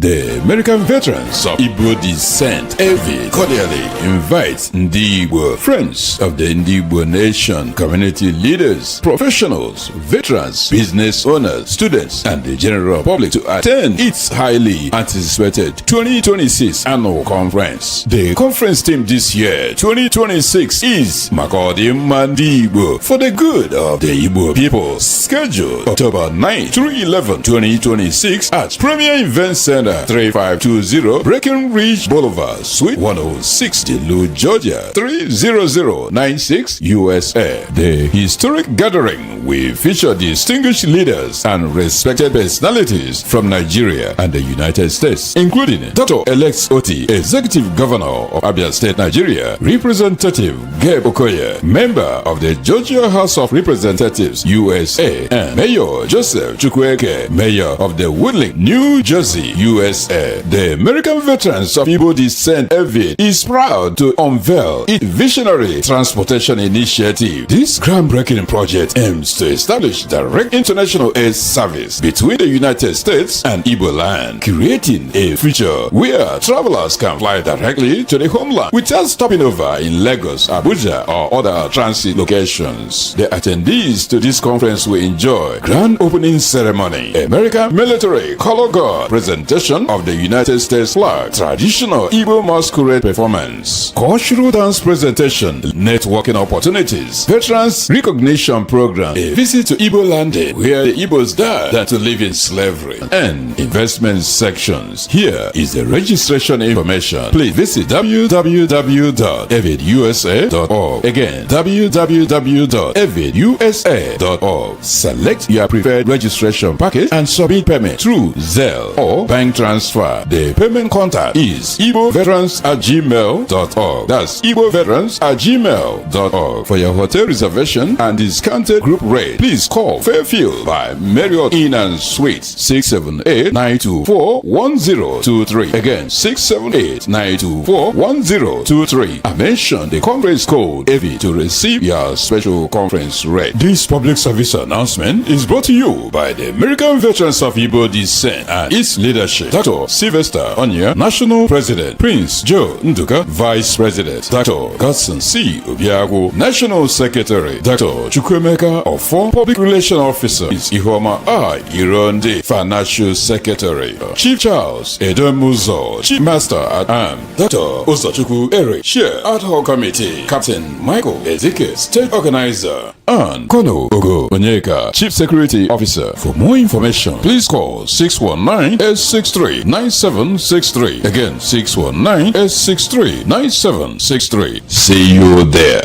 The American Veterans of Igbo Descent, AVID, cordially invites Ndi Igbo, friends of the Ndi Igbo Nation, community leaders, professionals, veterans, business owners, students, and the general public to attend its highly anticipated 2026 annual conference. The conference theme this year, 2026, is Maka Ọdịmma Ndị Igbo, for the good of the Igbo people. Scheduled October 9 through 11, 2026 at Premier Event Center, 3520 Breckenridge Boulevard, Suite 106, Duluth, Georgia, 30096, USA. The historic gathering will feature distinguished leaders and respected personalities from Nigeria and the United States, including Dr. Alex Otti, Executive Governor of Abia State, Nigeria, Representative Gabe Okoye, member of the Georgia House of Representatives, USA, and Mayor Joseph Chukwueke, Mayor of the Woodlynne, New Jersey, USA. The American Veterans of Igbo Descent, AVID, is proud to unveil its visionary transportation initiative. This groundbreaking project aims to establish direct international air service between the United States and Igbo land, creating a future where travelers can fly directly to the homeland without stopping over in Lagos, Abuja, or other transit locations. The attendees to this conference will enjoy grand opening ceremony, American military color guard presentation of the United States flag, traditional Igbo masquerade performance, cultural dance presentation, networking opportunities, veterans recognition program, a visit to Igbo Land where the Igbos died than to live in slavery, and investment sections. Here is the registration information. Please visit www.avidusa.org. Again, www.avidusa.org. Select your preferred registration package and submit payment through Zelle or bank transfer. The payment contact is igboveterans@gmail.org. That's igboveterans@gmail.org. For your hotel reservation and discounted group rate, please call Fairfield by Marriott Inn and Suites, 678-924-1023. Again, 678-924-1023. And mention the conference code AVI to receive your special conference rate. This public service announcement is brought to you by the American Veterans of Igbo Descent and its leadership. Dr. Sylvester Onya, National President; Prince Joe Nduka, Vice President; Dr. Godson C. Obiagu, National Secretary; Dr. Chukwuemeka Ofo, Public Relation Officer; Ihoma I. Ironde, Financial Secretary; Chief Charles Edomuzo, Chief Master at Arms; Dr. Uzochukwu Eric, Chair Ad Hoc Committee; Captain Michael Ezike, State Organizer, and Kono Ogo Onyeka, Chief Security Officer. For more information, please call 619-863-9763. Again, 619-863-9763. See you there.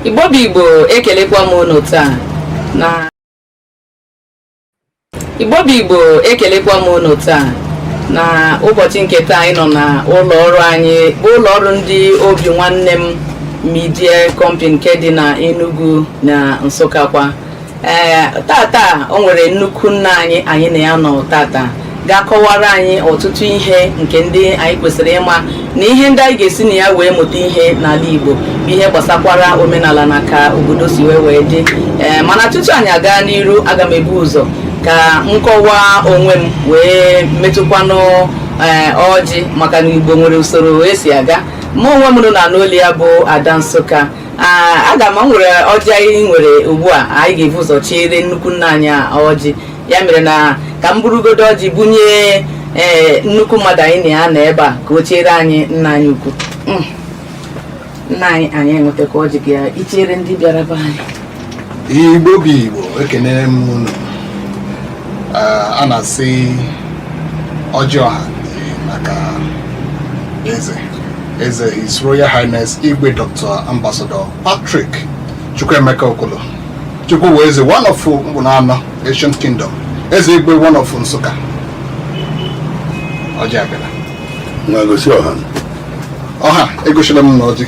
Igbo bụ Igbo, ekelekwa m unu taa na Igbo bụ Igbo, ekelekwa m unu taa na ụbọchị nke taa. Anyị nọ na ụlọ ọrụ anyị, bụ ụlọ ọrụ ndị Obi Nwanne M Media Company nke dị na Enugu na Nsụka kwa. Ee, tata o nwere nnukwu nna anyị, anyị na ya nọ tata, ga-akọwara anyị ọtụtụ ihe nke ndị anyị kwesịrị ịma na ihe ndị anyị ga-esi na ya wee mụta ihe n'ala Igbo, bụ ihe gbasakwara omenala na ka obodo si wee dị. Ee, mana tutu anyị aga n'iru, aga m ebu ụzọ ka m kọwaa onwe m wee metụkwanụ ee ọjị, maka na Igbo nwere usoro esi aga. Mụ onwe m nọ na n'olu ya bụ Ada Nsụka. Aga m nwere ọjị anyị nwere ugbu a, anyị ga-ebu ụzọ chiere nnukwu nna anyị ọjị. Ya mere na ka m burugodo ọjị bunye ee nnukwu mmadụ anyị na ya nọ ebe a ka o chiere anyị. Nna anyị ukwu, nna anyị, anyị enwetakwa ọjị gị ichere ndị bịara be anyị. Igbo bụ Igbo, ekenere m unu. A na-asị ọjị ọha dị maka eze eze, His Royal Highness Igwe Dr. Ambassador Patrick Chukwuemeka Okolo Chukwuweze, one of Mkpunano Ancient Kingdom, Eze Igwe, one of Nsụka. Ọjị abịara. Na-egosi ọha. Ọha, egosila m na ọjị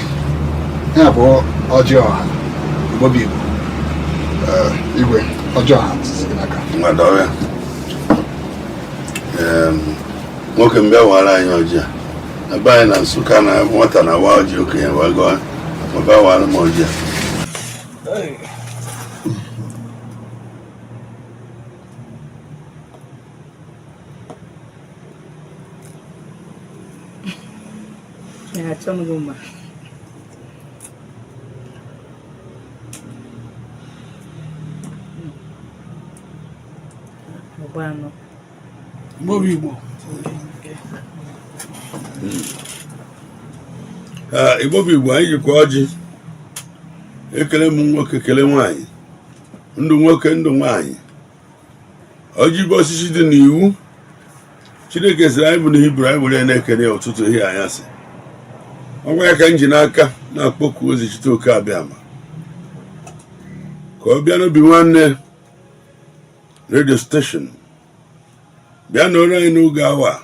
ya bụ ọjị ọha. Igbo bụ Igbo. Igwe, ọjị ọha tụzi gị n'aka. Nwadọya nwoke m, bịa wara anyị ọjị a. Na be anyị na Nsụka, na nwata na-awa ọjị, okenye wagọọ ma bịa wara m ọjị a. Achọ m gị mma. Ọgba anọ. Igbo bụ Igbo. Ee, Igbo bụ Igbo, anyị jikwa ọjị ekele m nwoke, kele nwaanyị, ndụ nwoke, ndụ nwaanyị. Ọjị bụ osisi dị n'iwu Chineke sịrị anyị bụ na Hibru anyị were ya na-ekele ya ụtụtụ, ehihie, anyasị. Ọgwa ya ka m ji n'aka na-akpọku ozi chite oke abịama ka ọ bịa n'obi nwanne radio station, bịa nọrọ anyị n'oge awa,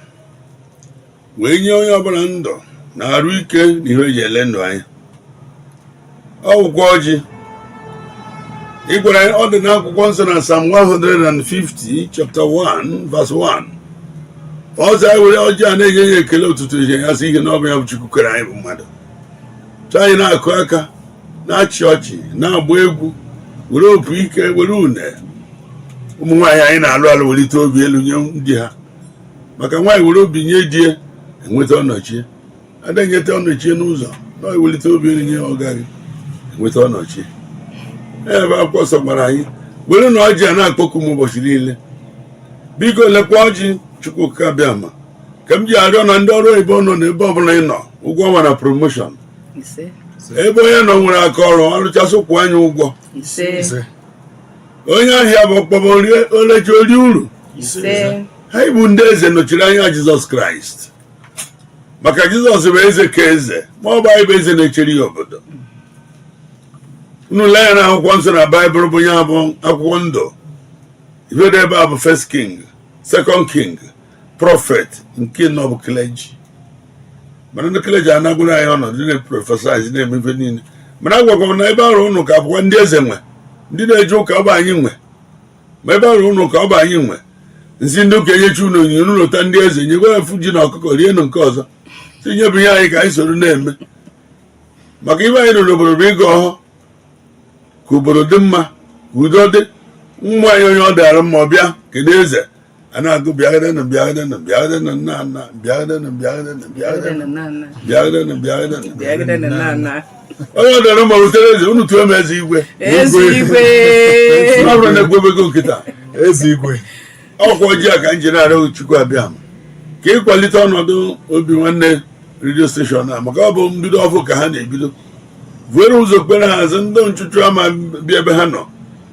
wee nye onye ọbụla ndụ na arụ ike na ihe eji ele ndụ anyị. Ọ wụkwa ọjị ị gwara anyị, ọ dị n'akwụkwọ nsọ na Psalm 150 chapter 1 verse 1. Ọzọ, anyị were ọjị a na-enye ya ekele ụtụtụ, ihe ya sị ihe na ọ bụ ya bụ Chukwu kere anyị bụ mmadụ. Chọọ anyị na-akụ aka, na-achị ọchị, na-agba egwu, were opi ike, were une. Ụmụ nwaanyị anyị na-alụ alụ welite obi elu nye ndị ha, maka nwaanyị were obi nye di ya, enweta ọnọchie. Ada enyeta ọnọchie n'ụzọ na ewelite obi elu nye ọga gị, enweta ọnọchie. Ebe akwụkwọ nsọ gwara anyị were na ọjị a na-akpọku m ụbọchị niile. Biko lekwa ọjị Chukwu Okike Abịama ka m ji arịọ na ndị ọrụ oyibo nọ n'ebe ọbụla ị nọ, ụgwọ ọnwa na promotion. Ise. Ebe onye nọ nwere aka ọrụ arụchasị, kwụ anyị ụgwọ. Ise. Ise. Onye ahịa bụ ọkpọbọ olechi ori uru. Ise. Ha bụ ndị eze nọchiri anya Jizọs Kraịst, maka Jizọs bụ eze ka eze, ma ọ bụ anyị bụ eze na-echere ya obodo. Unu lee ya na akwụkwọ nsọ na Baịbụl bụ ya bụ akwụkwọ ndụ. Ife dị ebe a bụ First King, Second King, Prophet, nke nọ bụ clergy. Mana ndị clergy anagwụrụ anyị ọnọdụ na-eprophesize, na-eme ife niile. Mana agwakwa m na ebe ahụ ụnụ ka bụkwa ndị eze nwe, ndị na-eje ụka ọ bụ anyị nwe, ma ebe ahụ ụnụ ka ọ bụ anyị nwe. Nsi ndị ụka enyechi unu onyinye, unu lụta ndị eze nyekwa efu ji na ọkụkọ rienụ, nke ọzọ tinye bụ ihe anyị ka anyị soro na-eme, maka ibe anyị nọ n'obodo bụ ịga ọhụ ka obodo dị mma, ka udo dị. Ụmụ anyị, onye ọ dịara mma, ọ bịa kedu eze a na-agụ bịagịdenụ, bịagịdenụ, bịagịdenụ, nna nna, bịagịdenụ, bịagịdenụ, bịagịdenụ, bịagịdenụ, bịagịdenụ, bịagịdenụ, nna nna. Onye ọ dịara mma rutere eze, unu tụọ m eze igwe. Eze igwe. Ọ bụrụ na egwebego nkịta. Eze igwe. Ọkwa ọjị a ka m ji na-arịọ Chukwu abịa ka ịkwalite ọnọdụ obi nwanne radio station a, maka ọ bụ mbido ọfụ ka ha na-ebido. Vere ụzọ kpere ha azụ ndị nchụchụ ama bịa ebe ha nọ,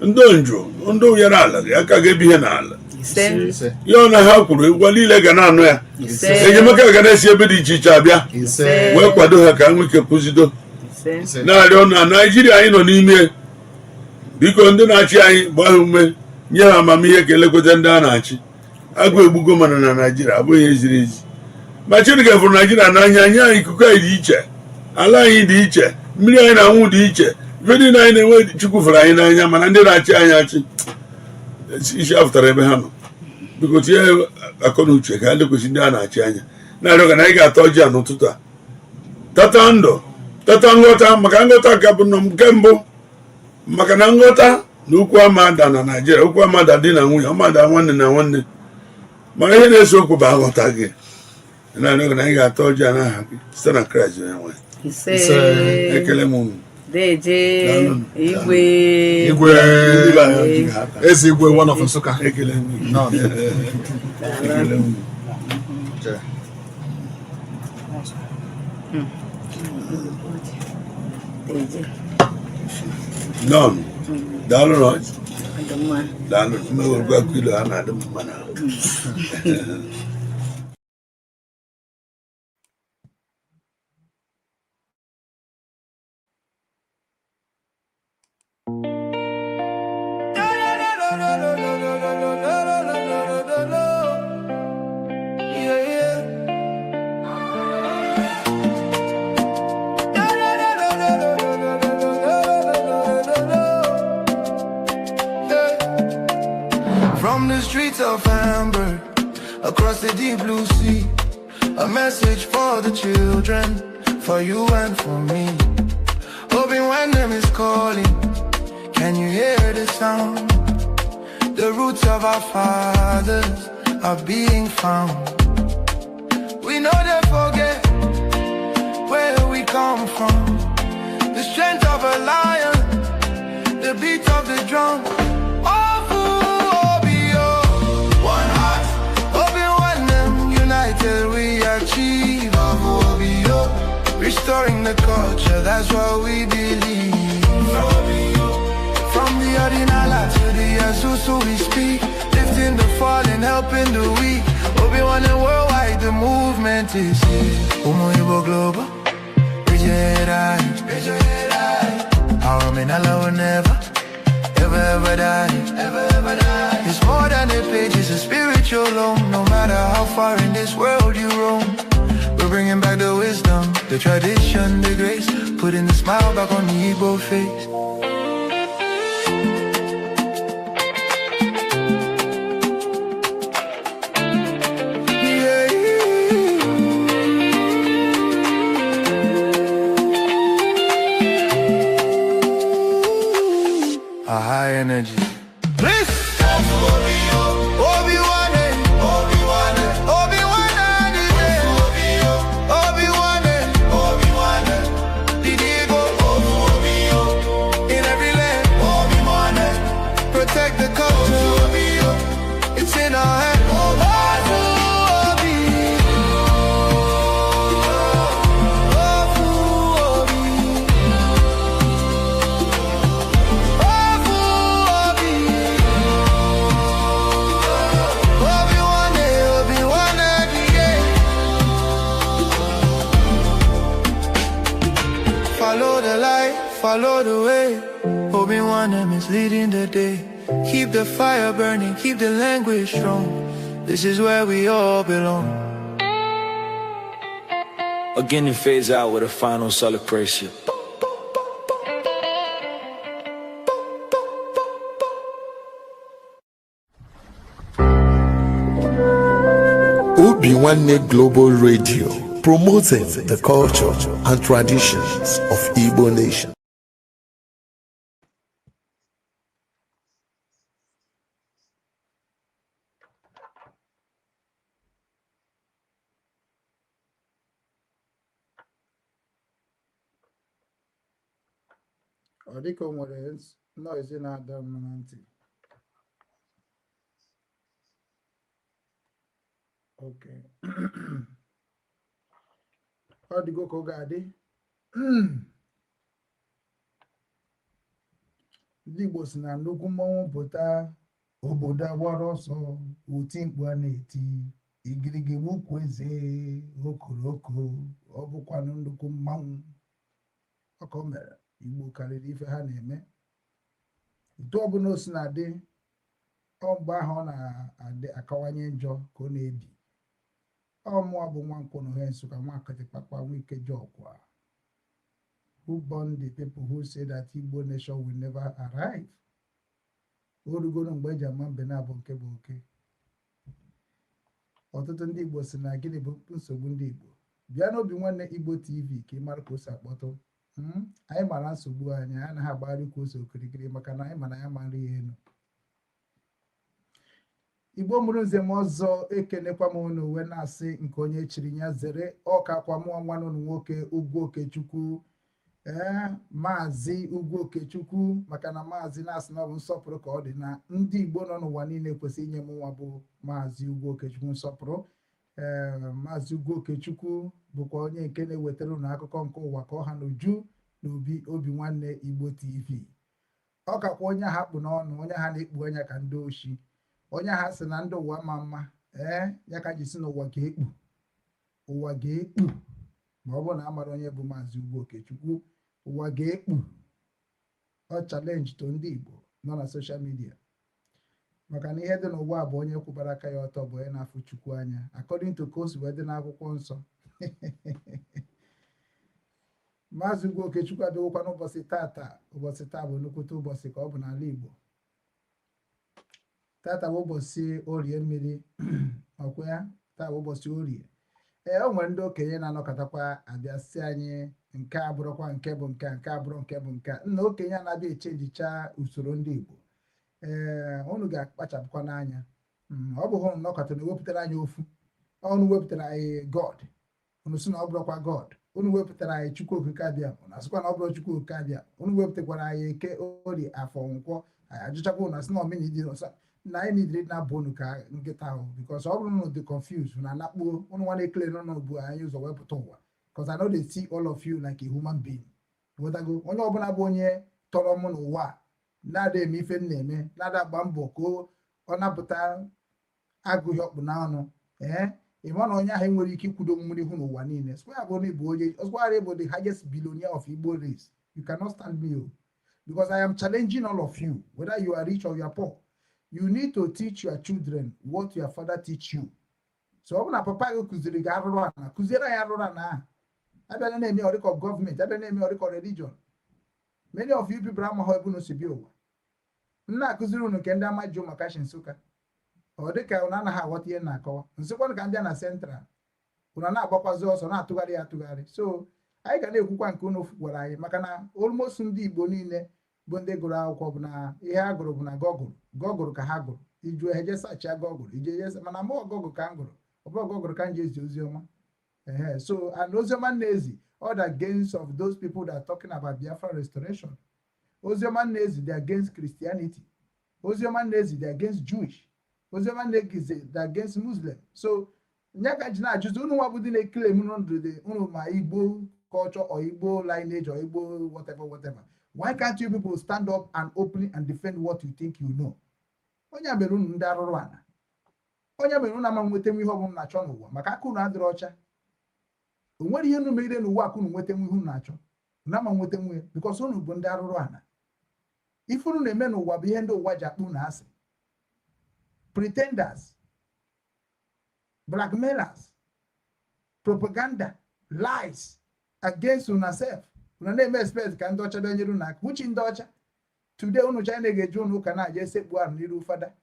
ndị njụ, ndị ụyara ala aka ga-ebi ihe n'ala. Ise. Ise. Ya ọ na ha kwuru ngwa niile ga na-anụ ya. Ise. Enyemaka ga na-esi ebe dị iche iche abịa. Ise. Wee kwado ha ka ha nwee ike kwụzido. Ise. Ise. Na-arịọ na Naijiria anyị nọ n'ime, biko ndị na-achị anyị, gbaa ha ume, nye ha amamihe ka elekweta ndị a na-achị. Agụ egbugo, mana na Naijiria abụghị ihe ziri ezi. Ma Chineke fụrụ Naijiria n'anya, nye anyị ikuku anyị dị iche, ala anyị dị iche, mmiri anyị na-anwụ dị iche, ife niile anyị na-enwe. Chukwu fụrụ anyị n'anya, mana ndị na-achị anyị achị isi afụtara ebe ha nọ. Biko tinye akọ na uche ka ha lekwesị ndị a na-achị anya. Na-arịọ ka na anyị ga-ata ọjị a n'ụtụtụ a, tata ndụ, tata nghọta, maka nghọta ka bụ nọ nke mbụ, maka na nghọta na okwu amada na Naijiria, okwu amada di na nwunye, ọmada nwanne na nwanne, mana ihe na-ese okwu bụ aghọta gị. Na-arịọ ka na anyị ga-ata ọjị a n'aha gị site na Kraịst onye nwe. Ise. Ise. Ekele m unu. Deje. Daalụ. Igwe. Igwe. Ndị be anyị ọjị ga-ata. Eze igwe one of Nsụka. Ekele m unu. Nọ. Ekele m unu. Okay. Deje. Nọn, daalụ na ọjị. Ọ dị mma. Daalụ. Mmewerukwa kilo ha na-adị m mma n'ahụ. From the streets of Hamburg, across the deep blue sea, a message for the children, for you and for me. Hoping when them is calling, Can you hear the sound? The roots of our fathers are being found. We no dey forget where we come from. The strength of a lion, the beat of the drum. Ofu obi o, one heart, Obi Nwanne, united we achieve. Ofu obi o, restoring the culture, that's what we believe. From the Odinala to the Asusu we speak, lifting the fallen, helping the weak. Obi Nwanne worldwide, the movement is here. Umu Igbo Global, bridge. Our Omenala will never, ever, ever die. Ever, ever die. It's more than a page, it's a spiritual home. No matter how far in this world you roam, we're bringing back the wisdom, the tradition, the grace, putting the smile back on the Igbo face. Yeah. A high energy. Please. Obi-Wan, Obi-Wan, Obi-Wan, Obi-Wan, Obi-Wan, Didigo, in every land, Obi-Wan, protect the culture, it's in our hand. Obi, Obi, Obi, Obi-Wan, Obi-Wan, yeah. Follow the light, follow the way. Obi-Wan is leading the day. Keep the fire burning, keep the language strong. This is where we all belong. Again, it fades out with a final celebration. Obi Nwanne Global Radio, promoting the culture and traditions of Igbo nation. Ọ dịka o nwere noise na-ada m na ntị. Okay. Ọ dịgo ka ọ ga-adị. Ndị Igbo si na nnukwu mmọnwụ pụta, obodo agbara ọsọ, oti mkpu a na-eti igirigi ukwu eze okoroko. Ọ bụkwanụ nnukwu mmanwụ ọka o mere. Igbo karịrị ife ha na-eme. Otu ọbụla o si na-adị, ọ mgbe ahụ ọ na-adị akawanye njọ ka ọ na-ebi. Ọ mụọ bụ nwa nkwụ na Nsụka, nwa akịtịkpakpa nwa ike ọkwa, who born the people who say that Igbo nation will never arrive. O rugoro mgbe eji ama mbe na-abụ nke bụ oke. Ọtụtụ ndị Igbo si na gịnị bụ nsogbu ndị Igbo? Bịa n'Obi Nwanne Igbo TV ka ị mara ka o si akpọtụ. Anyị mara nsogbu anyị. Anyị anaghị agbagharị ka ose okirikiri, maka na anyị mana ya mara ya elu. Igbo mụrụ nze m ọzọ, ekenekwa m unu wee na-asị nke onye chiri ya zere. Ọka kwa mụọ nwanne unu nwoke, Ugwu Okechukwu, ee, Maazị Ugwu Okechukwu, maka na maazị na-asị na ọ bụ nsọpụrụ ka ọ dị na ndị Igbo nọ n'ụwa niile kwesịrị inye m nwa bụ Maazị Ugwu Okechukwu nsọpụrụ. Ee, Maazị Ugwu Okechukwu bụkwa onye nke na-ewetara unu akụkọ nke ụwa ka ọ ha n'uju na obi Obi Nwanne Igbo TV. Ọ kakwa onye ha kpụ n'ọnụ, onye ha na-ekpu anya ka ndị oshi, onye ha sị na ndị ụwa ma mma. Ee, ya ka ji si n'ụwa ga-ekpu, ụwa ga-ekpu ma ọ bụrụ na amara onye bụ Maazị Ugwu Okechukwu. Ụwa ga-ekpu. Ọ challenge to ndị Igbo nọ na social media, maka na ihe dị n'ụwa bụ onye kwụbara aka ya ọtọ bụ onye na-afụ Chukwu anya, according to ka o si wee dị n'akwụkwọ nsọ. Maazị Ugwu Okechukwu abịawokwa n'ụbọchị tata. Ụbọchị taa bụ nnukwute ụbọchị ka ọ bụ n'ala Igbo. Tata bụ ụbọchị Orie mmiri ọkwa ya. Taa bụ ụbọchị Orie. Ee, o nwere ndị okenye na-anọkọtakwa abịa sị anyị nke a bụrụkwa nke bụ nke a, nke a bụrụ nke bụ nke a. Nna okenye a na-abịa echenjicha usoro ndị Igbo. Ee, unu ga-akpachapụkwa n'anya. Ọ bụghị unu nọkọta na ewepụtara anyị ofu ọnụ, wepụtara anyị God, unu sị na ọ bụrụkwa God. Unu wepụtara anyị Chukwu Okike Abịa, unu asịkwa na ọ bụrụ Chukwu Okike Abịa. Unu wepụtakwara anyị Eke, Orie, Afọ, Nkwọ, anyị ajụchakwa unu asị na omena ịdị nsọ na anyị nidiri na-abụ unu ka nkịta ahụ, because ọ bụrụ na unu dị confused na anakpuo unu nwa na-ekele n'ụnụ bụ anyị ụzọ wepụta ụwa, because I no dey see all of you like a human being. Ghọtago? Onye ọbụla bụ onye tọrọ m n'ụwa a, na-ada eme ife m na-eme, na-ada agba mbọ ka ọ napụta agụghị ọkpụ n'ọnụ. Ee, ị ma na onye ahụ enwere ike ikwudo mmiri ihu n'ụwa niile. Square bụ na ịbụ onye square bụ the highest billionaire of Igbo race, you cannot stand me o, because I am challenging all of you, whether you are rich or you are poor, you need to teach your children what your father teach you. So ọ bụ na papa gị kụziri gị arụrụ ana, kụziere anyị arụrụ ana ahụ. Abịa na-eme ọdịkọ gọọmenti, abịa na-eme ọdịkọ religion. Many of you people amaghị ebe unu si bịa ụwa. M na-akụziri unu nke ndị amaji maka shi Nsụka, ọ dịka unu anaghị aghọta ihe m na-akọwa. Nsịkwanụ ka m bịa na central, unu na-agbakwazi ọsọ na-atụgharị ya atụgharị. So anyị ga na-ekwukwa nke unu gwara anyị, maka na almost ndị Igbo niile bụ ndị gụrụ akwụkwọ bụ na ihe ha gụrụ bụ na Google. Google ka ha gụrụ. Iju eje sachia Google, ije je, mana mụ Google ka m gụrụ, ọ bụrụ Google ka m ji ezi ozi ọma. Ehe, so and oziọma na-ezi all the against of those people that are talking about Biafra restoration. Oziọma na-ezi they against Christianity. Oziọma na-ezi they against Jewish. Oziọma na-ezi they against Muslim. So nya ka ji na-ajụzi unu nwa bụ ndị na-ekele m ndụ dị unu ma Igbo culture or Igbo lineage or Igbo whatever whatever, why can't you people stand up and openly and defend what you think you know? Onye a mere unu ndị arụrụ ana, onye mere unu ama nweta ihe ọbụla na-achọ n'ụwa, maka aka unu adịrị ọcha. O nwere ihe unu megide n'ụwa aka unu nweta ihe unu na-achọ, unu ama nweta nwe, because unu bụ ndị arụrụ ana. Ife unu na-eme n'ụwa bụ ihe ndị ụwa ji akpụ unu asị: pretenders, blackmailers, propaganda, lies against una self. Unu na-eme expect ka ndị ọcha bịa nyere unu aka. Uchi ndị ọcha today, unu China ga-eji unu ụka na-aja esekpu arụ n'iru fada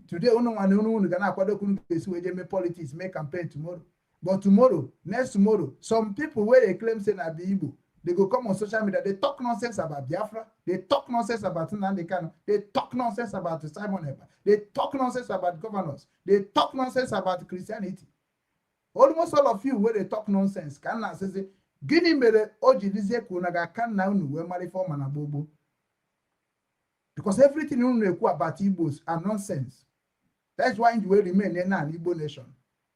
today. Unu nwa na unu ga na-akwado ka unu ga-esi wee jee mee politics, mee campaign tomorrow. But tomorrow, next tomorrow, some people wey dey claim say na be Igbo, they go come on social media, they talk nonsense about Biafra, they talk nonsense about Nnamdi Kanu, they talk nonsense about Simon Ekpa, they talk nonsense about governors, they talk nonsense about Christianity. Almost all of you wey dey talk nonsense, ka m na-asịzi, gịnị mere o ji dizie ka unu ga-aka nna unu wee mara ife ọma na gboo gboo? Because everything unu na-ekwu about Igbos are nonsense. That's why you will remain in an Igbo nation.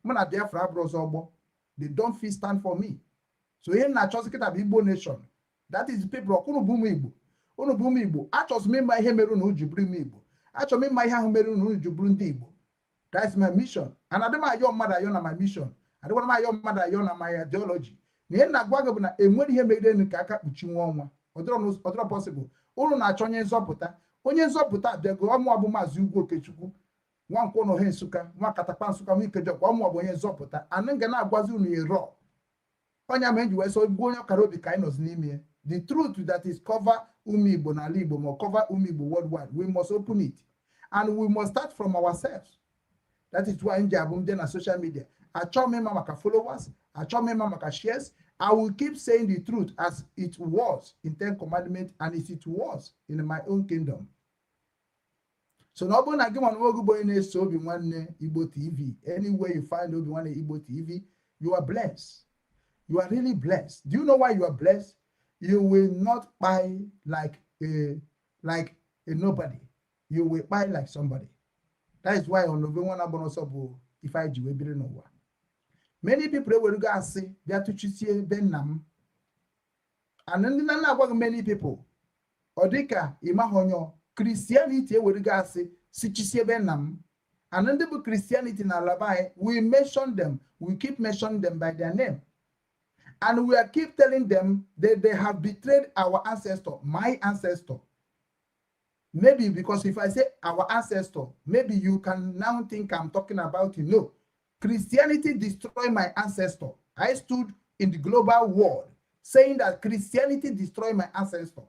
Mụ na Biafra abụrụ ọzọ ọgbọ. They don't fit stand for me. So ihe m na-achọzi kịta bụ Igbo nation. That is people. Ọkụ unu bụ ụmụ Igbo, unu bụ ụmụ Igbo. Achọzi m ịma ihe mere unu ji bụrụ ụmụ Igbo. Achọrọ m ịma ihe ahụ mere unu ji bụrụ ndị Igbo. That's my mission, and adị m ayọ mmadụ ayọ na my mission, adịkwana m ayọ mmadụ ayọ na my ideology. Na ihe m na-agwa gị bụ na enwere ihe megide enu ka aka kpuchi nwa ọnwa. Ọ dịrọ possible. Unu na-achọ onye nzọpụta. Onye nzọpụta abịago. Ọmụọ bụ Maazị Ugwu Okechukwu Nwankwọ na Ohe Nsụka, nwa Katakpa Nsụka, nwa Ikejọkwa. Ọmụọ bụ onye nzọpụta anụ ga na-agwazi unu ero onye ama eji wee sọ gbuo onye ọkara obi ka anyị nọzi n'ime ya. The truth that is cover ụmụ Igbo n'ala Igbo ma cover ụmụ Igbo worldwide, we must open it and we must start from ourselves. That is why m ji abụ ndị na social media. Achọghị m ịma maka followers, achọghị m ịma maka shares. I will keep saying the truth as it was in Ten Commandments and as it was in my own kingdom. So na ọ bụrụ na gị nwa nwa bụ onye na-eso Obi Nwanne Igbo TV, anywhere you find Obi Nwanne Igbo TV, you are blessed. You are really blessed. Do you know why you are blessed? You will not buy like a nobody. You will buy like somebody. That is why ọnọbe nwa na-agba n'ọsọ bụ ife anyị ji wee biri n'ụwa. Many people ewerugo asị bịa tụchisie ebe nna m and ndị na na-agwaghị. Many people, ọ dịka ịmaghị onye Christianity ewerugo asị sichisie ebe nna m and ndị bụ Christianity na alaba anyị. We mention them, we keep mentioning them by their name, and we are keep telling them that they have betrayed our ancestor, my ancestor. Maybe because if I say our ancestor, maybe you can now think I'm talking about you. No, Christianity destroyed my ancestor. I stood in the global world saying that Christianity destroyed my ancestor,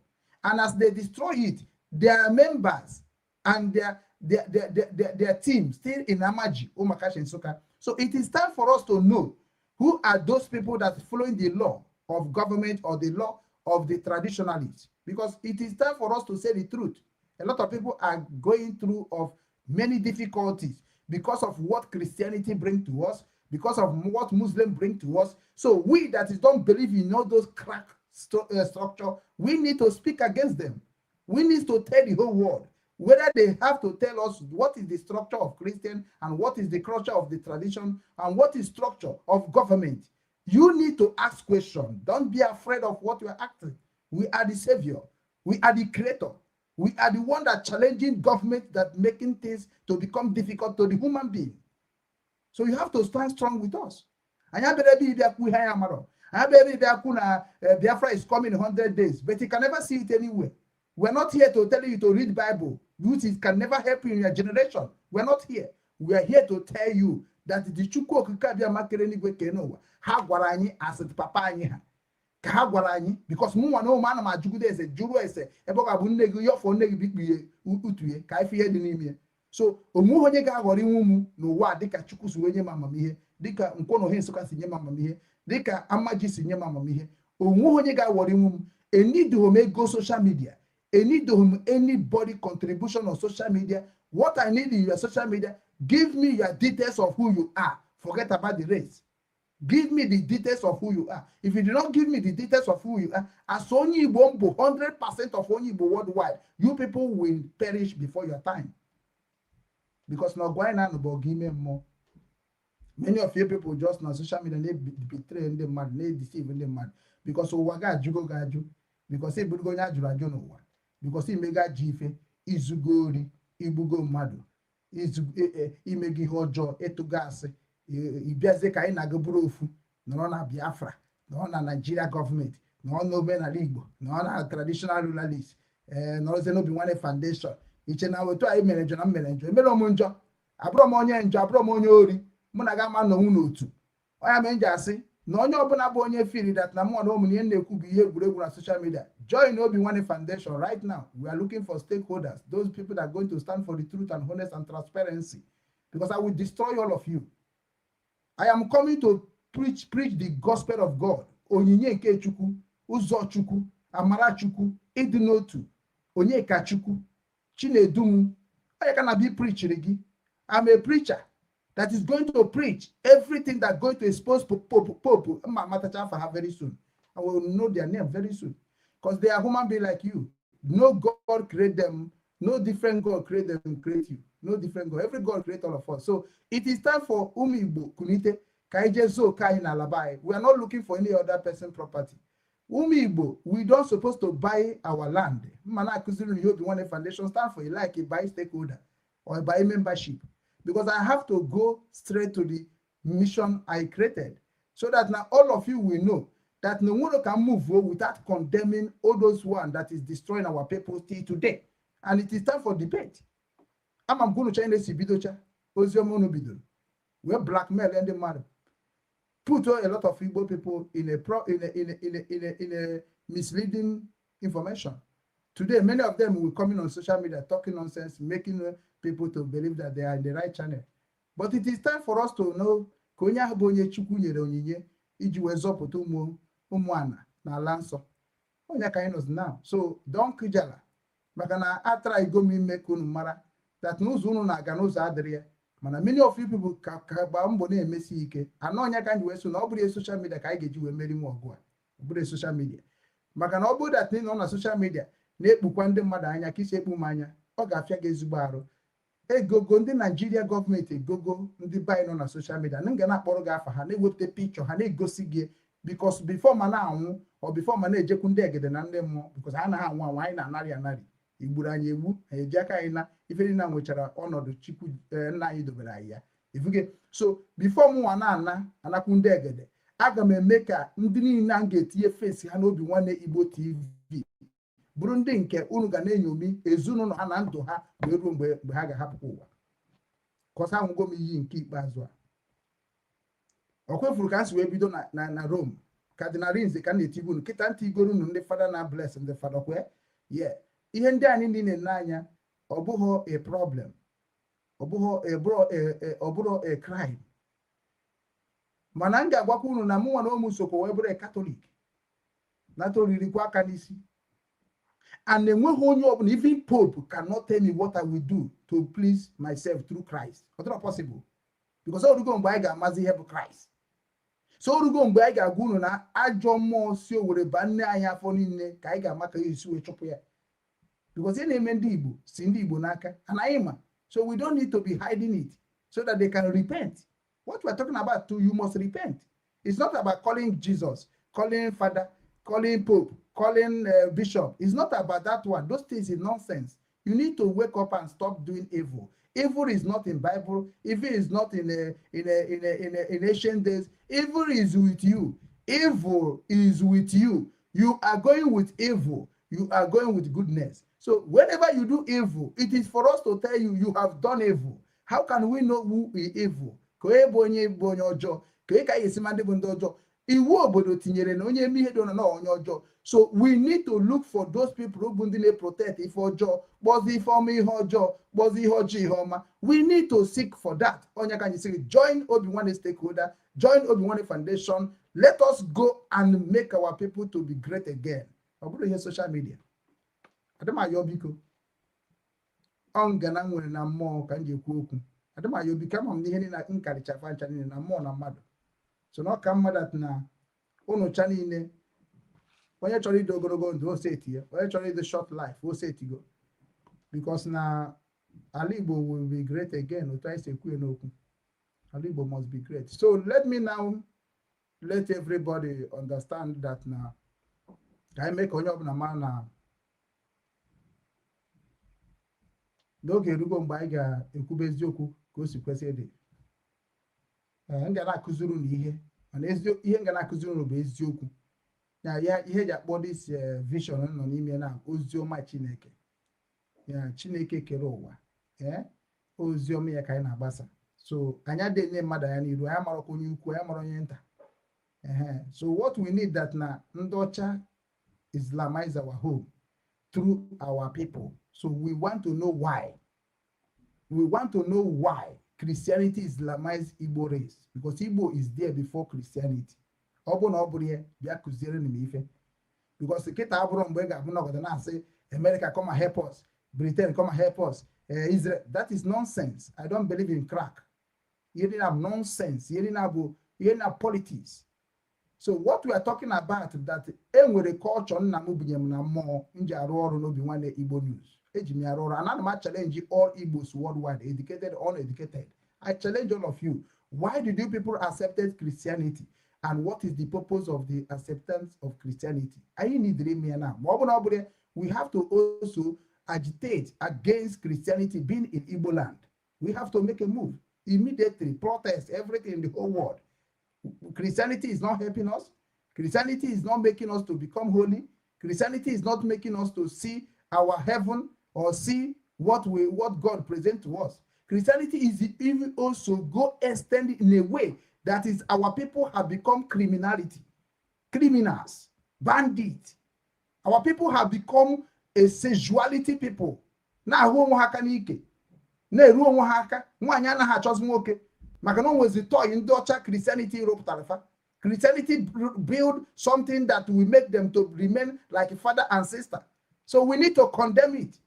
and as they destroy it, their members and their team still in Amaji, Umakashi Nsukka. So it is time for us to know who are those people that following the law of government or the law of the traditionalists, because it is time for us to say the truth. A lot of people are going through of many difficulties because of what Christianity bring to us, because of what Muslim bring to us. So we that is don't believe in all those crack structure, we need to speak against them. We need to tell the whole world whether they have to tell us what is the structure of Christian and what is the culture of the tradition and what is structure of government. You need to ask questions. Don't be afraid of what you are acting. We are the savior. We are the creator. We are the one that challenging government that making things to become difficult to the human being. So you have to stand strong with us. Anyị abịara ebe ịbịa kwu ihe anyị amarọ. Anyị abịara ebe ịbịa kwu na Biafra is coming in 100 days, but you can never see it anywhere. We're not here to tell you to read Bible, which is can never help you in your generation. We're not here. We are here to tell you that the Chukwu Okike Abịama kere n'igwe kee n'ụwa ha gwara anyị asị papa anyị ha ka ha gwara anyị, because mụ nwa na ụmụ ana m ajụgide ese jụrụ ese ebe ọ ga-abụ nne gị yọfọ nne gị bụ ikpughe utu ka ife ihe dị n'ime ya. So onweghị onye ga-aghọrọ inwe ụmụ n'ụwa a dịka Chukwu si wee nye m amamihe, dịka Nkwọ Nsụka si nye m amamihe, dịka Amaji si nye m amamihe. Onweghị onye ga-aghọrọ inwe m. Enidoghị m ego social media, enidoghị m anybody contribution on social media. What I need in your social media, give me your details of who you are. Forget about the race. Give me the details of who you are. If you do not give me the details of who you are, as onye Igbo mbụ, 100% of onye Igbo worldwide, you people will perish before your time, because na ọgụ anyị na-anụ bụ ọgụ ime mmụọ. Many of you people just na social media na-betray ndị mmadụ, na-edeceive ndị mmadụ, because ụwa ga-ajụgo gị ajụ, because eburugo onye ajụrụ ajụ n'ụwa, because imego ajọ ife, izugo ori, igbugo mmadụ, imego ihe ọjọọ, ịtụgo asị, ịbịazie ka anyị na-aga bụrụ ofu, nọrọ na Biafra, nọrọ na Nigeria gọọmenti, nọrọ n'omenala Igbo, nọrọ na traditional ruralist, ee, nọrọzie n'Obi Nwanne Foundation, iche na otu anyị mere njọ na m mere njọ. Emere m njọ, abụrọ m onye njọ, abụrọ m onye ori. Mụ na gị ama nọnwụ n'otu onye mere m ji asị na onye ọbụla bụ onye feel that na mụ na ụmụ ihe na-ekwu bụ ihe egwuregwu na social media, join Obi Nwanne Foundation right now. We are looking for stakeholders, those people that are going to stand for the truth and honest and transparency, because I will destroy all of you. I am coming to preach the gospel of God, onyinye nke Chukwu, ụzọ Chukwu, amara Chukwu, ịdị n'otu, onye ka Chukwu Chinedum onye ka na-abịa preachiri gị. I'm a preacher that is going to preach everything that going to expose Pope. Mma amatacha afa ha very soon. I will know their name very soon, because they are human being like you. No God create them. No different God create them, create you. No different God. Every God create all of us. So it is time for ụmụ Igbo kunite ka anyị jee zoo oke anyị n'ala be anyị. We are not looking for any other person property. Ụmụ Igbo, we don't supposed to buy our land. Mma na-akụziri unu ihe Obi Nwanne Foundation stand for. You like it, buy stakeholder or buy membership, because I have to go straight to the mission I created, so that now all of you will know that no one can move without condemning all those one that is destroying our people till today. And it is time for debate. Ama m kwunu China si bidocha oziọma unu bidoro wee blackmail ndị mmadụ, put a lot of Igbo people in a pro in a in a in a in a, in a misleading information. Today, many of them will come in on social media talking nonsense, making people to believe that they are in the right channel. But it is time for us to know ka onye ahụ bụ onye Chukwu nyere onyinye iji wee zọpụta ụmụ ụmụ ana n'ala nsọ. Onye ka anyị nọzi now. So don kujala, maka na atara igo m ime ka unu mara that n'ụzọ unu na-aga n'ụzọ adịrị ya. Mana many of you people ka gbaa mbọ na-emesi ike anọ. Onye ka anyị wee so na ọ bụrụ social media ka anyị ga-eji wee meri nwa ọgụ a, ọ bụrụ social media, maka na ọ bụrụ that ị nọ na social media na-ekpukwa ndị mmadụ anya ka isi ekpu m anya, ọ ga-afịa gị ezigbo arụ. Egogo ndị Naijiria gọọmenti, egogo ndị be anyị nọ na social media na m ga na-akpọrọ gị afa ha, na-ewepụta pikchọ ha, na-egosi gị, because before ma na-anwụ ọ before ma na-ejekwu ndị egede na ndị mmụọ, because ha anaghị anwụ anwụ, anyị na-anarị anarị igburu anyị egbu, anyị eji aka anyị na ife niile nwechara ọnọdụ Chukwu nna anyị dobere anyị ya ifuge. So before m nwa na-ana anakwu ndị egede, aga m eme ka ndị niile a m ga-etinye face ha n'Obi Nwanne Igbo TV bụrụ ndị nke unu ga na-enyomi ezinụlọ ha na ndụ ha wee ruo mgbe ha ga-ahapụkwa ụwa kọsa. Ahụgo m iyi nke ikpeazụ a ọ kwefuru ka a si wee bido na Rome, Cardinal Rinze ka m na-etibu unu kịta ntị igoro unu ndị fada na bless ndị fada kwe ye ihe ndị anyị niile na anya. Ọ bụghị a problem, ọ bụghị ọ bụrụ a crime. Mana m ga-agwakwa unu na mụnwa na ụmụ sokwa wee bụrụ Catholic, nata oririkwa aka n'isi, and enweghị onye ọbụla, even Pope cannot tell me what I will do to please myself through Christ. Ọ dịrọ possible, because orugo mgbe anyị ga-amazi ihe bụ Christ. So orugo mgbe anyị ga-agwa unu na ajọ mmụọ si Owere ba nne anyị afọ niile ka anyị ga-ama ka esi wee chụpụ ya, because ihe na-eme ndị Igbo si ndị Igbo n'aka, and anyị ma. So we don't need to be hiding it so that they can repent. What we're talking about too, you must repent. It's not about calling Jesus, calling Father, calling Pope, calling Bishop. It's not about that one. Those things is nonsense. You need to wake up and stop doing evil. Evil is not in Bible. Evil is not in ancient days. Evil is with you. Evil is with you. You are going with evil. You are going with goodness. So whenever you do evil, it is for us to tell you you have done evil. How can we know who is evil? Ka onye bụ onye bụ onye ọjọọ, ka onye ka anyị esi ma ndị bụ ndị ọjọọ? Iwu obodo tinyere na onye eme ihe dị na onye ọjọọ. So we need to look for those people bụ ndị na-protect ife ọjọọ, kpọzie ife ọma ihe ọjọọ, kpọzie ihe ọjọọ ihe ọma. We need to seek for that. Onye ka anyị sị, join Obi Nwanne stakeholder, join Obi Nwanne Foundation. Let us go and make our people to be great again. Ọ bụrụ ihe social media adịmayọ, biko, ọ ngana nwere na mmụọ ka m ji ekwu okwu. Adịmayọ, biko. Ama m na ihe niile nkarịcha fancha niile na mmụọ na mmadụ so na ọka mmadụ na ụnụ cha niile. Onye chọrọ ịdị ogologo ndụ, ose eti ya. Onye chọrọ ịdị short life, ose etigo, because na ala Igbo will be great again. Otu anyị si ekwu ya n'okwu, ala Igbo must be great. So let me now let everybody understand that na ka anyị mee ka onye ọbụla mara na n'oge erugo mgbe anyị ga-ekwube eziokwu ka o si kwesị ịdị. Ee, m ga na-akụziri unu ihe, mana ihe m ga na-akụziri unu bụ eziokwu ya. Ya ihe eji akpọ this vision nọ n'ime na ozi ọma Chineke ya. Chineke kere ụwa, ee, ozi ọma ya ka anyị na-agbasa. So anyị adịghị enye mmadụ anya n'iru. Anyị marakwa onye ukwu, anyị mara onye nta. Ehe. So what we need, that na ndị ọcha Islamize our home through our people. So we want to know why. We want to know why Christianity Islamized Igbo race, because Igbo is there before Christianity. Ọ bụrụ na ọ bụrụ ya, bịa kụziere m ife, because kịta abụrụ mgbe ị ga-abụ nọgọdọ na-asị America come and help us, Britain come and help us, Israel. That is nonsense. I don't believe in crack. Ihe dị na nonsense, ihe dị na bụ ihe na politics. So what we are talking about, that e nwere culture nna m bunye m na mmụọ m ji arụ ọrụ n'Obi Nwanne Igbo News. Eji m ya arụ ọrụ, and ana m challenge all Igbos worldwide, educated, uneducated. I challenge all of you. Why did you people accepted Christianity, and what is the purpose of the acceptance of Christianity? Anyị need ime ya na ma ọ bụ na ọ bụrụ ya, we have to also agitate against Christianity being in Igbo land. We have to make a move immediately, protest everything in the whole world. Christianity is not helping us. Christianity is not making us to become holy. Christianity is not making us to see our heaven or see what God present to us. Christianity is even also go extend in a way that is our people have become criminality, criminals, bandits. Our people have become a sexuality people. Na-ahụ onwe ha aka n'ike, na-eru onwe ha aka. Nwaanyị anaghị achọzi nwoke maka na o nwezi toy ndị ọcha Christianity rụpụtara fa. Christianity build something that will make them to remain like father and sister. So we need to condemn it.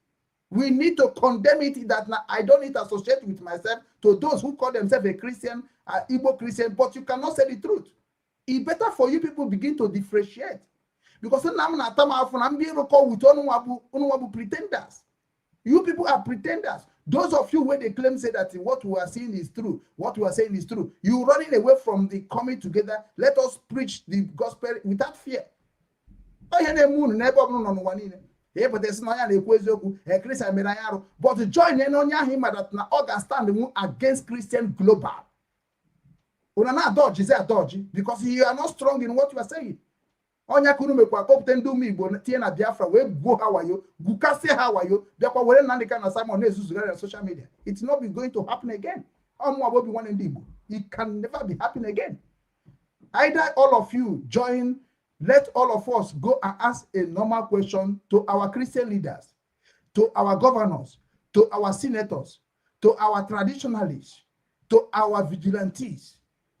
We need to condemn it, that now I don't need to associate with myself to those who call themselves a Christian, Igbo Christian, but you cannot say the truth. It's better for you people begin to differentiate, because nna m na-ata m afọ na ndị ịrụkọ with ọnụnwa bụ pretenders. You people are pretenders. Those of you where they claim say that what we are seeing is true, what we are saying is true, you running away from the coming together. Let us preach the gospel without fear. Onye na-eme unu n'ebe ọbụla nọ n'ụwa niile, ịpụta isi na onye na-ekwu eziokwu, ee, Christian mere anyị arụ, but join na onye ahụ ịma that na ọ ga-stand nwu against Christian global. Una na-adọjizi adọji because you are not strong in what you are saying. Ọnya ka unu mekwa kpọpụta ndị ụmụ Igbo tinye na Biafra wee gwuo ha wayo, gwukasịa ha wayo, bịakwa were Nnamdi Kanu na Simon na-ezuzugharị na social media. It's not be going to happen again. Ọmụnwa bụ Obi Nwanne ndị Igbo. It can never be happen again. Either all of you join, let all of us go and ask a normal question to our Christian leaders, to our governors, to our senators, to our traditionalists, to our vigilantes.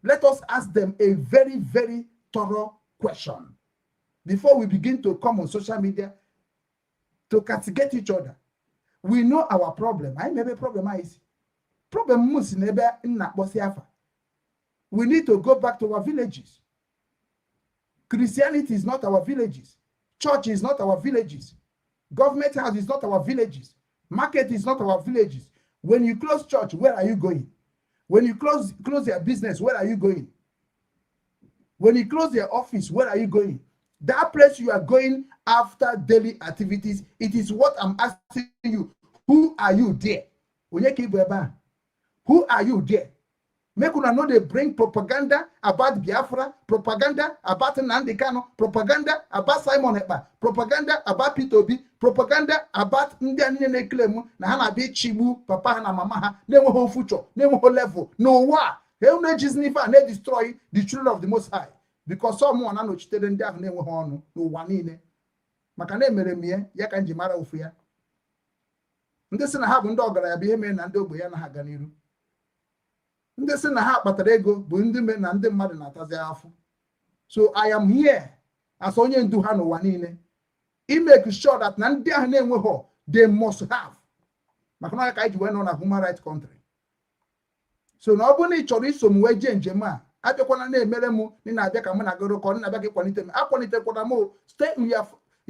Let us ask them a very, very thorough question before we begin to come on social media to castigate each other. We know our problem. Anyị ma ebe problem anyị si. Problem m si n'ebe m na-akpọsị afa. We need to go back to our villages. Christianity is not our villages. Church is not our villages. Government house is not our villages. Market is not our villages. When you close church, where are you going? When you close your business, where are you going? When you close your office, where are you going? That place you are going after daily activities, it is what I'm asking you. Who are you there? Onye ka ị bụ ebe a? Who are you there? Make una no dey bring propaganda about Biafra, propaganda about Nnamdi Kanu, propaganda about Simon Ekpa, propaganda about Peter Obi, propaganda about ndị a niile na-eclaim na ha na-abịa ịchịgbu papa ha na mama ha, na-enweghị future, na-enweghị level n'ụwa a. Ha unu ejizi n'ife a na-destroy the children of the Most High, because ọmụnwa na-anọchitere ndị ahụ na-enweghị ọnụ n'ụwa niile, maka na emere m ya ya ka m ji mara ofu ya. Ndị sị na ha bụ ndị ọgaranya bụ ihe mere na ndị ogbe ya anaghị aga n'iru. Ndị sị na ha kpatara ego bụ ndị mere na ndị mmadụ na-atazi afụ. So I am here as onye ndu ha n'ụwa niile imake sure that na ndị ahụ na-enweghị, they must have, maka na ya ka anyị ji wee nọ na human rights country. So na ọ bụrụ na ị chọrọ iso m wee jee njem a, abịakwana na-emere m na ị na-abịa ka mụ na gị rụkọ, na na-abịa ka ịkwalite m. Akwalitekwara m o. Stay in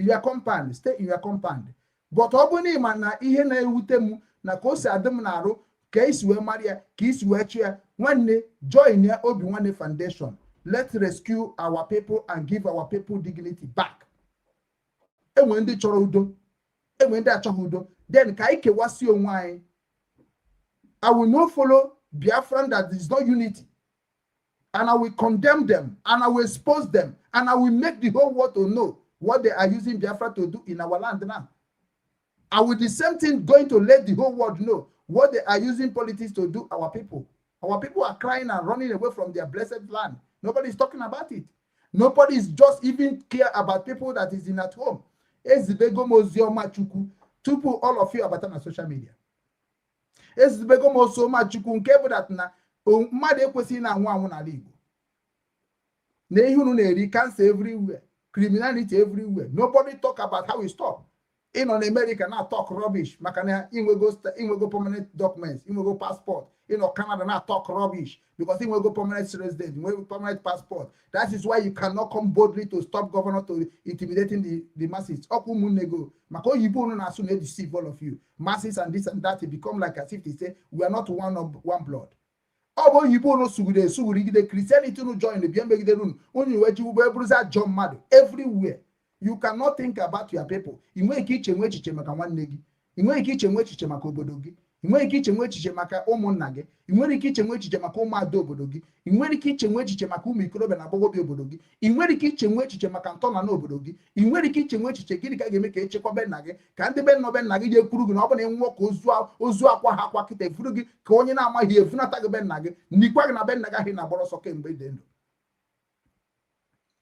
your compound, stay in your compound. But ọ bụrụ na ị ma na ihe na-ewute m na ka o si adị m n'arụ, ka isi wee mara ya, ka isi wee chụ ya, nwanne, join ya Obi Nwanne Foundation. Let's rescue our people and give our people dignity back. Enwe ndị chọrọ udo, enwe ndị achọghị udo. Then ka anyị kewasị onwe anyị. I will not follow Biafran that is not unity, and I will condemn them and I will expose them and I will make the whole world to know what they are using Biafra to do in our land now. I will the same thing going to let the whole world know what they are using politics to do our people. Our people are crying and running away from their blessed land. Nobody is talking about it. Nobody is just even care about people that is in at home. Ezibego m ozi ọma Chukwu tupu all of you abata na social media. Ezibego m ozi ọma Chukwu nke bụ that na mmadụ ekwesịghị na-anwụ anwụ n'ala Igbo. Na ihe unu na-eri, cancer everywhere, criminality everywhere. Nobody talk about how we stop. Ị nọ na America na talk rubbish maka na inwego permanent documents, inwego passport. Ị nọ Canada na talk rubbish because inwego permanent resident, inwego permanent passport. That is why you cannot come boldly to stop governor to intimidating the masses. Ọkwa ụmụnne go maka oyibo unu na-asụ na deceive all of you masses and this and that. It become like as if they say we are not one of one blood. Ọ bụ oyibo unu sugide esugurigide Christianity unu join bịa megidere unu, unu wee ji ugbo eburuzi ajọ mmadụ everywhere. You cannot think about your people. Ị nweghị ike iche nwe echiche maka nwanne gị. Ị nweghị ike iche nwe echiche maka obodo gị. Ị nweghị ike iche nwe echiche maka ụmụnna gị. Ị nwere ike iche nwe echiche maka ụmụada obodo gị. Ị nwere ike iche nwe echiche maka ụmụ ikorobịa na agbọghọbịa obodo gị. Ị nwere ike iche nwe echiche maka ntọala obodo gị. Ị nwere ike iche nwe echiche gịnị ka a ga-eme ka echekwabe nna gị, ka ndị be nna be nna gị ji ekwuru gị na ọ bụ na ịnwụọ, ka ozu akwa ha akwa kịta efuru gị ka onye na-amaghị efunata gị be nna gị, nikwa gị na be nna gị ahụ ị na-agbara ọsọ kemgbe dị ndụ.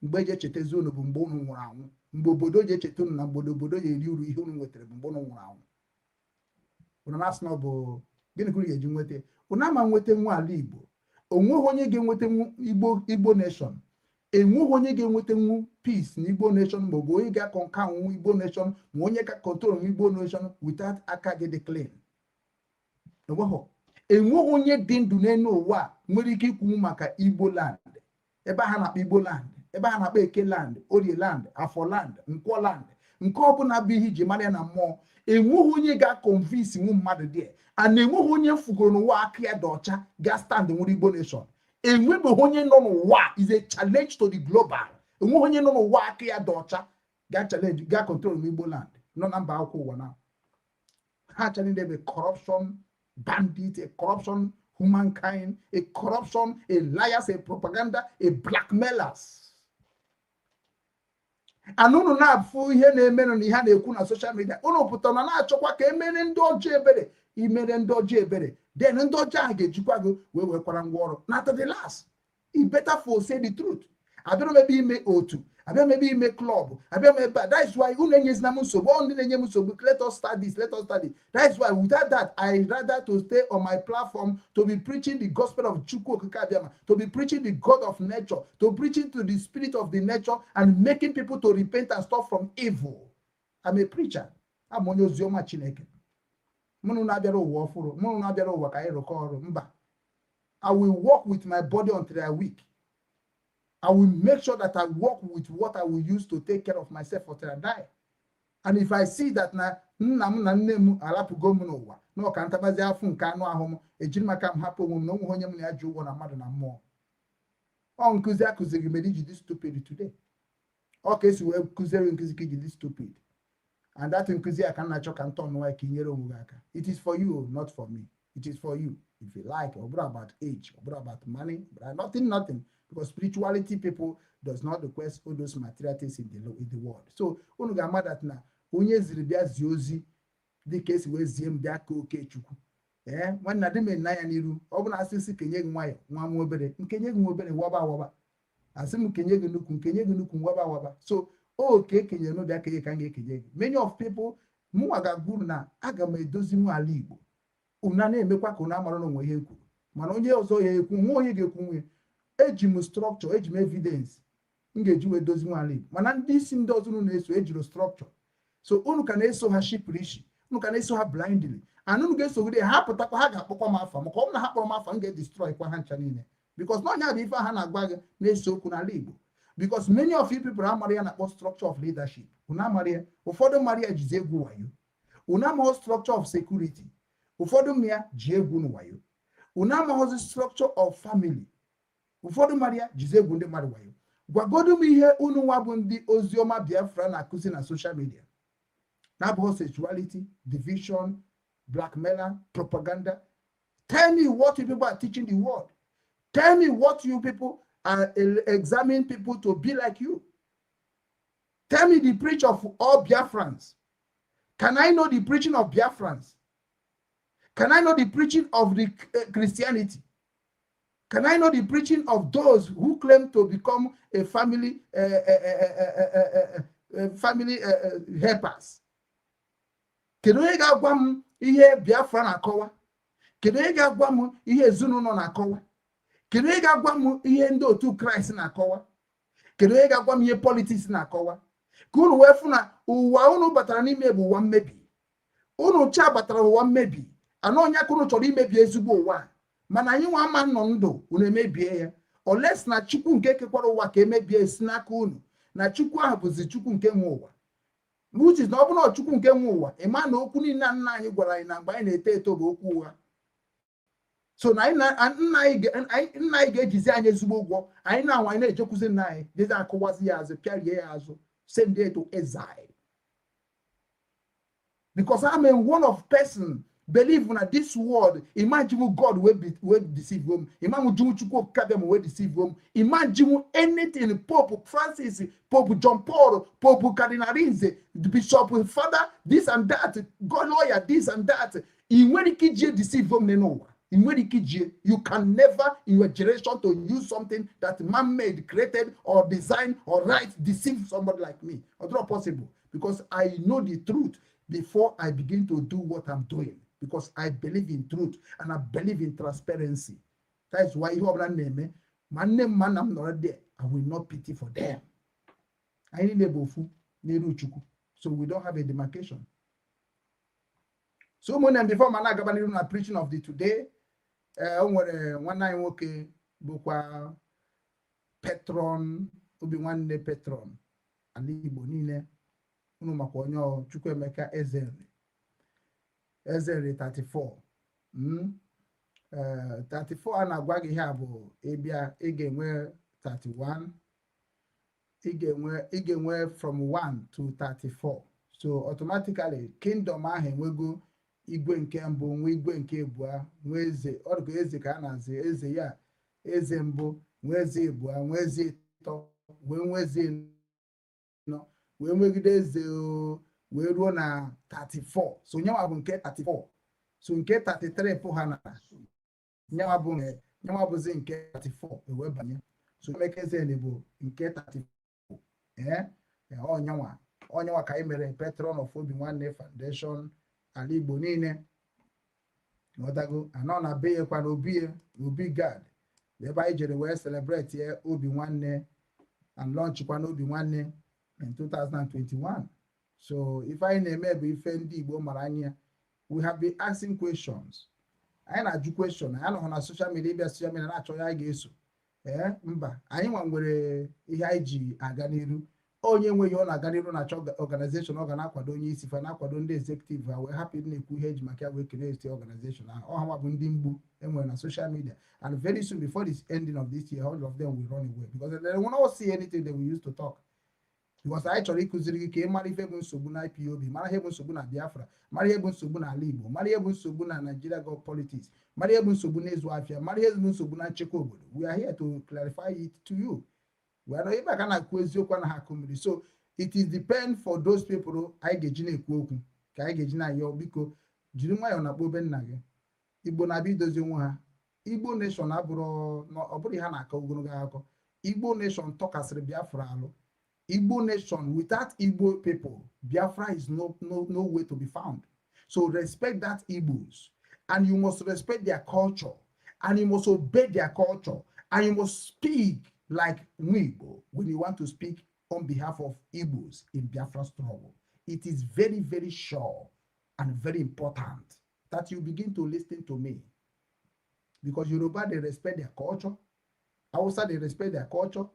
Mgbe eji echetezi unu bụ mgbe unu nwụrụ anwụ. Mgbe obodo ji echeta unu na mgbe obodo ya eri uru ihe unu nwetara bụ mgbe unu nwụrụ anwụ. Unu na-asị na ọ bụ gịnị ka unu ga-eji nweta? Unu ama nweta nwa ala Igbo. Onweghị onye ga-enwetanwu Igbo nation. Enweghị onye ga-enwetanwu peace na Igbo nation, ma ọ bụ onye ga-aconquer nwu Igbo nation, ma onye ga control nwu Igbo nation without aka gị dị clean. Enweghị onye dị ndụ n'elu ụwa a nwere ike ikwu maka Igbo land, ebe ha na-akpọ Igbo land, ebe ha na-akpọ Eke land, Orie land, Afọ land, Nkwọ land, nke ọbụla bụ ihe iji mara ya na mmụọ. Enweghị onye ga-aconvince nwu mmadụ dị and enweghị onye mfugoro n'ụwa aka ya dị ọcha ga stand nwere Igbo nation. Enwebeghị onye nọ n'ụwa is a challenge to the global. Enweghị onye nọ n'ụwa aka ya dị ọcha ga challenge, ga control Igbo land nọ na mba akwụkwọ ụwa na ha challenge a corruption bandit, a corruption humankind, a corruption, a liars, a propaganda, a blackmailers. And unu na-afụ ihe na-emenụ na ihe a na-ekwu na social media, unu pụtara na na-achọkwa ka emere ndị ọjọọ ebere. Imere ndị ọjọọ ebere, then ndị ọjọọ ahụ ga-ejikwa gị wee wekwara ngwa ọrụ. Na to the last, I better for say the truth. Abịara m ebe ime otu, Abịa m ebe ime club. Abịa m ebe a. That is why unu enyezina m nsogbu. Ọ ndị na-enye m nsogbu, "Let us start this, let us start this." That is why without that, I rather to stay on my platform to be preaching the gospel of Chukwu Okike Abiama, to be preaching the God of nature, to preaching to the spirit of the nature and making people to repent and stop from evil. I'm a preacher. Abụ onye oziọma Chineke. Mụnụ na-abịara ụwa ọfụrụ, mụnụ na-abịara ụwa ka anyị rụkọ ọrụ mba. I will work with my body until I weak. I will make sure that I work with what I will use to take care of myself until I die. And if I see that na nna m na nne m alapụgo m n'ụwa na ọka ntabazi afọ nke anụ ahụ m, ejiri maka m hapụ onwe m na onwe onye m na ya ji ụgwọ na mmadụ na mmụọ. Ọ nkụzi akụziri mere iji dị stupid today. Ọ ka esi wee kụziere nkụzi ka iji dị stupid. And that nkụzi a ka m na-achọ ka m tọnụọ ya ka ị nyere onwe gị aka. It is for you, not for me. It is for you. If you like, ọ bụrụ about age, ọ bụrụ about money, but nothing, nothing. Because spirituality people does not request all those material things in the world. So unu ga-ama that na onye ziri bịa zie ozi dị ka esi wee zie m bịa ka oke Chukwu. Ee, nwanne, adị m ene anya n'iru. Ọ bụ na asịsị kenye gị nwayọ nwa m obere, nkenye gị nwa obere waba awaba. Asị m kenye gị nnukwu, nkenye gị nnukwu waba awaba. So oke ekenyere m bịa kenye ka m ga-ekenye gị. Many of people, mụnwa ga-agwa unu na aga m edozi nwa ala Igbo. Unu a na-emekwa ka unu amara na onwe ihe kwuru, mana onye ọzọ ya ekwu nwa onye ga-ekwu nwunye. Eji m structure, eji m evidence m ga-eji wee dozi nwa ala Igbo, mana ndị isi ndị ọzọ unu na-eso ejiri structure, so unu ka na-eso ha shipụrụ isi, unu ka na-eso ha blindly, and unu ga-esogide ha pụtakwa, ha ga-akpọkwa m afa, maka ọ bụ na ha kpọrọ m afa, m ga-edestroy kwa ha ncha niile, because na ọnya bụ ife ha na-agwa gị na-ese okwu n'ala Igbo, because many of you people amara ya na-akpọ structure of leadership. Unu amara ya, ụfọdụ mara ya jizi egwu wayo. Unu amaghị structure of security, ụfọdụ ma ya ji egwu wayo. Unu amaghịzi structure of family, ụfọdụ mara ya jizi egwu ndị mmadụ wayo. Gwagodu m ihe unu nwa bụ ndị oziọma Biafra na-akụzi na social media na-abụghị sexuality, division, blackmailer, propaganda. Tell me what you people are teaching the world. Tell me what you people are examining people to be like you. Tell me the preach of all Biafrans. Can I know the preaching of Biafrans? Can I know the preaching of the Christianity? Can I know the preaching of those who claim to become a family helpers? Kedu onye ga-agwa m ihe Biafra na-akọwa? Kedu onye ga-agwa m ihe ezinụlọ na-akọwa? Kedu onye ga-agwa m ihe ndị otu Kraịst na-akọwa? Kedu onye ga-agwa m ihe politics na-akọwa? Ka unu wee fụ na ụwa unu batara n'ime bụ ụwa mmebi. Unu cha batara ụwa mmebi anọ onye ka unu chọrọ imebi ezigbo ụwa a. Mana anyị nwa ama nọ ndụ unu emebie ya, oles na Chukwu nke kekwara ụwa ka emebie si n'aka unu, na Chukwu ahụ bụzi Chukwu nke nwe ụwa, which is na ọ bụrụ na Chukwu nke nwe ụwa, ịma na okwu niile nna anyị gwara anyị na mgbe anyị na-eto eto bụ okwu ụgha. So na anyị nna anyị ga-ejizi anyị ezigbo ụgwọ. Anyị na-anwa anyị na-ejekwuzi nna anyị jezi akụwazi ya azụ, pịarie ya azụ, send it to exile, because I'm a one of person believe na this world. Imagine God wey be wey deceive them. Imagine Chukwu Okike Abiama wey deceive them. Imagine anything, Pope Francis, Pope John Paul, Pope Cardinal Rinze, the Bishop, Father, this and that, God lawyer, this and that. Ị nwere ike iji deceive them n'ụwa. Ị nwere ike iji, you can never in your generation to use something that man-made, created or designed or write, deceive somebody like me. It's not possible, because I know the truth before I begin to do what I'm doing, because I believe in truth and I believe in transparency. That is why ihe ọbụla m na-eme, ma nne m ma nna m nọrọ there, I will not pity for them. Anyị niile bụ ofu n'iru Chukwu, so we don't have a demarcation. So ụmụnne m, before ma na-agaba n'iru na preaching of the today, ee, o nwere nwanne anyị nwoke bụkwa patron Obi Nwanne, patron ala Igbo niile. Unu makwa onye ọ, Chukwuemeka Ezenri, Ezenri 34. Ee, 34 a na-agwa gị ihe a bụ ịbịa, ị ga-enwe 31, ị ga-enwe from 1 to 34. So automatically kingdom ahụ enwego igwe nke mbụ, nwee igwe nke abụọ, nwee eze. Ọ dịka eze ka a na-azị eze ya, eze mbụ, nwee eze abụọ, nwee eze ịtọ, wee nwee eze ịnọ, wee nwegide eze wee ruo na 34. So nyanwa bụ nke 34. So nke 33 pụ ha na nyanwa bụ nyanwa bụzi nke 34 ewee banye. So Emeka Ezenri bụ nke 34. Ee, onyenwa onyenwa ka anyị mere patron of Obi Nwanne Foundation ala Igbo niile. Ghọtago? Anọ na be ya kwa na obi ya, Obi Gad, ebe anyị jere wee celebrate ya Obi Nwanne and launch kwa n'Obi Nwanne in 2021. So ife anyị na-eme bụ ife ndị Igbo mara anya. We have been asking questions. Anyị na-ajụ question. Anyị anọghị na social media ịbịa social media na-achọ onye anyị ga-eso. Ee, mba, anyị nwa nwere ihe anyị ji aga n'iru. Onye nweghị ọ na-aga n'iru na-achọ organization ọ ga na-akwado, onye isi fa na-akwado ndị executive ha wee hapụ ịdị na-ekwu ihe eji maka ya wee create organization ahụ. Ọ ha bụ ndị mgbu enwere na social media, and very soon, before this ending of this year, all of them will run away because they will not see anything they will use to talk, because anyị chọrọ ịkụziri gị ka ị mara ife bụ nsogbu na IPOB, mara ihe bụ nsogbu na Biafra, mara ihe bụ nsogbu na ala Igbo, mara ihe bụ nsogbu na Nigeria gov politics, mara ihe bụ nsogbu na ịzụ afịa, mara ihe bụ nsogbu na nchekwa obodo. We are here to clarify it to you. We are not ebe a ka na-ekwu eziokwu anaghị akụ mmiri. So it is depend for those people anyị ga-eji na-ekwu okwu ka anyị ga-eji na-ayọ, biko jiri nwayọọ na akpọ obe nna gị. Igbo na-abịa idozi onwe ha. Igbo nation abụrụ ọ bụrụ ihe a na-akọ ogologo akụkọ. Igbo nation tọkasịrị Biafra alụ. Igbo nation, without Igbo people, Biafra is no way to be found. So respect that Igbos, and you must respect their culture, and you must obey their culture, and you must speak like Igbo when you want to speak on behalf of Igbos in Biafra struggle. It is very, very sure and very important that you begin to listen to me. Because Yoruba, they respect their culture. Hausa, they respect their culture.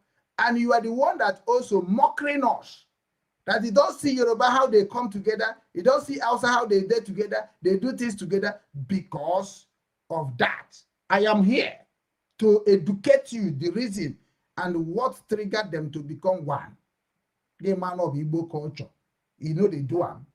And you are the one that also mocking us. That you don't see Yoruba how they come together. You don't see Hausa how they do together. They do things together because of that. I am here to educate you the reason and what triggered them to become one. The man of Igbo culture, you know they do am.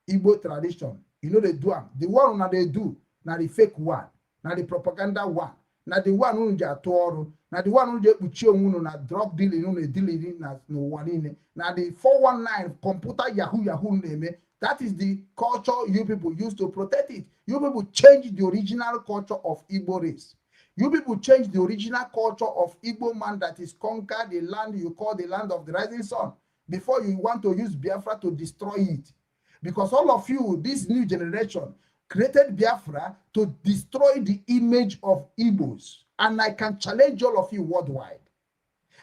Igbo tradition, you know they do am. The one na they do, na the fake one, na the propaganda one, na the one unu ji atụ ọrụ, na the one unu ji ekpuchi onwe unu na drug dealing unu edealing na n'ụwa niile, na the 419 computer yahoo yahoo unu na-eme. That is the culture you people use to protect it. You people change the original culture of Igbo race. You people change the original culture of Igbo man that is conquered the land you call the land of the rising sun before you want to use Biafra to destroy it. Because all of you, this new generation, created Biafra to destroy the image of Igbos. And I can challenge all of you worldwide.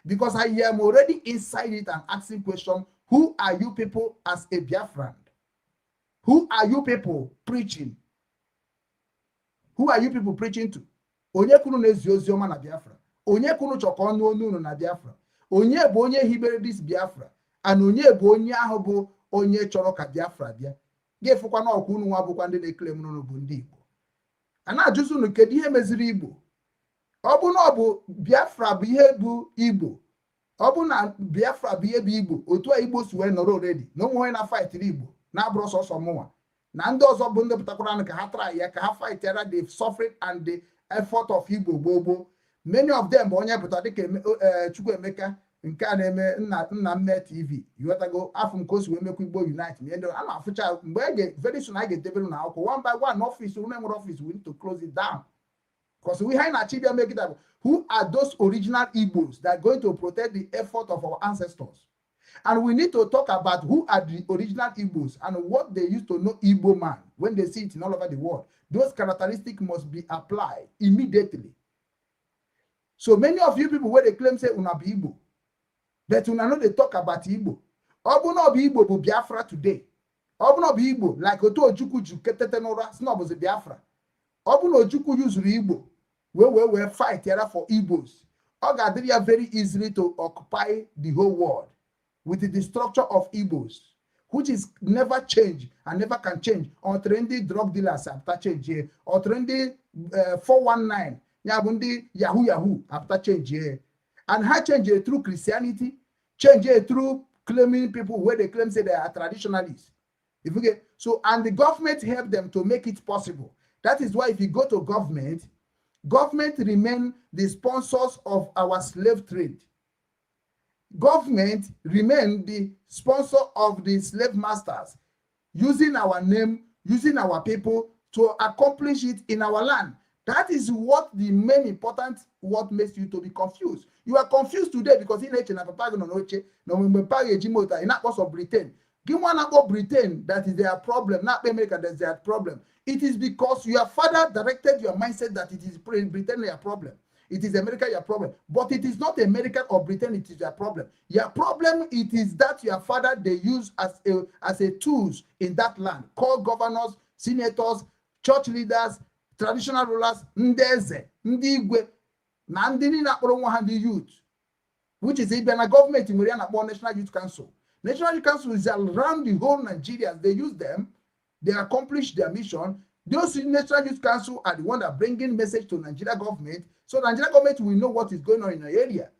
Because I am already inside it and asking question, who are you people as a Biafran? Who are you people preaching? Who are you people preaching to? Onye kwuru na-ezi ozi ọma na Biafra? Onye kwuru chọrọ ka ọnụ onu unu na Biafra? Onye bụ onye hibere this Biafra? And onye bụ onye ahụ bụ onye chọrọ ka Biafra bịa? Ga-efukwa na ọkwa unu nwa bụkwa ndị na-ekele m unu bụ ndị Igbo. A na-ajụzi unu, kedu ihe meziri Igbo? Ọ bụ na ọ bụ Biafra bụ ihe bụ Igbo, ọ bụ na Biafra bụ ihe bụ Igbo, otu a Igbo si wee nọrọ already na ụmụ onye na-fightịrị Igbo na-abụrụ sọsọ mụnwa na ndị ọzọ bụ ndị pụtakwara ka ha try ya ka ha fightara the suffering and the effort of Igbo gboo gboo. Many of them bụ onye pụta dịka Chukwuemeka nke a na-eme nna nna mme TV, ịghọtago? Afọ m ka o si wee mekwa Igbo Unite ma ndị a na-afụcha mgbe a ga very soon a ga-edebere na akwụkwọ one by one n'ọfịs unu enwere ọfịs. We need to close it down because we anyị na-achọ ịbịa megide bụ who are those original Igbos that are going to protect the effort of our ancestors. And we need to talk about who are the original Igbos and what they used to know Igbo man when they see it in all over the world. Those characteristics must be applied immediately. So many of you people where they claim say una be Igbo, but una no dey talk about Igbo. Ọ bụ na ọ bụ Igbo bụ Biafra today. Ọ bụ na ọ bụ Igbo like otu Ojukwu ji ketete n'ụra si na ọ bụzi Biafra. Ọ bụ na Ojukwu yuzuru Igbo wee fight yara for Igbos. Ọ ga-adịrị ya very easily to occupy the whole world with the structure of Igbos, which is never change and never can change until ndị drug dealers apụta change here, until ndị 419 ya bụ ndị yahoo yahoo apụta change here. And ha change it through Christianity, change it through claiming people where they claim say they are traditionalists. If you get so, and the government help them to make it possible. That is why if you go to government, government remain the sponsors of our slave trade. Government remain the sponsor of the slave masters, using our name, using our people to accomplish it in our land. That is what the main important, what makes you to be confused. You are confused today because ị na-eche na papa gị nọ n'oche na mgbe papa gị eji moto, ị na-akpọsọ Britain. Gị nwa na-akpọ Britain, that is their problem. Na-akpọ America, that's their problem. It is because your father directed your mindset that it is Britain their problem. It is America your problem. But it is not America or Britain, it is your problem. Your problem, it is that your father they use as a tools in that land, called governors, senators, church leaders, traditional rulers, ndị eze, ndị igwe, na ndị niile akpọrọ nwa ha ndị youth, which is ịbịa na gọọmenti nwere ya na-akpọ National Youth Council. National Youth Council is around the whole Nigeria. They use them, they accomplish their mission. Those National Youth Council are the one that bringing message to Nigeria government, so Nigeria government will know what is going on in the area.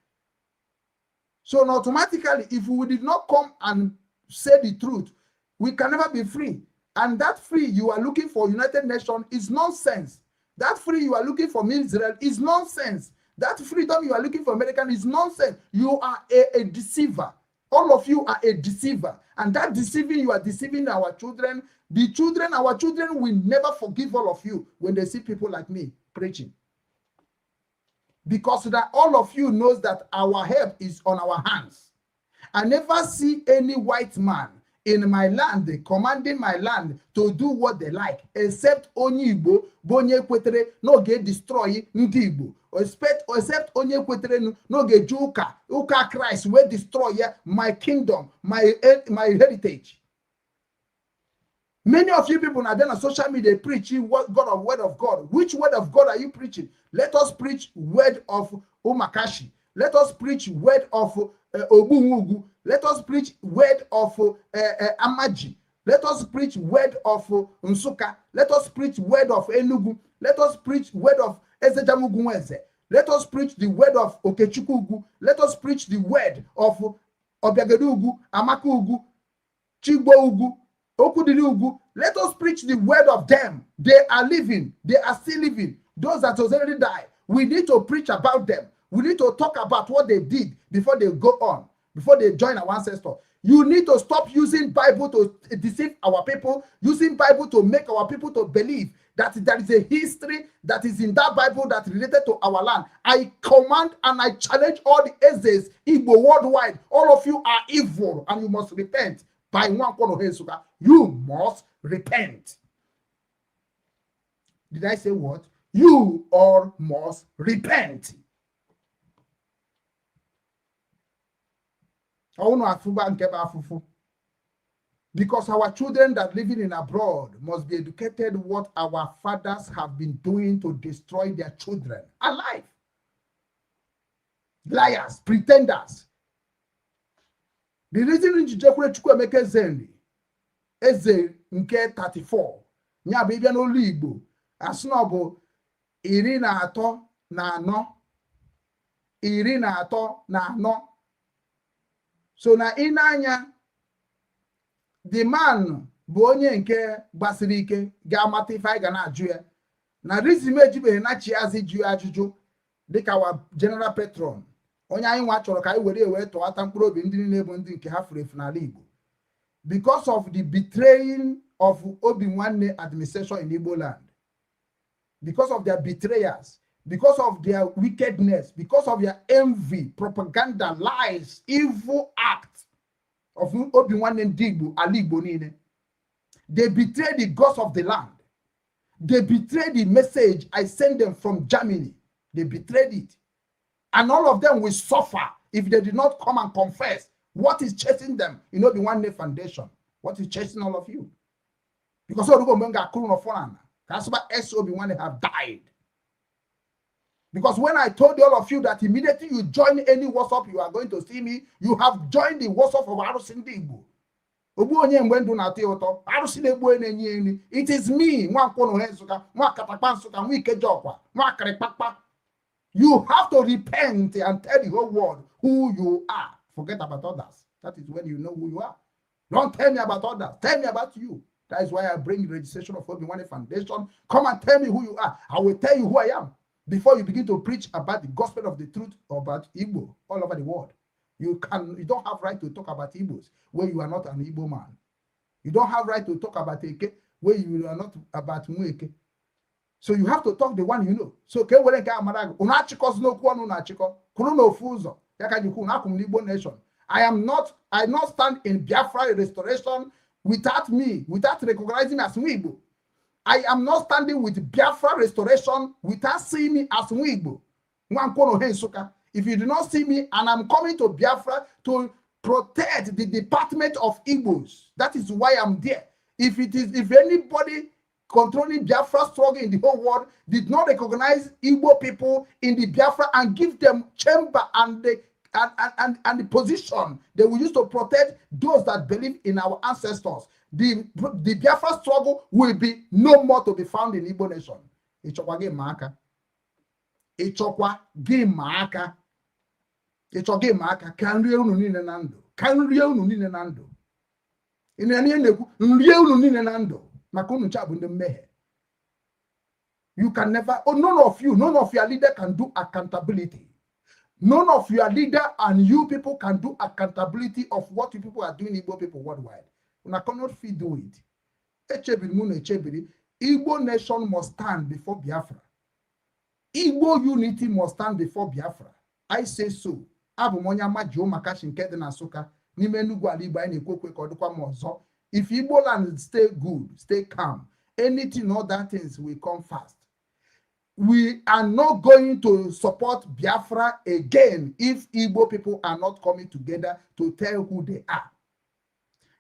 So automatically, if we did not come and say the truth, we can never be free. And that free you are looking for, United Nations, is nonsense. That free you are looking for Israel is nonsense. That freedom you are looking for American is nonsense. You are a deceiver. All of you are a deceiver. And that deceiving, you are deceiving our children. The children, our children will never forgive all of you when they see people like me preaching. Because that all of you knows that our help is on our hands. I never see any white man in my land commanding my land to do what they like, except onye Igbo bụ onye kwetere n'oge destroy ndị Igbo, except onye kwetere n'oge ji ụka Christ wee destroy ya my kingdom, my heritage. Many of you people na-abịa na social media preach what God of word of God. Which word of God are you preaching? Let us preach word of Umakashi. Let us preach word of Ogbunwugu. Let us preach word of Amaji. Let us preach word of Nsukka. Let us preach word of Enugu. Let us preach word of Ezejamugunweze. Let us preach the word of Okechukwu. Let us preach the word of Obiagedu Ugwu, Amaka Ugwu, Chigbo Ugwu, Okudiri Ugwu. Let us preach the word of them. They are living. They are still living. Those that has already died. We need to preach about them. We need to talk about what they did before they go on, before they join our ancestors. You need to stop using Bible to deceive our people, using Bible to make our people to believe that there is a history that is in that Bible that related to our land. I command and I challenge all the Ezes, Igbo worldwide. All of you are evil and you must repent. By one corner, you must repent. Did I say what? You all must repent. Ọnụ afụba nke bụ afụfụ. Because our children that living in abroad must be educated what our fathers have been doing to destroy their children alive. Liars, pretenders. The reason nji jekwere Chukwuemeka Eze eze nke 34 ya bụ ịbịa n'olu Igbo asị na ọ bụ 34, 34. So na ị na-anya, the man bụ onye nke gbasiri ike ga-amata ife anyị ga na-ajụ ya na reason ejibeghị na chi azị jụ ya ajụjụ dịka our general patron, onye anyị nwa chọrọ ka anyị were wee tọghata mkpụrụ obi ndị niile bụ ndị nke ha furu efu n'ala Igbo, because of the betraying of Obi Nwanne administration in Igbo land, because of their betrayers, because of their wickedness, because of their envy, propaganda, lies, evil act of Obi Nwanne ndị Igbo, ala Igbo niile. They betray the gods of the land. They betrayed the message I sent them from Germany. They betrayed it. And all of them will suffer if they did not come and confess what is chasing them in Obi Nwanne Foundation. What is chasing all of you? Because Orugo mgbe m ga-akụrụ n'ọfọ n'ala, ka asụba S Obi Nwanne have died. Because when I told all of you that immediately you join any WhatsApp, you are going to see me, you have joined the WhatsApp of arụsị ndị Igbo. Ogbu onye mgbe ndụ na-atọ ya ụtọ, arụsị na-egbu onye na-enye ya nri. It is me, nwa Nkwọ Nsụka, nwa Katakpa Nsụka, nwa Ikeja Ọkwa, nwa Akịrịkpakpa. You have to repent and tell the whole world who you are. Forget about others. That is when you know who you are. Don't tell me about others. Tell me about you. That is why I bring the registration of Obi Nwanne Foundation. Come and tell me who you are. I will tell you who I am. Before you begin to preach about the gospel of the truth about Igbo all over the world. You don't have right to talk about Igbos when you are not an Igbo man. You don't have right to talk about Eke when you are not about Nweke. So you have to talk the one you know. So ke were nke amara gị unu achịkọzi n'okwu ọnụ na-achịkọ. Kwuru n'ofu ụzọ ya ka jikwu na akwụ m n'Igbo nation. I am not, I not stand in Biafra restoration without me, without recognizing me as nwa Igbo. I am not standing with Biafra restoration without seeing me as nwa Igbo. Nwankwo Nsụka. If you do not see me and I'm coming to Biafra to protect the department of Igbos, that is why I'm there. If anybody controlling Biafra struggle in the whole world did not recognize Igbo people in the Biafra and give them chamber and the position they will use to protect those that believe in our ancestors, the Biafra struggle will be no more to be found in Igbo nation. Ịchọkwa gị ma aka. Ịchọkwa gị ma aka. Ịchọ gị ma aka ka nrie unu niile na ndụ. Ka nrie unu niile na ndụ. Ị na ihe na-ekwu nrie unu niile na ndụ maka unu ncha bụ ndị mmehie. You can never, oh, none of you, none of your leader can do accountability. None of your leader and you people can do accountability of what you people are doing, Igbo people worldwide. Una cannot fit do it. Echebiri mụ na echebiri, Igbo nation must stand before Biafra. Igbo unity must stand before Biafra. I say so. Abụ m onye ama ji ụmakachi nke dị na Nsụka n'ime Enugu ala Igbo. Anyị na-ekwu okwe ka ọ dịkwa m ọzọ. If Igbo land stay good, stay calm, anything, other things will come fast. We are not going to support Biafra again if Igbo people are not coming together to tell who they are.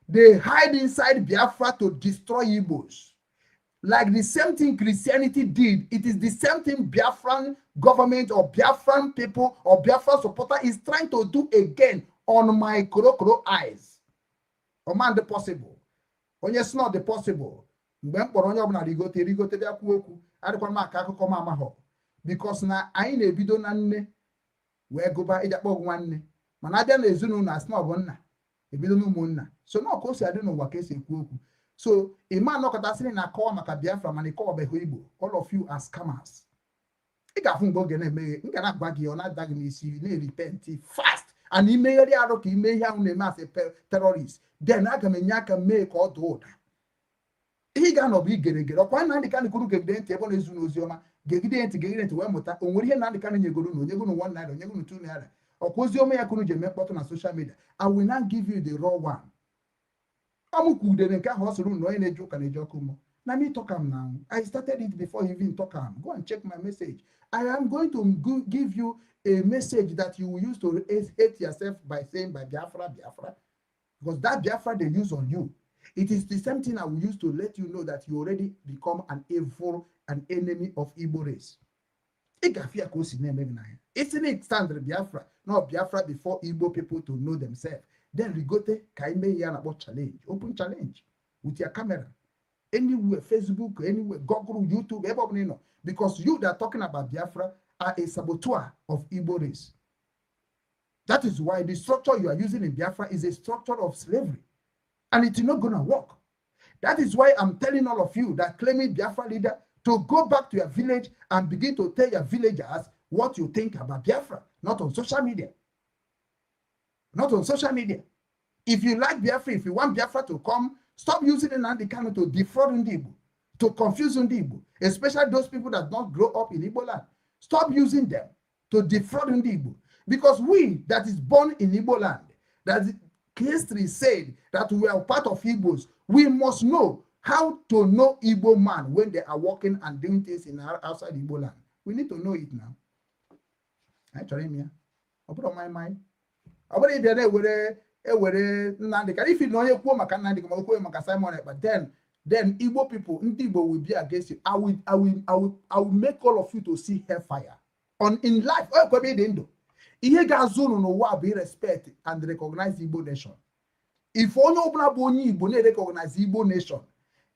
They hide inside Biafra to destroy Igbos. Like the same thing Christianity did, it is the same thing Biafran government or Biafran people or Biafran supporter is trying to do again on my korokoro eyes. Command the possible. Onye si not the possible. Mgbe m kpọrọ onye ọbụla rigote rigote bịa kwuo okwu, adịkwa m aka akụkọ m amaghọ, because na anyị na-ebido na nne wee gụba ịji akpọ ọgụ nwanne, mana abịa na ezinụlọ, asị na ọ bụ nna ebido na ụmụnna. So na ka o si adị n'ụwa ka esi ekwu okwu. So ịma anọkọtasịrị na akọwa maka Biafra, mana ịkọwabeghị Igbo. All of you are scammers. Ị ga-afụ mgbe oge na-emeghe, m ga na-agwa gị, ọ na-ada gị n'isi, na-erepent fast and imegharị arụ ka ime ihe ahụ na-eme as a terrorist. Then aga m enye aka mee ka ọ daa ụda. Ihe ị ga-anọ bụ igeregere ọkwa Nnamdị Kanụ kwuru. Gegide ntị ebe ọ na-ezu n'ozi ọma. Gegide ntị, gegide ntị wee mụta. O nwere ihe Nnamdị Kanụ nyegoro na onyegonu ₦1, onyegonu ₦2? Ọkwa ozi ọma ya kunu ji eme mkpọtụ na social media. I will now give you the raw one. Ọ kwugidere nke ahụ, ọ sịrị unu onye na-eje ụka na-eje ọkụ mmụọ. Na me talk am now. I started it before he even talk am. Go and check my message. I am going to give you a message that you will use to hate yourself by saying by Biafra, Biafra, because that Biafra they use on you, it is the same thing I will use to let you know that you already become an evil, an enemy of Igbo race. Ị ga-afụ ya ka o si na-eme gị n'anya. Isi na stand Biafra, not Biafra before Igbo people to know themselves. Then rigote ka ime ya na-akpọ challenge, open challenge with your camera. Anywhere, Facebook, anywhere, Google, YouTube, ebe ọbụla ị nọ. Because you that are talking about Biafra are a saboteur of Igbo race. That is why the structure you are using in Biafra is a structure of slavery. And it's not going to work. That is why I'm telling all of you that claiming Biafra leader to go back to your village and begin to tell your villagers what you think about Biafra, not on social media. Not on social media. If you like Biafra, if you want Biafra to come, stop using Nnamdi Kanu to defraud Ndi, to confuse Ndi, especially those people that don't grow up in Igbo land. Stop using them to defraud Ndi. Because we that is born in Igbo land, that history said that we are part of Igbos, we must know how to know Igbo man when they are working and doing things in our outside Igbo land. We need to know it now. Anyị chọrọ ime ya. Ọ bụrụ my mind. Ọ bụrụ ịbịa na-ewere ewere Nnamdị Kanu ifi na onye kwuo maka Nnamdị ma o kwuo maka Simon Ekpa, then Igbo people, ndị Igbo will be against you. I will make all of you to see hellfire on in life. Ọ kwebe ịdị ndụ. Ihe ga-azụ unu n'ụwa bụ respect and recognize Igbo nation. If onye ọbụla bụ onye Igbo na-recognize Igbo nation,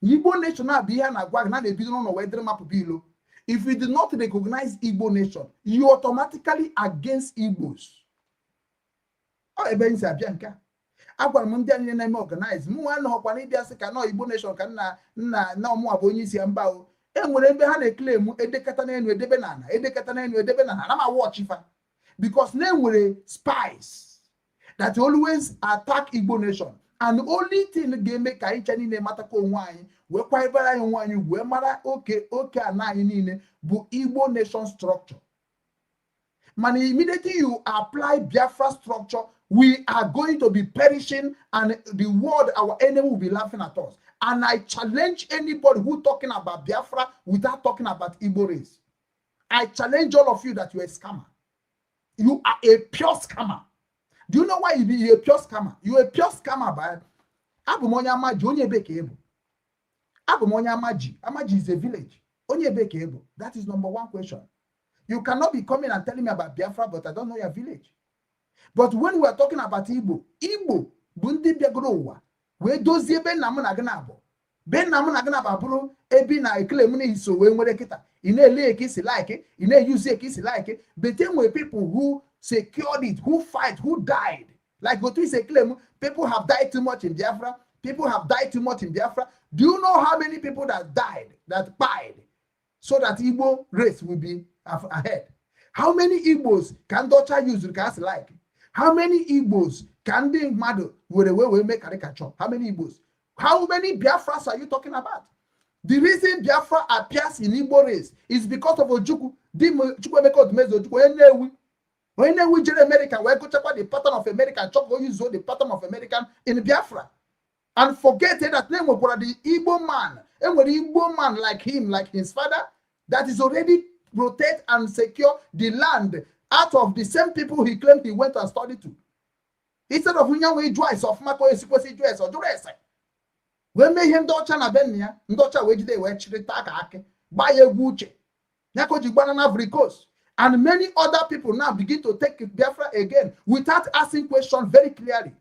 Igbo nation a bụ ihe a na-agwa gị na na-ebido n'ụlọ wee dịrị mapụba ilo. If you do not recognize Igbo nation, you automatically against Igbos. Ọ ebe m si abịa nke a. Agwara m ndị a niile na-eme organize, mụ nwa anọghọkwa na ịbịa sị ka nọ Igbo nation ka nna nna na ọmụnwa bụ onye isi ya mba o. E nwere ebe ha na-eclaim, edekata n'elu, edebe n'ala, edekata n'elu, edebe n'ala. Ana m awatch fa because na enwere spies that always attack Igbo nation, and only thing ga-eme ka anyị ncha niile matakwa onwe anyị wee kwanyebere anyị onwe anyị ugwu wee mara oke oke ana anyị niile bụ Igbo nation structure. Mana immediately you apply Biafra structure, we are going to be perishing, and the world, our enemy, will be laughing at us. And I challenge anybody who talking about Biafra without talking about Igbo race. I challenge all of you that you're a scammer. You are a pure scammer. Do you know why you be a pure scammer? You're a pure scammer by abụ m onye Amaji. Onye ebe ka ị bụ? Abụ m onye Amaji. Amaji is a village. Onye ebe ka ị bụ? That is number one question. You cannot be coming and telling me about Biafra, but I don't know your village. But when we are talking about Igbo, Igbo bụ ndị bịagoro ụwa wee dozie ebe nna m na gị na-abụ, be nna m na gị na-abụ abụrụ ebe ị na-ekele m na iso wee nwere kịta. Ị na-ele ka isi like, ị na-eyuzi ka isi like, but enwere people who secured it, who fight, who died. Like otu isi claim, people have died too much in Biafra. People have died too much in Biafra. Do you know how many people that died, that died, so that Igbo race will be ahead? How many Igbos ka ndị ọcha use ka asị like? How many Igbos ka ndị mmadụ were wee mee caricature? How many Igbos? How many Biafras are you talking about? The reason Biafra appears in Igbo race is because of Ojukwu, di Chukwuemeka Odumegwu Ojukwu, onye Nnewi. Onye Nnewi jere America wee gụchakwa the pattern of America, chọka o use the pattern of American in Biafra. And forget that na enwekwara the Igbo man, enwere Igbo man like him, like his father, that is already protect and secure the land out of the same people he claimed he went and studied to. Instead of onye wee jụọ ese ọfụma ka o esi kwesị ịjụ ese, ọ jụrụ ese wee mee ihe ndị ọcha na be nna ya. Ndị ọcha wee jide wee chịrịta ka akị gbaa ya egwu uche ya ka o ji gbana na Ivory Coast. And many other people now begin to take Biafra again without asking question very clearly.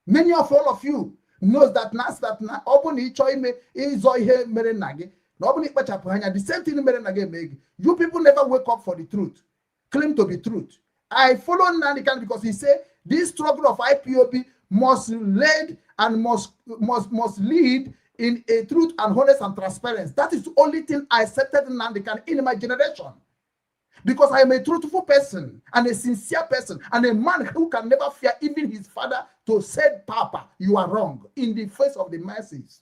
Many of all of you knows that na that na ọ bụ na ị chọọ ime ịzọ ihe mere nna gị, na ọ bụ na ịkpachapụ anya, the same thing mere nna gị eme gị. You people never wake up for the truth, claim to be truth. I follow Nnamdi Kanu because he say this struggle of IPOB must lead and must lead in a truth and honest and transparency. That is the only thing I accepted Nnamdi Kanu in my generation, because I am a truthful person and a sincere person and a man who can never fear even his father to say, "Papa, you are wrong," in the face of the masses.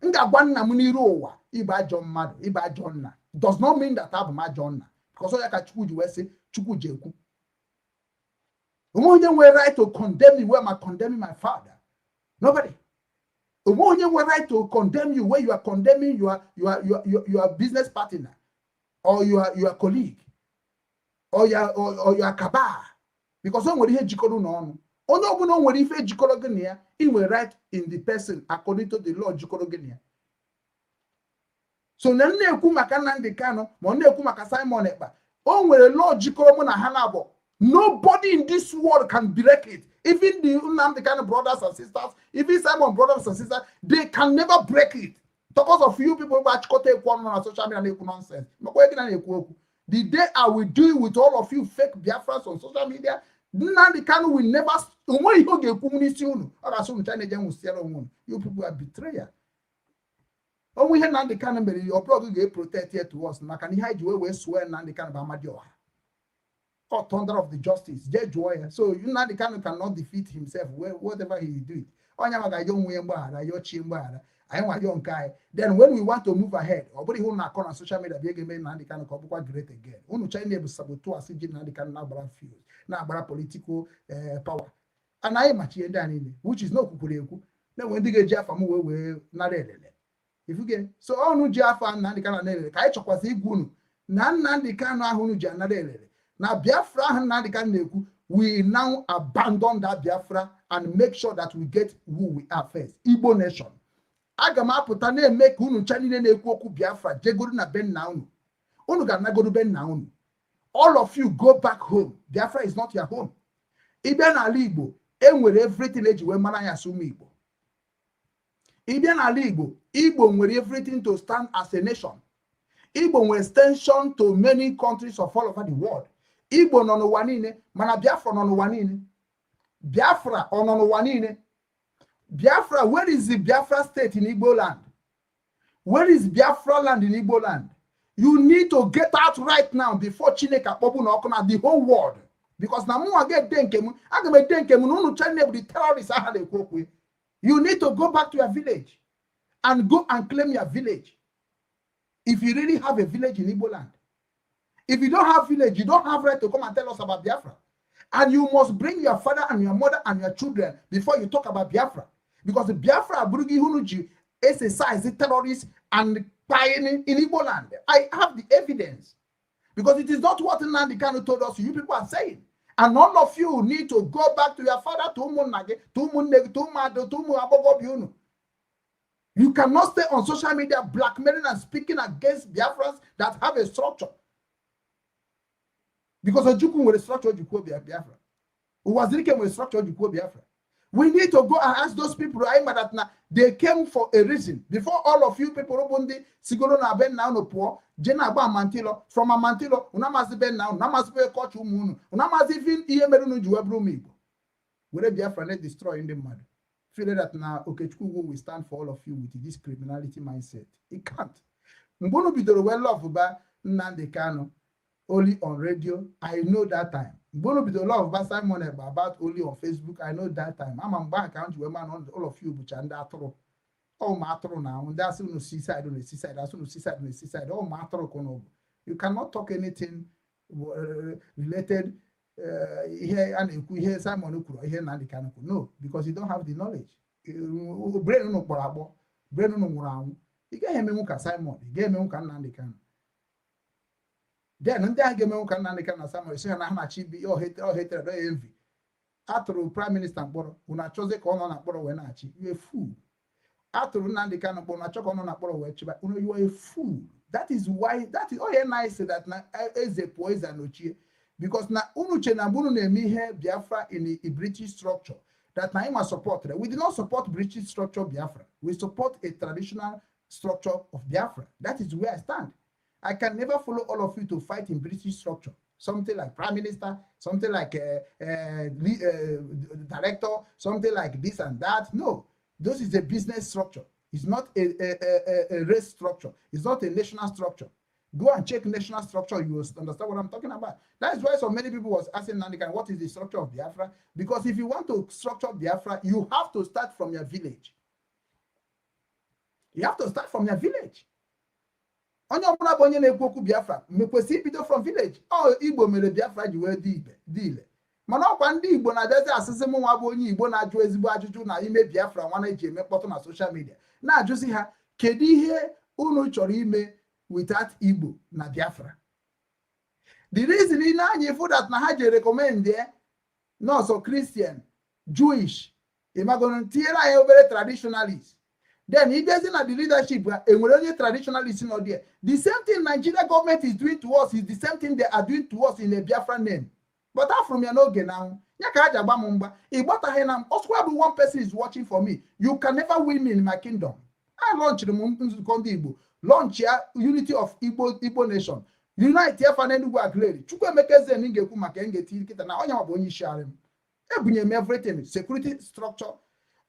M ga-agwa nna m n'iru ụwa, ịbụ ajọ mmadụ, ịbụ ajọ nna, does not mean that abụ m ajọ nna, because ọ ya ka Chukwu ji wee sị Chukwu ji ekwu onwe onye nwere right to condemn me where am I condemning my father? Nobody. Onwe onye nwere right to condemn you where you are condemning your business partner or your colleague or your cabal, because o nwere ihe jikọrọ unu ọnụ. Onye ọbụla o nwere ife jikọrọ gị na ya, ị nwere right in the person according to the law jikọrọ gị na ya. So na m na-ekwu maka Nnamdi Kanu, ma ọ na-ekwu maka Simon Ekpa, o nwere law jikọrọ mụ na ha na-abụ. Nobody in this world can break it. Even the Nnamdi Kanu brothers and sisters, even Simon brothers and sisters, they can never break it, because of you people gba achịkọta ekwu ọnụ na social media na-ekwu nonsense. Makwa gị na na-ekwu okwu. The day I will deal with all of you fake Biafrans on social media, Nnamdi Kanu will never, onweghị ihe ọ ga-ekwu n'isi unu. Ọ ga-asị unu China eje nwụsịara onwe unu. You people are betrayer. Onwe ihe Nnamdi Kanu mere, ọ bụrụ gị ga-eprotect ya to us, maka na ihe anyị ji wee sụọ Nnamdi Kanu bụ Amadioha or thunder of the justice. Jee jụọ ya. So Nnamdi Kanu cannot defeat himself whatever he do it. Onye maka ya onwe ya mgbaghara ya ochie mgbaghara anyị nwayọọ nke anyị. Then when we want to move ahead, ọ bụrụ ihe unu na-akọ na social media bịa ga-eme Nnamdi Kanu ka ọ bụkwa great again. Unu China bụ saboteurs ji Nnamdi Kanu na-agbara fuse, na-agbara political power. Anaghị machi ihe ndị a niile, which is na okwukwuru ekwu na-enwe ndị ga-eji afa m wee nara elele ifuge. So ọnụ ji afa Nnamdi Kanu na elele ka anyị chọkwasị igwu unu na Nnamdi Kanu ahụ unu ji anara elele na Biafra ahụ Nnamdi Kanu na-ekwu. We now abandon that Biafra and make sure that we get who we are first, Igbo nation. Aga m apụta na-eme ka unu ncha niile na-ekwu okwu Biafra jegoro na be nna unu. Unu ga-anagoro be nna unu. All of you, go back home. Biafra is not your home. Ịbịa n'ala Igbo, e nwere everything eji wee mara ya asụ ụmụ Igbo. Ịbịa n'ala Igbo, Igbo nwere everything to stand as a nation. Igbo nwere extension to many countries of all over the world. Igbo nọ n'ụwa niile, mana Biafra nọ n'ụwa niile? Biafra ọ nọ n'ụwa niile? Biafra, where is the Biafra state in Igbo land? Where is Biafra land in Igbo land? You need to get out right now before Chineke akpọgbu na ọkụ na the whole world, because na mụnwa ga-ede nke m, aga m ede nke m na unu China bụ the terrorists aha na-ekwu okwu. You need to go back to your village and go and claim your village if you really have a village in Igbo land. If you don't have village, you don't have right to come and tell us about Biafra. And you must bring your father and your mother and your children before you talk about Biafra. Because the Biafra abụrụghị ihe unu ji exercise terrorists and buying in Igbo land. I have the evidence. Because it is not what Nnamdi Kanu told us, you people are saying. And all of you need to go back to your father, to ụmụnna gị, to ụmụnne gị, to ụmụada, to ụmụ agbọghọbịa unu. You cannot stay on social media blackmailing and speaking against Biafrans that have a structure. Because Ojukwu nwere structure o ji kwuo Biafra. Uwazuruike nwere structure o ji kwuo Biafra. We need to go and ask those people anyị ma that na they came for a reason. Before all of you people bụ ndị sigoro na be nna unu pụọ jee na-agba amantilo from amantilo, unu amazi be nna unu, amazi be kọcha ụmụ unu, unu amazi ife ihe mere unu ji wee bụrụ ụmụ Igbo. Were Biafra na destroy ndị mmadụ. Feel that na Okechukwu will stand for all of you with this criminality mindset. It can't. Mgbe unu bidoro wee love ba Nnamdi Kanu only on radio, I know that time. Mgbe unu bidoro love ba Simon Ekpa about only on Facebook, I know that time. Ama mgbe ahụ ka m ji wee ma na all of you bụcha ndị atụrụ. Ọ ụmụ atụrụ na ahụ ndị asị unu seaside, unu seaside, asị unu seaside, unu seaside, ọ ụmụ atụrụ ka unu bụ. You cannot talk anything related ihe a na-ekwu, ihe Simon kwuru, ihe Nnamdi Kanu kwuru. No, because you don't have the knowledge. Brain unu kpọrọ akpọ, brain unu nwụrụ anwụ. Ị gaghị emenwu ka Simon, ị gaghị emenwu ka Nnamdi Kanu. Then ndị ahụ ga-emenwu ka Nnamdi Kanu na Simon esi ha na ha na-achị ibi ohetere envy. Atụrụ prime minister mkpọrọ, unu achọzie ka ọ nọ na mkpọrọ wee na-achị. You a fool. Atụrụ Nnamdi Kanu mkpọrọ, unu achọ ka ọ nọ na mkpọrọ wee chịba. Unu, you are a fool. That is why, that is onye na that na eze pụọ, eze anochie. Because na unu che na mgbe unu na-eme ihe Biafra in a British structure, that na ịnwa support. We did not support British structure Biafra. We support a traditional structure of Biafra. That is where I stand. I can never follow all of you to fight in British structure. Something like prime minister, something like director, something like this and that. No, this is a business structure. It's not a race structure. It's not a national structure. Go and check national structure. You will understand what I'm talking about. That is why so many people was asking Nnamdi Kanu, what is the structure of Biafra? Because if you want to structure Biafra, you have to start from your village. You have to start from your village. Onye ọbụla bụ onye na-ekwu okwu Biafra mekwesị ibido from village. Ọ Igbo mere Biafra ji wee dị ibe dị ile, mana ọkwa ndị Igbo na-abịazi asịsị m nwa bụ onye Igbo na-ajụ ezigbo ajụjụ na ime Biafra nwa na-eji eme mkpọtụ na social media, na-ajụzi ha, kedu ihe unu chọrọ ime without Igbo na Biafra? The reason ị na-anya ifu that na ha ji recommend nọọsụ Christian, Jewish, ịmagoro tinyere anyị obere traditionalist, then ịbịazi na the leadership, enwere onye traditionalist nọ there. The same thing Nigeria government is doing to us is the same thing they are doing to us in a Biafra name. But afụrụ m ya n'oge na anwụ ya ka ha ji agba m mgba. Ị gbataghị na m ọsụkwa bụ one person is watching for me. You can never win me in my kingdom. I launchiri m nzukọ ndị Igbo, launch ya unity of Igbo nation, unite ya fa n'Enugu Aguleri. Chukwuemeka Eze ga-ekwu maka m ga-eti nkịta na onye bụ onye isi arị m. Ebunye m everything, security structure,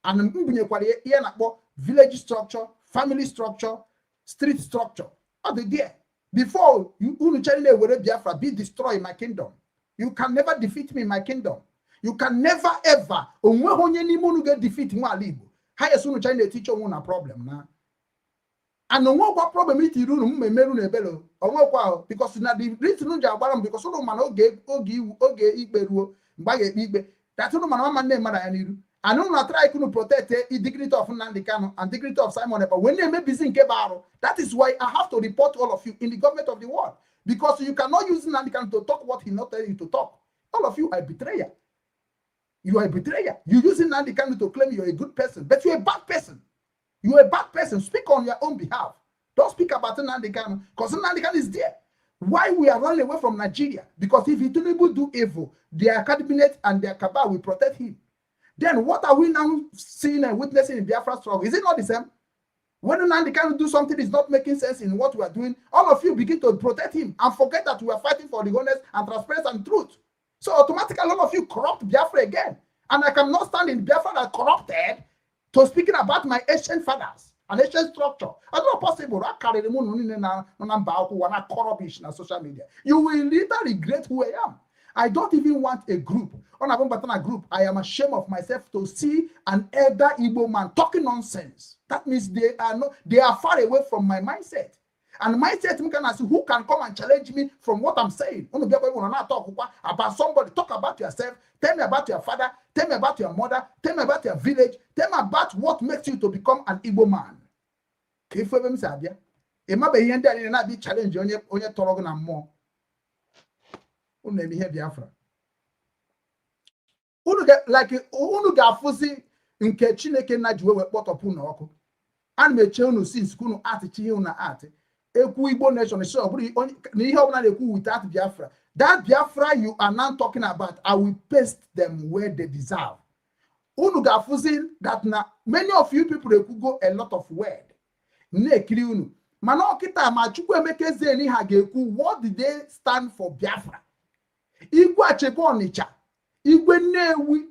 and m bunyekwara ihe na-akpọ village structure, family structure, street structure. Ọ dị there before unu chere na-ewere Biafra be destroy my kingdom. You can never defeat me in my kingdom. You can never ever. Onweghị onye n'ime unu ga-defeat nwa ala Igbo. Ha yes, unu chere na-etiche onwe na problem na and onwekwa problem itiri unu m emeru na ebere onwekwa ahụ, because na the reason unu ji agbara m, because unu mana oge oge iwu oge ikpe ruo mgbe a ga-ekpe ikpe that unu mana mama nne mmadụ anya n'iru and unu na try unu protect the dignity of Nnamdi Kanu and dignity of Simon Ekpa when na-emebizi nke bụ arụ. That is why I have to report all of you in the government of the world, because you cannot use Nnamdi Kanu to talk what he not tell you to talk. All of you are betrayer. You are a betrayer. You using Nnamdi Kanu to claim you're a good person, but you're a bad person. You're a bad person. Speak on your own behalf. Don't speak about Nnamdi Kanu, because Nnamdi Kanu is there. Why we are running away from Nigeria? Because if Tinubu do evil, their cabinet and their cabal will protect him. Then what are we now seeing and witnessing in Biafra struggle? Is it not the same? When Nnamdi Kanu do something is not making sense in what we are doing, all of you begin to protect him and forget that we are fighting for the honest and transparency and truth. So automatically, all of you corrupt Biafra again. And I cannot stand in Biafra that corrupted to speaking about my ancient fathers and ancient structure. It's not possible. I carry the moon na na rubbish na social media. You will later regret who I am. I don't even want a group. On a group, I am ashamed of myself to see an elder Igbo man talking nonsense. That means they are not, they are far away from my mindset. And mindset m ka na-asị, who can come and challenge me from what I'm saying? Unu bịakwa ebe unu na-atọ ọkwụkwa about somebody. Talk about yourself. Tell me about your father, tell me about your mother, tell me about your village, tell me about what makes you to become an Igbo man. Ka ifu ebe m si abịa. Ị mabeghị ihe ndị a niile na-abịa challenge onye onye tọrọ gị na mmụọ. Unu na-eme ihe Biafra unu like unu ga-afụzi nke Chineke nna ji wee kpọtọpụ unu ọkụ. Ana m eche unu since ka unu atịchi ihe unu atị ekwu Igbo nation si ọ bụrụ na ihe ọbụla na-ekwu without Biafra. That Biafra you are now talking about, I will paste them where they deserve. Unu ga-afụzi that na many of you people ekwugo a lot of word na-ekiri unu, mana ọkịta ma Chukwuemeka Ezeni ha ga-ekwu, what did they stand for Biafra? Igwe Achebe Ọnịcha, Igwe Nnewi,